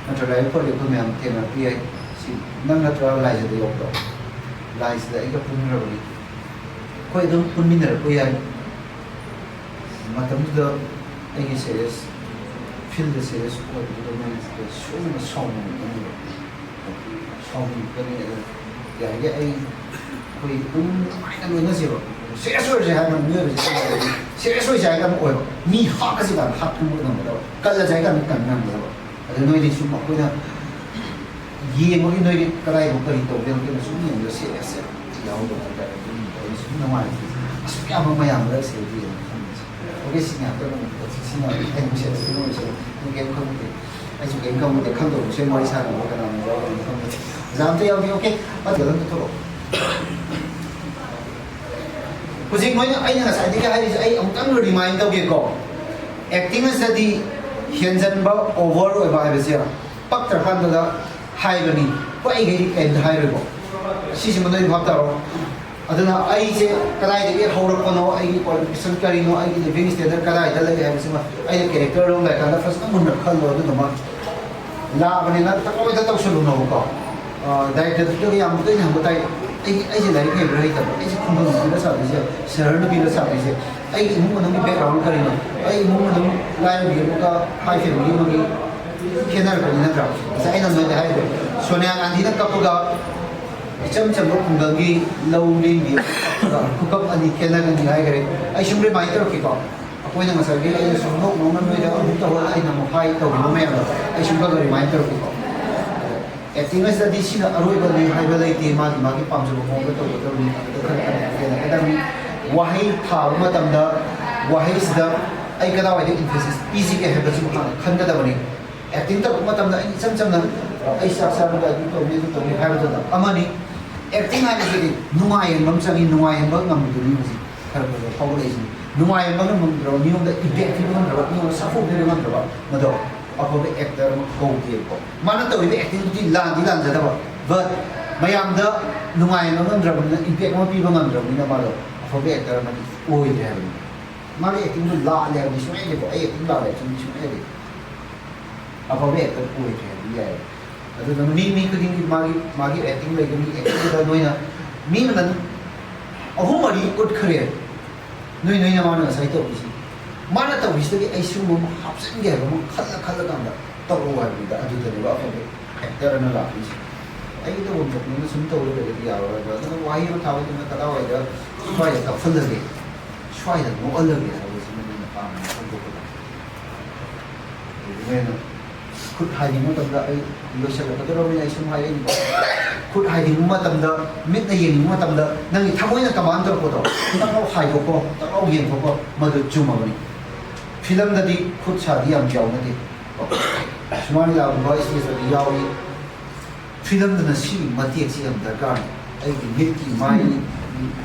ꯅꯠꯇ꯭ꯔꯒ ꯂꯥꯏꯕꯛ ꯐꯔꯗꯤ ꯑꯩꯈꯣꯏ ꯃꯌꯥꯝ ꯊꯦꯡꯅꯔꯛꯄ ꯌꯥꯏ꯫ ꯁꯤ ꯅꯪ ꯅꯠꯇ꯭ꯔꯒ ꯂꯥꯏꯖꯗ ꯌꯥꯎꯕ꯭ꯔꯣ? ꯂꯥꯏꯖꯗ ꯑꯩꯒ ꯄꯨꯟꯈ꯭ꯔꯕꯅꯤ꯫ ꯑꯩꯈꯣꯏ ꯑꯗꯨꯝ ꯄꯨꯟꯃꯤꯟꯅꯔꯛꯄ ꯌꯥꯏ꯫ ꯃꯇꯝꯗꯨꯗ ꯑꯩꯒꯤ ꯁꯦꯔꯤꯌꯁ, ꯐꯤꯜꯗ ꯁꯦꯔꯤꯌꯁ ꯑꯣꯏꯕꯗꯨꯗ ꯃꯣꯏꯅ ꯁꯣꯏꯗꯅ ꯁꯥꯎꯅꯤꯡꯉꯛꯀꯅꯦꯕ꯫ ꯁꯥꯎꯅꯤꯡꯉꯛꯀꯅꯤ꯫ ꯑꯗꯣ ꯌꯥꯔꯤꯈꯩ ꯑꯩ, ꯑꯩꯈꯣꯏ ꯑꯗꯨꯝ ꯅꯨꯡꯉꯥꯏꯅ ꯂꯣꯏꯅꯁꯦꯕ꯫ ꯁꯦꯔꯤꯌꯁ ꯑꯣꯏꯔꯁꯦ ꯍꯥꯏꯕ ꯃꯤꯑꯣꯏꯕꯁꯦ, ꯁꯦꯔꯤꯌꯁ ꯑꯣꯏꯁꯦ ꯍꯥꯏ ꯀꯥꯟꯗ ꯑꯣꯏꯕ꯫ ꯃꯤ ꯍꯥꯠꯂꯁꯤ ꯀꯥꯟꯗ ꯍꯥꯠꯄ ꯉꯝꯒꯗꯕ, ꯀꯜꯂꯁꯦ ꯍꯥꯏ ꯀꯥꯟꯗ ꯀꯟꯕ ꯉꯝꯒꯗꯕ꯫ ꯑꯗꯨ ꯅꯣꯏꯗꯤ ꯁꯨꯝ ꯑꯩꯈꯣꯏꯅ ꯌꯦꯡꯕꯒꯤ ꯅꯣꯏꯗꯤ ꯀꯗꯥꯏꯗꯣ ꯀꯔꯤ ꯇꯧꯒꯦꯅ ꯑꯩꯈꯣꯏꯅ ꯁꯨꯝ ꯌꯦꯡꯕꯗ ꯁꯦꯔꯤꯌꯁꯁꯦ ꯌꯥꯎꯗꯕ ꯍꯥꯏꯇꯥꯔꯦ꯫ ꯑꯗꯨꯒꯤ ꯑꯩ ꯁꯨꯝ ꯅꯨꯡꯉꯥꯏꯇꯦ꯫ ꯑꯁꯨꯛ ꯌꯥꯝꯕ ꯃꯌꯥꯝ ꯃꯔꯛꯁꯤꯗ ꯌꯦꯡꯉ ꯈꯪꯕꯁꯦ꯫ ꯑꯣꯀꯦ, ꯁꯤ ꯉꯥꯛꯇ ꯑꯗꯨꯝ ꯁꯤꯅ ꯑꯩꯅ ꯁꯦꯔꯤꯌꯁ ꯑꯣꯏꯁꯦ꯫ ꯑꯗꯨ ꯀꯩꯝ ꯈꯪꯗꯦ꯫ ꯑꯩꯁꯨ ꯀꯩꯝ ꯈꯪꯕ ꯅꯠꯇꯦ, ꯈꯪꯗꯕ ꯃꯁꯦꯟ ꯋꯥꯔꯤ ꯁꯥꯟꯅꯕ ꯀꯅꯥꯅ ꯌꯥꯎꯔꯝꯒꯅꯤ ꯈꯪꯕ ꯅꯠꯇꯦ꯫ ꯑꯣꯖꯥ ꯑꯝꯇ ꯌꯥꯎꯕꯤꯌꯨ꯫ ꯑꯣꯀꯦ, ꯑꯗꯨꯗ ꯑꯝꯇ ꯊꯣꯛꯂꯛꯑꯣ꯫ ꯍꯧꯖꯤꯛ ꯃꯣꯏꯅ, ꯑꯩꯅ ꯉꯁꯥꯏꯗꯒꯤ ꯍꯥꯏꯔꯤꯁꯦ, ꯑꯩ ꯑꯃꯨꯛꯇꯪ ꯔꯤꯃꯥꯏꯟ ꯇꯧꯒꯦꯀꯣ꯫ ꯑꯦꯛꯇꯤꯡ ꯑꯁꯤꯗꯗꯤ ꯍꯦꯟꯖꯟꯕ, ꯑꯣꯚꯔ ꯑꯣꯏꯕ ꯍꯥꯏꯕꯁꯦ ꯄꯛꯇ꯭ꯔꯀꯥꯟꯗꯨꯗ ꯍꯥꯏꯕꯅꯤ꯫ ꯍꯣꯏ, ꯑꯩꯈꯩꯗꯤ ꯀꯩꯝꯇ ꯍꯥꯏꯔꯣꯏꯀꯣ꯫ ꯁꯤꯁꯤꯃ ꯅꯣꯏ ꯚꯥꯞ ꯇꯥꯔꯣ꯫ ꯑꯗꯨꯅ ꯑꯩꯁꯦ ꯀꯗꯥꯏꯗꯒꯤ ꯍꯧꯔꯛꯄꯅꯣ, ꯑꯩꯒꯤ ꯀ꯭ꯋꯥꯂꯤꯐꯤꯀꯦꯁꯟ ꯀꯔꯤꯅꯣ, ꯑꯩꯒꯤ ꯂꯤꯚꯤꯡ ꯁ꯭ꯇꯦꯟꯗꯔꯗ ꯀꯗꯥꯏꯗ ꯂꯩ ꯍꯥꯏꯕꯁꯤꯃ ꯑꯩꯅ ꯀꯦꯔꯦꯛꯇꯔ ꯑꯃ ꯂꯩꯔꯀꯥꯟꯗ ꯐꯖꯅ ꯃꯨꯟꯅ ꯈꯜꯂꯣ꯫ ꯑꯗꯨꯗꯨꯃ ꯂꯥꯛꯑꯕꯅꯤꯅ ꯇꯧꯔꯣꯏꯗ ꯇꯧꯁꯜꯂꯨꯅꯣꯕꯀꯣ꯫ ꯗꯥꯏꯔꯦꯛꯇꯔꯗꯨꯗꯒ ꯌꯥꯝ ꯇꯣꯏꯅ ꯍꯪꯕ ꯇꯥꯏ, "ꯑꯩ, ꯑꯩꯁꯦ ꯂꯥꯏꯔꯤꯛ ꯍꯩꯕ꯭ꯔꯥ ꯍꯩꯇꯕ꯭ꯔꯥ? ꯑꯩꯁꯦ ꯈꯨꯡꯒꯪ ꯅꯨꯄꯤꯔ ꯁꯥꯗꯣꯏꯁꯦ, ꯁꯍꯔ ꯅꯨꯄꯤꯔ ꯁꯥꯗꯣꯏꯁꯦ? ꯑꯩꯒꯤ ꯏꯃꯨꯡ ꯃꯅꯨꯡꯒꯤ ꯕꯦꯛꯒ꯭ꯔꯥꯎꯟ ꯀꯔꯤꯅꯣ?" ꯑꯩ ꯏꯃꯨꯡ ꯃꯅꯨꯡ ꯂꯥꯏꯔꯕꯤ ꯑꯃꯒ ꯍꯥꯏ ꯐꯦꯃꯤꯂꯤ ꯑꯃꯒꯤ ꯈꯦꯠꯅꯔꯛꯄꯅꯤ ꯅꯠꯇ꯭ꯔꯥ? ꯉꯁꯥꯏ ꯑꯩꯅ ꯅꯣꯏꯗ ꯍꯥꯏꯈ꯭ꯔꯦ, ꯁꯣꯅꯤꯌꯥ ꯒꯥꯟꯙꯤꯅ ꯀꯞꯄꯒ ꯏꯆꯝ ꯆꯝꯕ ꯈꯨꯡꯒꯪꯒꯤ ꯂꯧ ꯂꯦꯡꯕꯤ ꯑꯃꯒ ꯀꯞꯄꯒ ꯈꯨꯀꯞ ꯑꯅꯤ ꯈꯦꯠꯅꯒꯅꯤ ꯍꯥꯏꯈ꯭ꯔꯦ꯫ ꯑꯩ ꯁꯨꯝ ꯔꯤꯃꯥꯏꯟ ꯇꯧꯔꯛꯀꯦꯀꯣ꯫ ꯑꯩꯈꯣꯏꯅ ꯉꯁꯥꯏꯒꯤ ꯑꯩꯅ ꯁꯨꯝ ꯅꯣꯛ ꯅꯣꯛꯅ ꯅꯣꯏꯗ ꯑꯃꯨꯛ ꯇꯧꯍꯜ, ꯑꯩꯅ ꯑꯃꯨꯛ ꯍꯥꯏ ꯇꯧꯈꯤꯕ ꯃꯌꯥꯝꯗꯣ ꯑꯩ ꯁꯨꯝ ꯈꯔ ꯈꯔ remind ꯇꯧꯔꯛꯀꯦꯀꯣ꯫ Acting ꯑꯁꯤꯗꯗꯤ ꯁꯤꯅ ꯑꯔꯣꯏꯕꯅꯤ ꯍꯥꯏꯕ ꯂꯩꯇꯦ, ꯃꯥꯒꯤ ꯃꯥꯒꯤ ꯄꯥꯝꯖꯕ ꯃꯑꯣꯡꯗ ꯇꯧꯒꯗꯕꯅꯤ, ꯑꯗꯨꯗ ꯈꯔ ꯈꯔ ꯍꯦꯟꯅꯒꯗꯕꯅꯤ꯫ ꯋꯥꯍꯩ ꯊꯥꯕ ꯃꯇꯝꯗ ꯋꯥꯍꯩꯁꯤꯗ ꯑꯩ ꯀꯗꯥꯏꯋꯥꯏꯗ emphasis ꯄꯤꯁꯤꯒꯦ ꯍꯥꯏꯕꯁꯤꯕꯨ ꯍꯥꯟꯅ ꯈꯟꯒꯗꯕꯅꯤ꯫ Acting ꯇꯧꯔꯛꯄ ꯃꯇꯝꯗ ꯑꯩ ꯏꯆꯝ ꯆꯝꯅ ꯑꯩ ꯆꯥꯛ ꯆꯥꯕꯗ ꯑꯗꯨ ꯇꯧꯅꯤ ꯑꯗꯨ ꯇꯧꯅꯤ ꯍꯥꯏꯕꯗꯨꯅ ꯑꯃꯅꯤ꯫ Acting ꯍꯥꯏꯕꯁꯤꯗꯤ ꯅꯨꯡꯉꯥꯏꯍꯟꯕ ꯑꯃ ꯆꯪꯉꯤ, ꯅꯨꯡꯉꯥꯏꯍꯟꯕ ꯉꯝꯕꯗꯨꯅꯤ ꯍꯧꯖꯤꯛ ꯈꯔ ꯈꯔ ꯐꯥꯎꯒꯠꯂꯛꯏꯁꯤꯅꯤ꯫ ꯅꯨꯡꯉꯥꯏꯍꯟꯕ ꯉꯝꯗ꯭ꯔꯕ, ꯃꯤꯉꯣꯟꯗ impact ꯄꯤꯕ ꯉꯝꯗ꯭ꯔꯕ, ꯃꯤꯉꯣꯟꯗ ꯁꯥꯐꯨ ꯄꯤꯕ ꯉꯝꯗ꯭ꯔꯕ, ꯃꯗꯣ ꯑꯐꯕ actor ꯑꯃ ꯀꯧꯗꯦꯕꯀꯣ꯫ ꯃꯥꯅ ꯇꯧꯔꯤꯕ acting ꯗꯨꯗꯤ ꯂꯥꯟꯗꯤ ꯂꯥꯟꯖꯗꯕ, but ꯃꯌꯥꯝꯗ ꯅꯨꯡꯉꯥꯏꯍꯟꯕ ꯉꯝꯗ꯭ꯔꯕꯅꯤꯅ, impact ꯑꯃ ꯄꯤꯕ ꯉꯝꯗ꯭ꯔꯕꯅꯤꯅ ꯃꯥꯗꯣ ꯑꯐꯕ actor ꯑꯃꯗꯤ ꯑꯣꯏꯗ꯭ꯔꯦ ꯍꯥꯏꯕꯅꯤ꯫ ꯃꯥꯒꯤ acting ꯗꯨ ꯂꯥꯜꯂꯦ ꯍꯥꯏꯕꯗꯤ ꯁꯨꯡꯌꯥ ꯌꯥꯗꯦꯀꯣ꯫ ꯑꯩ acting ꯂꯥꯜꯂꯦ ꯍꯥꯏꯕꯗꯤ ꯁꯨꯡꯌꯥ ꯌꯥꯗꯦ꯫ ꯑꯐꯕ actor ꯑꯣꯏꯗ꯭ꯔꯦ ꯍꯥꯏꯕꯗꯤ ꯌꯥꯏ꯫ ꯑꯗꯨꯅ ꯃꯤ, ꯃꯤ ꯈꯨꯗꯤꯡꯒꯤ ꯃꯥꯒꯤ, ꯃꯥꯒꯤ acting ꯂꯩꯒꯅꯤ꯫ Acting ꯗꯨꯗ ꯅꯣꯏꯅ ꯃꯤ ꯑꯃꯅ ꯑꯍꯨꯝ ꯃꯔꯤ ꯎꯠꯈ꯭ꯔꯦ, ꯅꯣꯏ, ꯅꯣꯏꯅ ꯃꯥꯅ ꯉꯁꯥꯏ ꯇꯧꯔꯤꯁꯤ, ꯃꯥꯅ ꯇꯧꯔꯤꯁꯤꯗꯒꯤ ꯑꯩ ꯁꯤꯒꯨꯝꯕ ꯑꯃ ꯍꯥꯞꯆꯤꯟꯒꯦ ꯍꯥꯏꯕ ꯑꯃ ꯈꯜꯂ ꯈꯜꯂ ꯀꯥꯟꯗ ꯇꯧꯔꯛꯑꯣ ꯍꯥꯏꯕꯅꯤꯗ꯫ ꯑꯗꯨꯗꯅꯦꯕ ꯑꯐꯕ actor ꯑꯅ ꯂꯥꯛꯇꯣꯏꯁꯦ꯫ ꯑꯩꯒꯤ ꯇꯧꯐꯝ ꯊꯣꯛꯄ ꯑꯃ ꯁꯨꯝ ꯇꯧꯔ ꯂꯩꯔꯗꯤ ꯌꯥꯔꯣꯏ ꯍꯥꯏꯕ꯫ ꯑꯗꯨꯅ ꯋꯥꯍꯩ ꯑꯃ ꯊꯥꯕ ꯃꯇꯝꯗ ꯀꯗꯥꯏꯋꯥꯏꯗ ꯁ꯭ꯋꯥꯏꯗ ꯀꯞꯍꯜꯂꯒꯦ, ꯁ꯭ꯋꯥꯏꯗ ꯅꯣꯛꯍꯜꯂꯒꯦ ꯍꯥꯏꯕꯁꯤꯃ ꯅꯣꯏꯅ ꯄꯥꯝꯃꯦ ꯈꯟꯗꯣꯛꯀꯗꯕꯅꯤ꯫ ꯑꯗꯨꯃꯥꯏꯅ ꯈꯨꯠ ꯍꯥꯏꯅꯤꯡꯕ ꯃꯇꯝꯗ, ꯑꯩ ꯂꯣꯏꯁꯤꯜꯂꯛꯀꯗꯧꯔꯕꯅꯤꯅ ꯑꯩ ꯁꯨꯝ ꯍꯥꯏꯔꯛꯏꯅꯤꯀꯣ꯫ ꯈꯨꯠ ꯍꯥꯏꯅꯤꯡꯕ ꯃꯇꯝꯗ, ꯃꯤꯠꯅ ꯌꯦꯡꯅꯤꯡꯕ ꯃꯇꯝꯗ, ꯅꯪꯒꯤ ꯊꯃꯣꯏꯅ command ꯇꯧꯔꯛꯄꯗꯣ, "ꯇꯛ ꯂꯥꯎ ꯍꯥꯏꯗꯣꯛꯀꯣ, ꯇꯛ ꯂꯥꯎ ꯌꯦꯡꯊꯣꯛꯀꯣ", ꯃꯗꯨ ꯆꯨꯝꯃꯕꯅꯤ꯫ Film ꯗꯗꯤ ꯈꯨꯠ ꯁꯥꯗꯤ ꯌꯥꯝ ꯌꯥꯎꯅꯗꯦ꯫ ꯁꯨꯃꯥꯡ ꯂꯤꯂꯥꯒꯨꯝꯕ stage ꯇꯗꯤ ꯌꯥꯎꯏ꯫ Film ꯗꯅ ꯁꯤꯒꯤ ꯃꯇꯦꯛꯁꯤ ꯌꯥꯝ ꯗꯔꯀꯥꯔꯅꯤ꯫ ꯑꯩꯒꯤ ꯃꯤꯠꯀꯤ ꯃꯥꯏ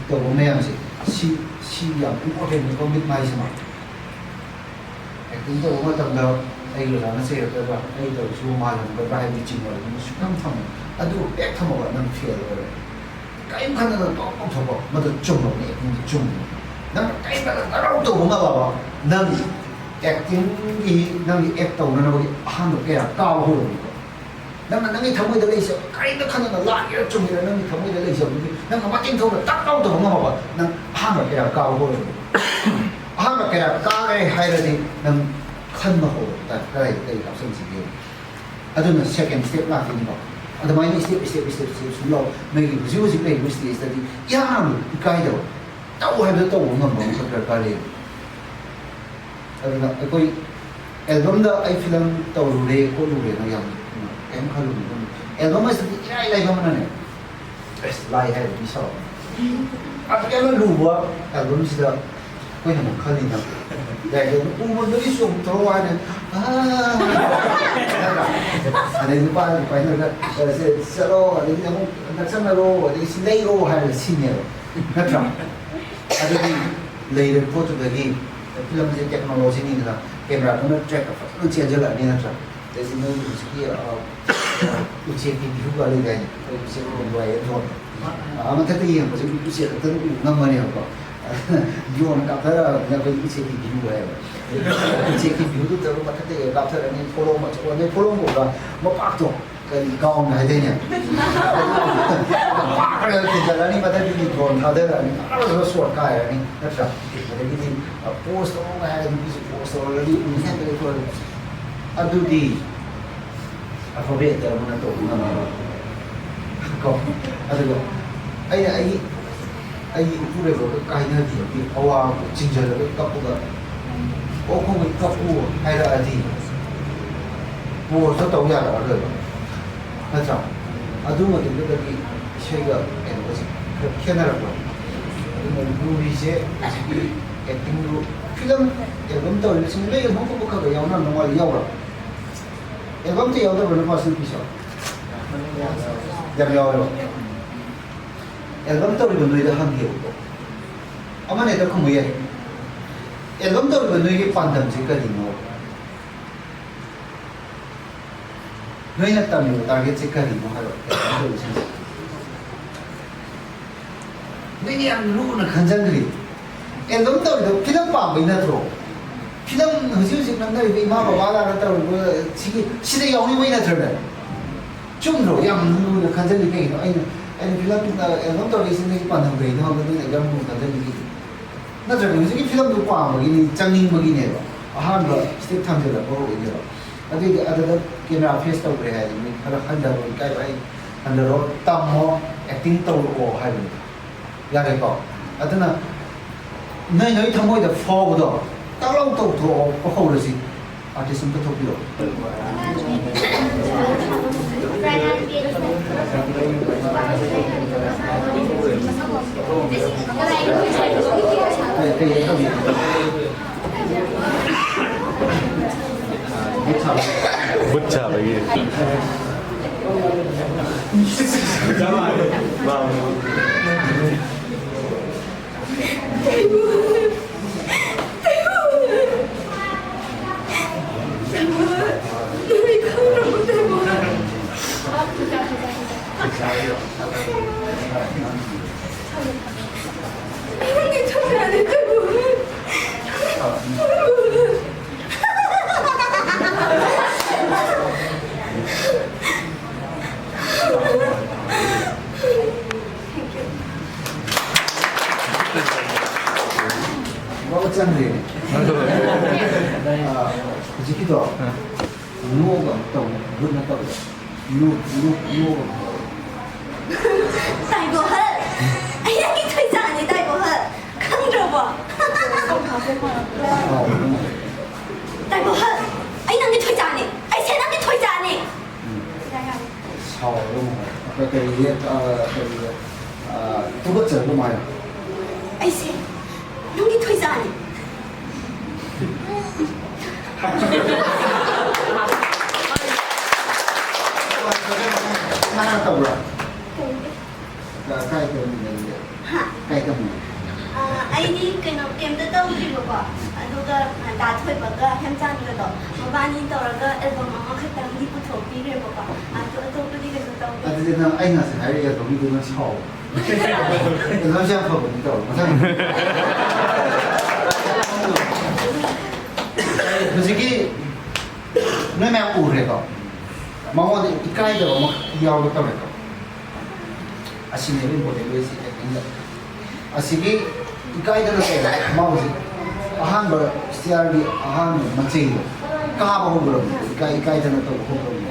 ꯇꯧꯕ ꯃꯌꯥꯝꯁꯦ, ꯁꯤ, ꯁꯤ ꯌꯥꯝ important ꯅꯤꯀꯣ, ꯃꯤꯠ ꯃꯥꯏꯁꯤꯃ꯫ Acting ꯇꯧꯕ ꯃꯇꯝꯗ ꯑꯩꯒꯤ ꯑꯣꯖꯥꯅ ꯆꯩꯔꯛꯀꯗ꯭ꯔꯥ, ꯑꯩ ꯇꯧꯔꯤꯁꯤꯕꯨ ꯃꯥꯜꯂꯝꯒꯗ꯭ꯔꯥ ꯍꯥꯏꯕꯒꯤ ꯆꯤꯡꯅꯕ ꯑꯗꯨꯝ ꯁꯨꯡꯊꯝ ꯊꯝꯃꯣꯏ꯫ ꯑꯗꯨ ꯍꯦꯛ ꯊꯝꯃꯕ ꯅꯪ fail ꯑꯣꯏꯔꯦ꯫ ꯀꯔꯤꯝ ꯈꯟꯗꯅ ꯇꯣꯛ ꯇꯧꯊꯣꯛꯄ, ꯃꯗꯨ ꯆꯨꯝꯃꯕꯅꯤ, acting ꯗꯤ ꯆꯨꯝꯕꯅꯤ꯫ ꯅꯪꯅ ꯀꯔꯤꯝ ꯈꯟꯗꯅ ꯇꯛ ꯂꯥꯎ ꯇꯧꯕ ꯉꯝꯃꯕ, ꯅꯪ acting ꯒꯤ, ꯅꯪꯒꯤ act ꯇꯧꯅꯅꯕꯒꯤ ꯑꯍꯥꯟꯕ ꯀꯌꯥ ꯀꯥꯕ ꯍꯧꯔꯕꯅꯤꯀꯣ꯫ ꯅꯪꯅ ꯅꯪꯒꯤ ꯊꯃꯣꯏꯗ ꯂꯩꯖꯕ, ꯀꯔꯤꯝꯇ ꯈꯟꯗꯅ, ꯂꯥꯟꯒꯦꯔꯥ ꯆꯨꯝꯒꯦꯔꯥ, ꯅꯪꯒꯤ ꯊꯃꯣꯏꯗ ꯂꯩꯖꯕꯗꯨꯒꯤ ꯅꯪꯅ ꯃꯇꯦꯡ ꯊꯧꯅ ꯇꯛ ꯂꯥꯎ ꯇꯧꯕ ꯉꯝꯃꯕ, ꯅꯪ ꯑꯍꯥꯟꯕ ꯀꯌꯥ ꯀꯥꯕ ꯍꯧꯔꯕꯅꯤ꯫ ꯑꯍꯥꯟꯕ ꯀꯌꯥ ꯀꯥꯔꯦ ꯍꯥꯏꯔꯗꯤ ꯅꯪ ꯈꯟꯕ ꯍꯧꯔꯕ ꯇꯥꯏ, ꯀꯗꯥꯏꯗ ꯀꯔꯤ ꯍꯥꯞꯆꯤꯟꯁꯤꯒꯦ꯫ ꯑꯗꯨꯅ second step ꯂꯥꯛꯇꯣꯏꯅꯤꯀꯣ꯫ ꯑꯗꯨꯃꯥꯏꯅ step, step, step, step ꯁꯨꯝ ꯂꯥꯛꯑꯣ꯫ ꯅꯣꯏꯒꯤ ꯍꯧꯖꯤꯛ ꯍꯧꯖꯤꯛ ꯂꯩꯔꯤꯕ stage ꯇꯗꯤ ꯏꯍꯥꯟ ꯍꯥꯟꯕ ꯏꯀꯥꯏꯗꯕ, ꯇꯧ ꯍꯥꯏꯕꯗ ꯇꯧꯕ ꯉꯝꯕ ꯑꯃꯈꯛ ꯗꯔꯀꯥꯔ ꯂꯩꯌꯦꯕ꯫ ꯑꯗꯨꯅ ꯑꯩꯈꯣꯏ ꯑꯦꯜꯕꯝꯗ ꯑꯩ ꯐꯤꯂꯝ ꯇꯧꯔꯨꯔꯦ ꯈꯣꯠꯂꯨꯔꯦꯅ ꯌꯥꯝ ꯀꯩꯝ ꯈꯜꯂꯨꯅꯨ꯫ ꯑꯗꯨꯝ ꯑꯦꯜꯕꯝ ꯑꯁꯤꯗꯤ ꯏꯔꯥꯏ ꯂꯥꯏꯕ ꯑꯃꯅꯅꯦ, ꯑꯁ, ꯂꯥꯏ ꯍꯥꯏꯕ ꯃꯤ ꯁꯥꯎꯔꯛꯀꯅꯤ꯫ ꯑꯗꯨꯛ ꯌꯥꯝꯅ ꯂꯨꯕ ꯑꯦꯜꯕꯝꯁꯤꯗ ꯑꯩꯈꯣꯏꯅ ꯑꯃꯨꯛ ꯈꯜꯂꯤꯅ, ꯌꯥꯏꯗꯤ ꯑꯗꯨꯝ ꯎꯃꯪꯗꯒꯤ ꯆꯣꯡꯊꯣꯔꯛꯑꯣ ꯍꯥꯏꯅ, "ꯑꯥ", ꯑꯗꯩ ꯅꯨꯄꯥ ꯅꯨꯄꯥꯅꯒ, "ꯁꯦ, ꯆꯠꯂꯣ", ꯑꯗꯒꯤ ꯑꯃꯨꯛ "ꯅꯛꯁꯟꯅꯔꯣ", ꯑꯗꯒꯤ "ꯁꯤ ꯂꯩꯔꯣ" ꯍꯥꯏꯔꯒ ꯁꯤꯅꯦꯕ, ꯅꯠꯇ꯭ꯔꯥ? ꯑꯗꯨꯗꯤ ꯂꯩꯔꯤꯕ ꯄꯣꯠꯇꯨꯗꯒꯤ ꯐꯤꯂꯝꯁꯦ ꯇꯦꯛꯅꯣꯂꯣꯖꯤꯅꯤꯗꯅ, ꯀꯦꯃꯦꯔꯥꯗꯨꯅ ꯇ꯭ꯔꯦꯛꯇ ꯐꯖꯅ ꯆꯦꯟꯁꯤꯜꯂꯛꯑꯅꯤ, ꯅꯠꯇ꯭ꯔꯥ? ꯑꯗꯩ ꯁꯤ ꯅꯣꯏꯒꯤ ꯍꯧꯖꯤꯛꯀꯤ, ꯑ, ꯑ, ꯎꯆꯦꯛꯀꯤ ꯚ꯭ꯌꯨꯒ ꯂꯩꯗꯥꯏꯅꯦ? ꯑꯩꯈꯣꯏ ꯎꯆꯦꯛ ꯎꯔꯝꯕ ꯌꯥꯏꯌꯦ, ꯗ꯭ꯔꯣꯟ꯫ ꯑ, ꯃꯊꯛꯇ ꯌꯦꯡꯕꯁꯦ ꯎꯆꯦꯛ ꯈꯛꯇꯪ ꯎ ꯉꯝꯃꯅꯦꯕꯀꯣ꯫ ꯗ꯭ꯔꯣꯟ ꯀꯥꯞꯊꯔꯛꯑꯕꯅꯤꯅ ꯑꯩꯈꯣꯏ ꯎꯆꯦꯛꯀꯤ ꯚ꯭ꯌꯨ ꯍꯥꯏꯌꯦꯕ꯫ ꯎꯆꯦꯛꯀꯤ ꯚ꯭ꯌꯨꯗꯨ ꯇꯧꯔꯒ ꯃꯊꯛꯇ ꯀꯥꯞꯊꯔꯛꯑꯅꯤ, ꯐꯣꯂꯣꯝ ꯑꯆꯧꯕ, ꯅꯣꯏ ꯐꯣꯂꯣꯝ ꯀꯧꯕ꯭ꯔꯥ? ꯃꯄꯥꯛꯇꯣ꯫ ꯀꯔꯤ ꯒꯥꯎꯟ ꯍꯥꯏꯗꯣꯏꯅꯦ? ꯐꯥꯔꯒ ꯊꯤꯟꯖꯜꯂꯅꯤ, ꯃꯊꯛꯇꯒꯤ ꯗ꯭ꯔꯣꯟ ꯊꯥꯗꯔꯛꯑꯅꯤ, ꯐꯥꯔꯒ ꯁꯣꯠ ꯀꯥꯏꯔꯅꯤ, ꯅꯠꯇ꯭ꯔꯥ? ꯑꯗꯒꯤꯗꯤ, ꯑ, ꯄꯣꯁ ꯇꯧꯔꯒ ꯍꯥꯏꯔꯒ ꯅꯨꯄꯤꯁꯨ ꯄꯣꯁ ꯇꯧꯔꯒ ꯂꯤꯞ ꯃꯨꯟ ꯁꯥꯏꯠꯇꯒ ꯊꯣꯛꯑꯒ꯫ ꯑꯗꯨꯗꯤ ꯑꯐꯕ ꯑꯦꯛꯇꯔ ꯑꯃꯅ ꯇꯧꯕ ꯉꯝꯃꯦꯕ꯫ ꯀꯣ? ꯑꯗꯨꯒ ꯑꯩꯅ ꯑꯩꯒꯤ ꯑꯩꯒꯤ ꯏꯄꯨꯔꯣꯏꯕꯒ ꯀꯥꯏꯅꯈꯤꯕꯒꯤ ꯑꯋꯥꯕꯗꯣ ꯆꯤꯡꯁꯤꯜꯂꯒ ꯀꯞꯄꯒ, "ꯑꯣ, ꯈꯣꯡꯒꯩ ꯀꯞꯄꯨ" ꯍꯥꯏꯔꯛꯑꯗꯤ ꯄꯣꯁꯇꯣ ꯇꯧ ꯌꯥꯔꯛꯑꯔꯣꯏꯕ, ꯅꯠꯇ꯭ꯔꯥ? ꯑꯗꯨ ꯃꯇꯝꯗꯨꯗꯗꯤ ꯏꯁꯩꯒ ꯀꯩꯅꯣꯒꯁꯦ ꯈꯔ ꯈꯦꯠꯅꯔꯛꯄ꯫ ꯑꯗꯨꯅ ꯂꯨꯔꯤꯁꯦ ꯍꯧꯖꯤꯛꯀꯤ ꯑꯦꯛꯇꯤꯡꯗꯨ, ꯐꯤꯂꯝ ꯑꯦꯜꯕꯝ ꯇꯧꯔꯤꯕꯁꯤꯡ ꯂꯣꯏ ꯑꯦꯜꯕꯝ ꯀꯨꯝꯕ ꯈꯔ ꯈꯔ ꯌꯥꯎꯅꯔꯝꯗꯧ ꯃꯥꯜꯂꯤ, ꯌꯥꯎꯕ꯭ꯔꯥ? ꯑꯦꯜꯕꯝꯁꯦ ꯌꯥꯎꯗꯕ꯭ꯔꯥ ꯅꯨꯄꯥꯁꯨ ꯅꯨꯄꯤꯁꯨ? ꯌꯥꯝ ꯌꯥꯎꯋꯦꯕ꯫ ꯑꯦꯜꯕꯝ ꯇꯧꯔꯤꯕ ꯅꯣꯏꯗ ꯍꯪꯒꯦꯕꯀꯣ, ꯑꯃꯅ ꯍꯦꯛꯇ ꯈꯨꯝꯕ ꯌꯥꯏ꯫ ꯑꯦꯜꯕꯝ ꯇꯧꯔꯤꯕ ꯅꯣꯏꯒꯤ ꯄꯥꯟꯗꯝꯁꯦ ꯀꯔꯤꯅꯣ? ꯅꯣꯏꯅ ꯇꯝꯃꯤꯕ ꯇꯥꯔꯒꯦꯠꯁꯦ ꯀꯔꯤꯅꯣ ꯍꯥꯏꯕ ꯑꯦꯜꯕꯝ ꯇꯧꯔꯤꯁꯤꯡꯁꯦ? ꯅꯣꯏꯅ ꯌꯥꯝ ꯂꯨꯅ ꯈꯟꯖꯟꯈ꯭ꯔꯤ꯫ ꯑꯦꯜꯕꯝ ꯇꯧꯔꯤꯗꯣ ꯐꯤꯂꯝ ꯄꯥꯝꯕꯩ ꯅꯠꯇ꯭ꯔꯣ? ꯐꯤꯂꯝ ꯍꯧꯖꯤꯛ ꯍꯧꯖꯤꯛ ꯅꯝꯅꯔꯤꯕ ꯏꯃꯥ ꯕꯕꯥ ꯂꯥꯛꯅ ꯇꯧꯔꯤꯕ ꯁꯤꯒꯤ, ꯁꯤꯗ ꯌꯥꯎꯅꯤꯡꯕꯩ ꯅꯠꯇ꯭ꯔꯅꯦ? ꯆꯨꯝꯗ꯭ꯔꯣ? ꯌꯥꯝ ꯂꯨꯅ ꯈꯟꯖꯜꯂꯤ ꯀꯩꯒꯤꯅꯣ? ꯑꯩꯅ, ꯑꯩꯅ ꯐꯤꯂꯝ, ꯑ, ꯑꯦꯜꯕꯝ ꯇꯧꯔꯛꯏꯁꯤꯅ ꯑꯩꯒꯤ ꯄꯥꯟꯗꯝ ꯀꯩꯅꯣ ꯍꯥꯏꯕꯗ ꯅꯣꯏꯅ ꯌꯥꯝ ꯂꯨꯅ ꯈꯟꯖꯜꯂꯤꯁꯤꯗꯤ꯫ ꯅꯠꯇ꯭ꯔꯒ ꯍꯧꯖꯤꯛꯀꯤ ꯐꯤꯂꯝꯗꯨ ꯄꯥꯝꯕꯒꯤꯅꯤ, ꯆꯪꯅꯤꯡꯕꯒꯤꯅꯦꯕ꯫ ꯑꯍꯥꯟꯕ ꯁ꯭ꯇꯦꯞ ꯊꯝꯖꯤꯜꯂꯛꯄ ꯍꯧꯔꯛꯏꯅꯦꯕ꯫ ꯑꯗꯨꯏꯗꯤ ꯑꯗꯨꯗ ꯀꯦꯃꯦꯔꯥ ꯐꯦꯁ ꯇꯧꯈ꯭ꯔꯦ ꯍꯥꯏꯗꯤ ꯃꯤ ꯈꯔ ꯍꯟꯊꯔꯣ, ꯏꯀꯥꯏꯕ ꯑꯩ ꯍꯟꯊꯔꯣ, ꯇꯝꯃꯣ, ꯑꯦꯛꯇꯤꯡ ꯇꯧꯔꯛꯑꯣ ꯍꯥꯏꯕꯅꯤꯗ꯫ ꯌꯥꯔꯦꯀꯣ? ꯑꯗꯨꯅ ꯅꯣꯏ, ꯅꯣꯏ ꯊꯃꯣꯏꯗ ꯐꯥꯎꯕꯗꯣ, ꯇꯛ ꯂꯥꯎ ꯇꯧꯊꯣꯛꯑꯣ, ꯍꯧꯔꯁꯤ꯫ ꯑꯥꯔꯇꯤꯁ ꯑꯝꯇ ꯊꯣꯛꯄꯤꯔꯛꯑꯣ꯫ ꯀꯩ, ꯀꯩ ꯇꯧꯕꯤꯔꯛꯑꯣ? ꯕꯨꯠ ꯁꯥꯕ꯫ ꯕꯨꯠ ꯁꯥꯕꯒꯤ꯫ ꯂꯣꯏ ꯆꯪꯈ꯭ꯔꯦꯅꯦ꯫ ꯑꯥ, ꯍꯧꯖꯤꯛꯀꯤꯗꯣ ꯅꯣꯛꯑꯒ ꯑꯃꯨꯛ ꯇꯧ, ꯚꯨꯠ ꯅꯠꯇꯕꯗ꯫ ꯅꯣꯛ, ꯅꯣꯛ, ꯅꯣꯛꯑꯒ ꯑꯃꯨꯛ ꯇꯧ꯫ ꯇꯥꯏꯕꯣꯍꯜ! ꯑꯩ ꯅꯪꯒꯤ ꯊꯣꯏꯖꯥꯅꯤ, ꯇꯥꯏꯕꯣꯍꯜ! ꯈꯪꯗ꯭ꯔꯕꯣ? ꯑꯥꯎ꯫ ꯇꯥꯏꯕꯣꯍꯜ! ꯑꯩ ꯅꯪꯒꯤ ꯊꯣꯏꯖꯥꯅꯤ! ꯑꯩꯁꯦ ꯅꯪꯒꯤ ꯊꯣꯏꯖꯥꯅꯤ! ꯎꯝ꯫ ꯌꯥꯔꯦ, ꯌꯥꯔꯦ꯫ ꯁꯥꯎꯔꯒ ꯑꯃꯨꯛ ꯍꯥꯏ꯫ ꯀꯔꯤꯒꯤ, ꯑ, ꯀꯔꯤꯒꯤ, ꯑ, ꯊꯨꯀꯠꯆꯔꯒ ꯑꯃꯨꯛ ꯍꯥꯏ꯫ ꯑꯩꯁꯦ ꯅꯪꯒꯤ ꯊꯣꯏꯖꯥꯅꯤ꯫ ꯃꯥꯅ ꯇꯧꯕ꯭ꯔꯥ? ꯇꯧꯗꯦ꯫ ꯀ-, ꯀꯥꯏ ꯇꯧꯔꯤꯅꯣ ꯅꯪꯗꯤ? ꯍꯥ? ꯀꯥꯏ ꯇꯝꯃꯤꯅꯣ? ꯑ, ꯑꯩꯗꯤ ꯀꯩꯅꯣ ꯀꯩꯝꯇ ꯇꯧꯗ꯭ꯔꯤꯕꯀꯣ꯫ ꯑꯗꯨꯒ, ꯑ, ꯗꯥ ꯊꯣꯏꯕꯒ ꯍꯦꯝꯆꯥꯟꯒꯗꯣ ꯃꯕꯥꯅꯤ ꯇꯧꯔꯒ ꯑꯦꯜꯕꯝ ꯑꯃꯈꯛꯇꯪꯗꯤ ꯄꯨꯊꯣꯛꯄꯤꯈ꯭ꯔꯦꯕꯀꯣ꯫ ꯑꯗꯨ ꯑꯇꯣꯞꯄꯗꯤ ꯀꯩꯁꯨ ꯇꯧꯗꯦ꯫ ꯑꯗꯨꯗꯤ ꯅꯪ ꯑꯩꯅ ꯍꯧꯖꯤꯛ ꯍꯥꯏꯔꯤꯕ ꯑꯦꯜꯕꯝꯒꯤꯗꯣ ꯅꯪ ꯁꯥꯎ꯫ ꯑꯦꯜꯕꯝꯁꯦ ꯌꯥꯝ ꯐꯕꯅꯤ ꯇꯧ꯫ ꯃꯊꯪ꯫ ꯍꯧꯖꯤꯛꯀꯤ ꯅꯣꯏ ꯃꯌꯥꯝ ꯎꯈ꯭ꯔꯦꯀꯣ? ꯃꯉꯣꯟꯗ ꯏꯀꯥꯏꯗꯕ ꯑꯃ ꯌꯥꯎꯕ ꯇꯧꯔꯦꯀꯣ? ꯑꯁꯤꯅꯦꯕ important ꯑꯣꯏꯁꯦ acting ꯗ꯫ ꯑꯁꯤꯒꯤ ꯏꯀꯥꯏꯗꯅ ꯇꯧꯕ ꯃꯥ ꯍꯧꯖꯤꯛ ꯑꯍꯥꯟꯕ stair ꯒꯤ ꯑꯍꯥꯟꯕ ꯃꯆꯩꯗꯣ ꯀꯥꯕ ꯍꯧꯈ꯭ꯔꯕꯅꯦ꯫ ꯏꯀꯥꯏ, ꯏꯀꯥꯏꯗꯅ ꯇꯧꯕ ꯍꯧꯈ꯭ꯔꯕꯅꯦ꯫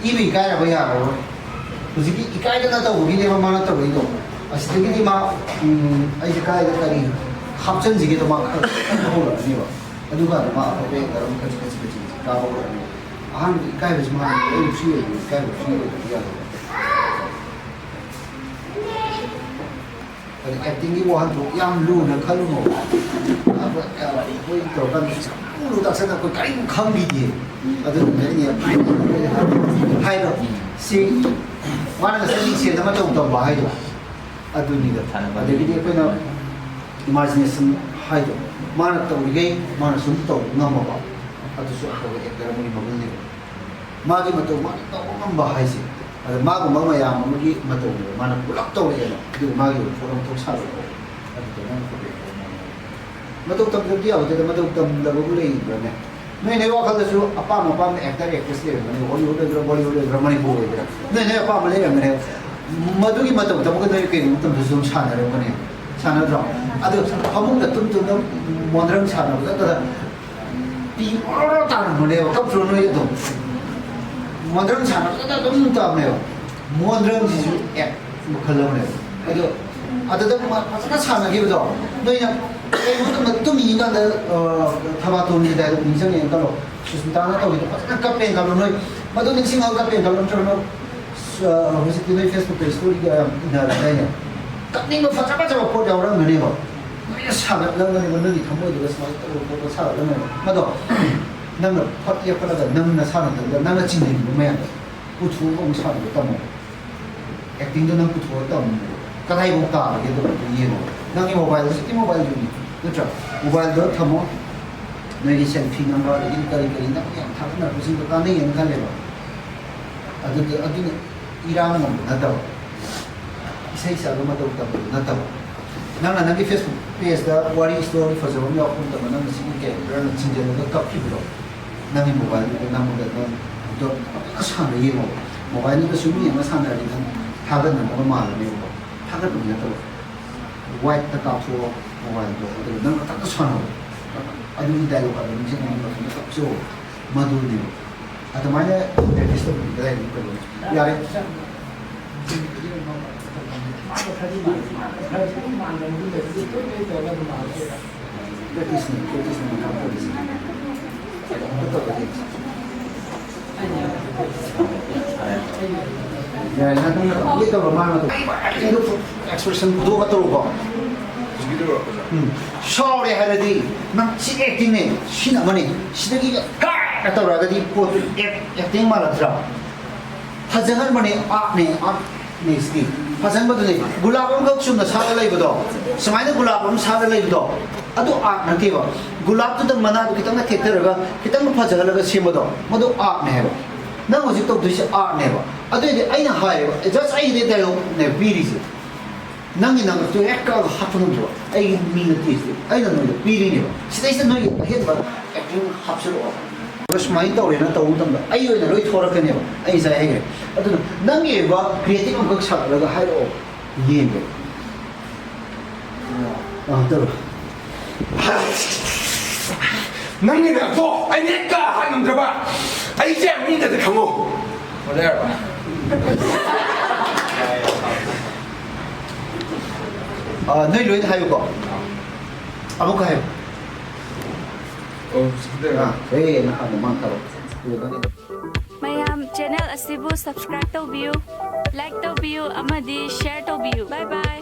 ꯏꯕ ꯏꯀꯥꯏꯔꯕ ꯌꯥꯔꯔꯣꯏ꯫ ꯍꯧꯖꯤꯛꯀꯤ ꯏꯀꯥꯏꯗꯅ ꯇꯧꯕꯒꯤꯅꯦꯕ ꯃꯥꯅ ꯇꯧꯔꯛꯏꯗꯣ꯫ ꯑꯁꯤꯗꯒꯤꯗꯤ ꯃꯥ, ꯎꯝ, ꯑꯩꯁꯦ ꯀꯥꯏꯗ ꯀꯔꯤ ꯍꯥꯞꯆꯤꯟꯁꯤꯒꯦꯗꯣ ꯃꯥ ꯈꯔ ꯈꯔ ꯍꯧꯔꯛꯑꯅꯦꯕ꯫ ꯑꯗꯨꯀꯥꯟꯗ ꯃꯥ ꯑꯐꯕ ꯑꯦꯛꯇꯔ ꯑꯃ ꯈꯖꯤꯛ ꯈꯖꯤꯛ ꯈꯖꯤꯛ ꯈꯖꯤꯛ ꯀꯥꯕ ꯍꯧꯔꯛꯑꯅꯦꯕ꯫ ꯑꯍꯥꯟꯕꯗꯤ ꯏꯀꯥꯏꯕꯁꯤ ꯃꯥ ꯑꯩ ꯐ꯭ꯔꯤ ꯑꯣꯏꯗꯣꯏꯅꯤ, ꯏꯀꯥꯏꯕ ꯐ꯭ꯔꯤ ꯑꯣꯏꯗꯕꯗꯤ ꯌꯥꯗꯕ꯫ ꯑꯗ ꯑꯦꯛꯇꯤꯡꯒꯤ ꯋꯥꯍꯟꯊꯣꯛ ꯌꯥꯝ ꯂꯨꯅ ꯈꯜꯂꯨꯅꯣ꯫ ꯑꯩꯈꯣꯏ ꯑꯩꯈꯣꯏ ꯇꯧꯔꯀꯥꯟꯗ ꯌꯥꯝ ꯂꯨ ꯇꯥꯛꯁꯟꯅ ꯑꯩꯈꯣꯏ ꯀꯔꯤꯝ ꯈꯪꯕꯤꯗꯦ꯫ ꯑꯗꯨꯅ ꯑꯩꯅ ꯍꯥꯏꯗꯣ ꯁꯤ ꯃꯥꯅ ꯉꯁꯥꯏ ꯃꯤꯡꯁꯦꯜꯗ ꯃꯇꯧ ꯇꯝꯕ ꯍꯥꯏꯗꯣ ꯑꯗꯨꯅꯤꯗ꯫ ꯑꯗꯒꯤꯗꯤ ꯑꯩꯈꯣꯏꯅ ꯏꯃꯥꯖꯤꯅꯦꯁꯟ ꯍꯥꯏꯗꯣ ꯃꯥꯅ ꯇꯧꯔꯤꯈꯩ ꯃꯥꯅ ꯁꯨꯝ ꯇꯧꯕ ꯉꯝꯃꯕ ꯑꯗꯨꯁꯨ ꯑꯐꯕ ꯑꯦꯛꯇꯔ ꯑꯃꯒꯤ ꯃꯒꯨꯟꯅꯦꯕ꯫ ꯃꯥꯒꯤ ꯃꯇꯧ ꯃꯥꯅ ꯇꯧꯕ ꯉꯝꯕ ꯍꯥꯏꯁꯦ꯫ ꯑꯗ ꯃꯥꯒꯨꯝꯕ ꯃꯌꯥꯝ ꯑꯃꯒꯤ ꯃꯇꯧꯅꯦꯕ ꯃꯥꯅ ꯄꯨꯂꯞ ꯇꯧꯔꯛꯑꯦꯅ꯫ ꯑꯗꯨꯒ ꯃꯥꯒꯤ ꯑꯣꯏꯕ ꯄꯣꯠ ꯑꯃ ꯊꯣꯛ ꯁꯥꯔꯛꯑꯦ꯫ ꯑꯗꯨꯗ ꯅꯪ ꯐꯕ ꯑꯦꯛꯇꯔ ꯑꯃ ꯃꯇꯧ ꯇꯝꯗꯕꯗꯤ ꯌꯥꯕ ꯅꯠꯇꯦꯗ꯫ ꯃꯇꯧ ꯇꯝꯗꯕꯕꯨ ꯂꯩꯕ꯭ꯔꯅꯦ? ꯅꯣꯏ ꯅꯣꯏ ꯋꯥꯈꯜꯗꯁꯨ ꯑꯄꯥꯝ ꯑꯄꯥꯝꯕ ꯑꯦꯛꯇꯔ ꯑꯦꯛꯇ꯭ꯔꯦꯁ ꯂꯩꯔꯝꯒꯅꯤ, ꯍꯣꯂꯤꯋꯨꯗ ꯑꯣꯏꯒꯦꯔꯥ, ꯕꯣꯂꯤꯋꯨꯗ ꯑꯣꯏꯒꯦꯔꯥ, ꯃꯅꯤꯄꯨꯔ ꯑꯣꯏꯒꯦꯔꯥ, ꯅꯣꯏ ꯅꯣꯏ ꯑꯄꯥꯝꯕ ꯂꯩꯔꯝꯒꯅꯤ꯫ ꯃꯗꯨꯒꯤ ꯃꯇꯧ ꯇꯝꯃꯒ ꯅꯣꯏ ꯀꯩꯒꯨꯝꯕ ꯃꯇꯝꯗꯁꯨ ꯑꯗꯨꯝ ꯁꯥꯟꯅꯔꯝꯒꯅꯤ, ꯁꯥꯟꯅꯗ꯭ꯔꯣ? ꯑꯗꯨ ꯐꯃꯨꯡꯗ ꯇꯨꯝ ꯇꯨꯝꯅ ꯃꯣꯟꯗ꯭ꯔꯪ ꯁꯥꯟꯅꯕꯗ ꯄꯤ ꯑꯣꯔꯣ ꯇꯥꯔꯝꯕꯅꯦꯕ꯫ ꯀꯞꯇ꯭ꯔꯣ ꯅꯣꯏ ꯑꯗꯨꯝ? ꯃꯣꯟꯗ꯭ꯔꯪ ꯁꯥꯟꯅꯕꯗ ꯑꯗꯨꯝ ꯇꯧꯔꯝꯃꯦꯕ꯫ ꯃꯣꯟꯗ꯭ꯔꯪꯁꯤꯁꯨ ꯑꯦꯛ ꯃꯈꯜ ꯑꯃꯅꯦꯕ꯫ ꯑꯗꯣ ꯑꯗꯨꯗ ꯃꯥ ꯐꯖꯅ ꯁꯥꯟꯅꯈꯤꯕꯗꯣ ꯅꯣꯏꯅ ꯀꯩꯅꯣ ꯃꯇꯝꯗ ꯇꯨꯝꯃꯤꯉꯩ ꯀꯥꯟꯗ, ꯑ, ꯊꯕꯥꯇꯣꯟꯒꯤ ꯗꯥꯏꯂꯣꯛ ꯅꯤꯡꯁꯤꯡꯉꯦꯅ ꯈꯜꯂꯣ꯫ ꯁꯨꯁꯃꯤꯇꯥꯅ ꯇꯧꯔꯤꯗꯣ ꯐꯖꯅ ꯀꯞꯄꯦꯅ ꯈꯜꯂꯣ꯫ ꯅꯣꯏ ꯃꯗꯨ ꯅꯤꯡꯁꯤꯡꯉꯒ ꯀꯞꯄꯦꯅ ꯈꯜꯂꯣ꯫ ꯅꯠꯇ꯭ꯔꯒꯅ, ꯑ, ꯍꯧꯖꯤꯛꯇꯤ ꯅꯣꯏ ꯐꯦꯁꯕꯨꯛꯇ ꯏꯁꯇꯣꯔꯤꯒ ꯌꯥꯝ ꯏꯟꯅꯔꯗꯥꯏꯅꯦ? ꯀꯞꯅꯤꯡꯕ ꯐꯖ ꯐꯖꯕ ꯄꯣꯠ ꯌꯥꯎꯔꯝꯒꯅꯦꯕ꯫ ꯂꯣꯏꯅ ꯁꯥꯒꯠꯂꯝꯒꯅꯦꯕ꯫ ꯅꯣꯏꯒꯤ ꯊꯃꯣꯏꯗꯨꯗ ꯁꯨꯃꯥꯏꯅ ꯇꯧꯕ ꯈꯣꯠꯄ ꯁꯥꯒꯠꯂꯝꯒꯅꯦꯕ꯫ ꯃꯗꯣ ꯅꯪꯅ ꯐꯠ ꯌꯦꯛꯄꯗ ꯅꯪ ꯅꯁꯥ ꯅꯊꯟꯗ ꯅꯪꯅ ꯆꯤꯡꯅꯔꯤꯕ ꯃꯌꯥꯝꯗꯣ ꯄꯨꯊꯣꯛꯑꯒ ꯑꯃꯨꯛ ꯁꯥꯟꯅꯕ ꯇꯝꯃꯣ꯫ ꯑꯦꯛꯇꯤꯡꯗꯣ ꯅꯪ ꯄꯨꯊꯣꯛꯑꯒ ꯇꯝꯃꯣ꯫ ꯀꯗꯥꯏꯐꯥꯎ ꯇꯥꯔꯒꯦ ꯑꯗꯣ ꯑꯗꯨ ꯌꯦꯡꯉꯣ꯫ ꯅꯪꯒꯤ ꯃꯣꯕꯥꯏꯜꯗꯣ ꯍꯧꯖꯤꯛꯇꯤ ꯃꯣꯕꯥꯏꯜ ꯌꯨꯒꯅꯤ, ꯅꯠꯇ꯭ꯔꯥ? ꯃꯣꯕꯥꯏꯜꯗꯣ ꯊꯝꯃꯣ꯫ ꯅꯣꯏꯒꯤ ꯁꯦꯜꯐꯤ ꯅꯝꯕ ꯑꯗꯒꯤ ꯀꯔꯤ ꯀꯔꯤ ꯅꯪ ꯌꯥꯝ ꯊꯥꯒꯠꯅꯔꯛꯄꯁꯤꯡꯗꯣ ꯀꯥꯟꯅꯩꯌꯦꯅ ꯈꯜꯂꯦꯕ꯫ ꯑꯗꯨꯗꯤ ꯑꯗꯨꯅ ꯏꯔꯥꯡ ꯑꯃ ꯅꯠꯇꯕ, ꯏꯁꯩ ꯁꯛꯑꯒ ꯃꯇꯧ ꯇꯝꯕꯗꯨ ꯅꯠꯇꯕ, ꯅꯪꯅ ꯅꯪꯒꯤ ꯐꯦꯁꯕꯨꯛ ꯄꯦꯖꯇ ꯋꯥꯔꯤ ꯏꯁꯇꯣꯔꯤ ꯐꯖꯕ ꯑꯃ ꯌꯥꯎꯔꯛꯄ ꯃꯇꯝꯗ ꯅꯪꯅ ꯁꯤꯒꯤ ꯀꯦꯔꯦꯛꯇꯔꯅ ꯆꯤꯡꯁꯤꯜꯂꯒ ꯀꯞꯈꯤꯕꯗꯣ, ꯅꯪꯒꯤ ꯃꯣꯕꯥꯏꯜꯗꯨꯗ ꯅꯝꯃꯒ ꯅꯪ ꯑꯗꯣ ꯐꯖꯅ ꯁꯥꯟꯅ ꯌꯦꯡꯉꯣ꯫ ꯃꯣꯕꯥꯏꯜꯗꯨꯗꯁꯨ ꯃꯤ ꯑꯃ ꯁꯥꯟꯅꯔꯗꯤ ꯅꯪ ꯊꯥꯒꯠꯅꯅꯕ ꯃꯥꯜꯂꯅꯦꯕꯀꯣ꯫ ꯊꯥꯒꯠꯄꯗꯤ ꯅꯠꯇꯕ, ꯋꯥꯏꯠꯇ ꯀꯥꯞꯊꯣꯛꯑꯣ ꯃꯣꯕꯥꯏꯜꯗꯣ, ꯑꯗꯨꯒ ꯅꯪ ꯃꯊꯟꯇ ꯁꯥꯟꯅꯧ꯫ ꯑꯗꯨꯒꯤ ꯗꯥꯏꯂꯣꯛ ꯑꯗꯨ ꯅꯤꯡꯁꯤꯡꯉꯒ ꯅꯪ ꯃꯊꯟꯇ ꯀꯞꯆꯧ꯫ ꯃꯗꯨꯅꯦꯕ꯫ ꯑꯗꯨꯃꯥꯏꯅ ꯄ꯭ꯔꯦꯛꯇꯤꯁ ꯇꯧꯕꯗꯤ ꯀꯗꯥꯏꯗꯒꯤ ꯀꯩꯅꯣ? ꯌꯥꯔꯦ꯫ ꯄ꯭ꯔꯦꯛꯇꯤꯁꯅꯤ, ꯄ꯭ꯔꯦꯛꯇꯤꯁꯅꯤ ꯃꯈꯥ ꯇꯧꯔꯤꯁꯤ꯫ ꯑꯗꯣ ꯑꯝꯇ ꯇꯧꯔꯒꯦ꯫ ꯌꯥꯔꯦ, ꯅꯪ ꯂꯣꯏ ꯇꯧꯔꯣ, ꯃꯥꯅ ꯇꯧ꯫ ꯑꯩꯗꯣ ꯑꯦꯛꯁꯄ꯭ꯔꯦꯁꯟ ꯈꯨꯗꯣꯛꯑꯒ ꯇꯧꯔꯣꯀꯣ꯫ ꯎꯝ꯫ ꯁꯥꯎꯔꯦ ꯍꯥꯏꯔꯗꯤ ꯅꯪ ꯁꯤ ꯑꯦꯛꯇꯤꯡꯅꯦ, ꯁꯤꯅ ꯑꯃꯅꯤ, ꯁꯤꯗꯒꯤ ꯍꯥꯏꯅ ꯇꯧꯔꯛꯑꯒꯗꯤ ꯄꯣꯠꯇꯨ ꯑꯦꯛ-, ꯑꯦꯛꯇꯤꯡ ꯃꯥꯜꯂꯛꯇ꯭ꯔꯥ? ꯐꯖꯍꯟꯕꯅꯦ, ꯑꯥꯔꯠꯅꯦ, ꯑꯥꯔꯠꯅꯦ ꯁꯤꯗꯤ꯫ ꯐꯖꯍꯟꯕꯗꯨꯅꯦ꯫ ꯒꯨꯂꯥꯞ ꯑꯃꯈꯛ ꯆꯨꯝꯅ ꯁꯥꯠꯂ ꯂꯩꯕꯗꯣ, ꯁꯨꯃꯥꯏꯅ ꯒꯨꯂꯥꯞ ꯑꯃ ꯁꯥꯠꯂ ꯂꯩꯕꯗꯣ, ꯑꯗꯨ ꯑꯥꯔꯠ ꯅꯠꯇꯦꯕ꯫ ꯒꯨꯂꯥꯞꯇꯨꯗ ꯃꯅꯥꯗꯨ ꯈꯤꯇꯪꯒ ꯊꯦꯛꯊꯔꯒ, ꯈꯤꯇꯪꯒ ꯐꯖꯍꯜꯂꯒ ꯁꯦꯝꯕꯗꯣ, ꯃꯗꯨ ꯑꯥꯔꯠꯅꯦ ꯍꯥꯏꯕ꯫ ꯅꯪ ꯍꯧꯖꯤꯛ ꯇꯧꯗꯣꯏꯁꯦ ꯑꯥꯔꯠꯅꯦꯕ꯫ ꯑꯗꯨꯏꯗꯤ ꯑꯩꯅ ꯍꯥꯏꯌꯦꯕ, ꯖꯁ ꯑꯩꯒꯤꯗꯤ ꯗꯥꯏꯂꯣꯛꯅꯦ ꯄꯤꯔꯤꯁꯦ꯫ ꯅꯪꯒꯤ ꯅꯝꯕꯔꯗꯨ ꯍꯦꯛ ꯀꯛꯑꯒ ꯍꯥꯞꯄ ꯉꯝꯗ꯭ꯔꯣ? ꯑꯩꯒꯤ ꯃꯤ ꯅꯠꯇꯦ ꯁꯤꯗꯤ꯫ ꯑꯩꯅ ꯅꯣꯏꯗ ꯄꯤꯔꯤꯅꯦꯕ꯫ ꯁꯤꯗꯩꯁꯤꯗ ꯅꯣꯏꯒꯤ ꯑꯍꯦꯟꯕ ꯑꯦꯛꯇꯤꯡ ꯍꯥꯞꯆꯤꯜꯂꯛꯑꯣ꯫ ꯑꯗꯣ ꯁꯨꯃꯥꯏꯅ ꯇꯧꯔꯦꯅ ꯇꯧꯕ ꯃꯇꯝꯗ ꯑꯩ ꯑꯣꯏꯅ ꯂꯣꯏ ꯊꯣꯔꯛꯀꯅꯦꯕ꯫ ꯑꯩ ꯉꯁꯥꯏ ꯍꯥꯏꯈ꯭ꯔꯦ꯫ ꯑꯗꯨꯅ ꯅꯪꯒꯤ ꯑꯣꯏꯕ ꯀ꯭ꯔꯤꯌꯦꯇꯤꯞ ꯑꯃꯈꯛ ꯁꯥꯒꯠꯂꯒ ꯍꯥꯏꯔꯛꯑꯣ꯫ ꯌꯦꯡꯒꯦ꯫ ꯑꯥ, ꯇꯧꯔꯣ꯫ ꯅꯪꯒꯤꯅ ꯀꯣ, ꯑꯩꯅ ꯍꯦꯛꯇ ꯍꯥꯏ ꯉꯝꯗ꯭ꯔꯕ꯫ ꯑꯩꯁꯦ ꯃꯤꯅꯗꯤ ꯈꯪꯉꯣ꯫ ꯑꯥ, ꯅꯣꯏ ꯂꯣꯏꯅ ꯍꯥꯏꯌꯨꯀꯣ꯫ ꯑꯃꯨꯛꯀ ꯍꯥꯏꯌꯨ꯫ ꯑꯣ, ꯍꯧꯖꯤꯛꯀꯤꯗꯣ꯫ ꯑꯥ, ꯑꯦ, ꯅꯍꯥꯟ ꯃꯃꯥꯡ ꯊꯥꯔꯣ꯫ ꯃꯌꯥꯝ, ꯆꯦꯅꯦꯜ ꯑꯁꯤꯕꯨ ꯁꯕꯁꯀ꯭ꯔꯥꯏꯕ ꯇꯧꯕꯤꯌꯨ, ꯂꯥꯏꯛ ꯇꯧꯕꯤꯌꯨ ꯑꯃꯗꯤ ꯁꯤꯌꯔ ꯇꯧꯕꯤꯌꯨ꯫ ꯕꯥꯏ ꯕꯥꯏ꯫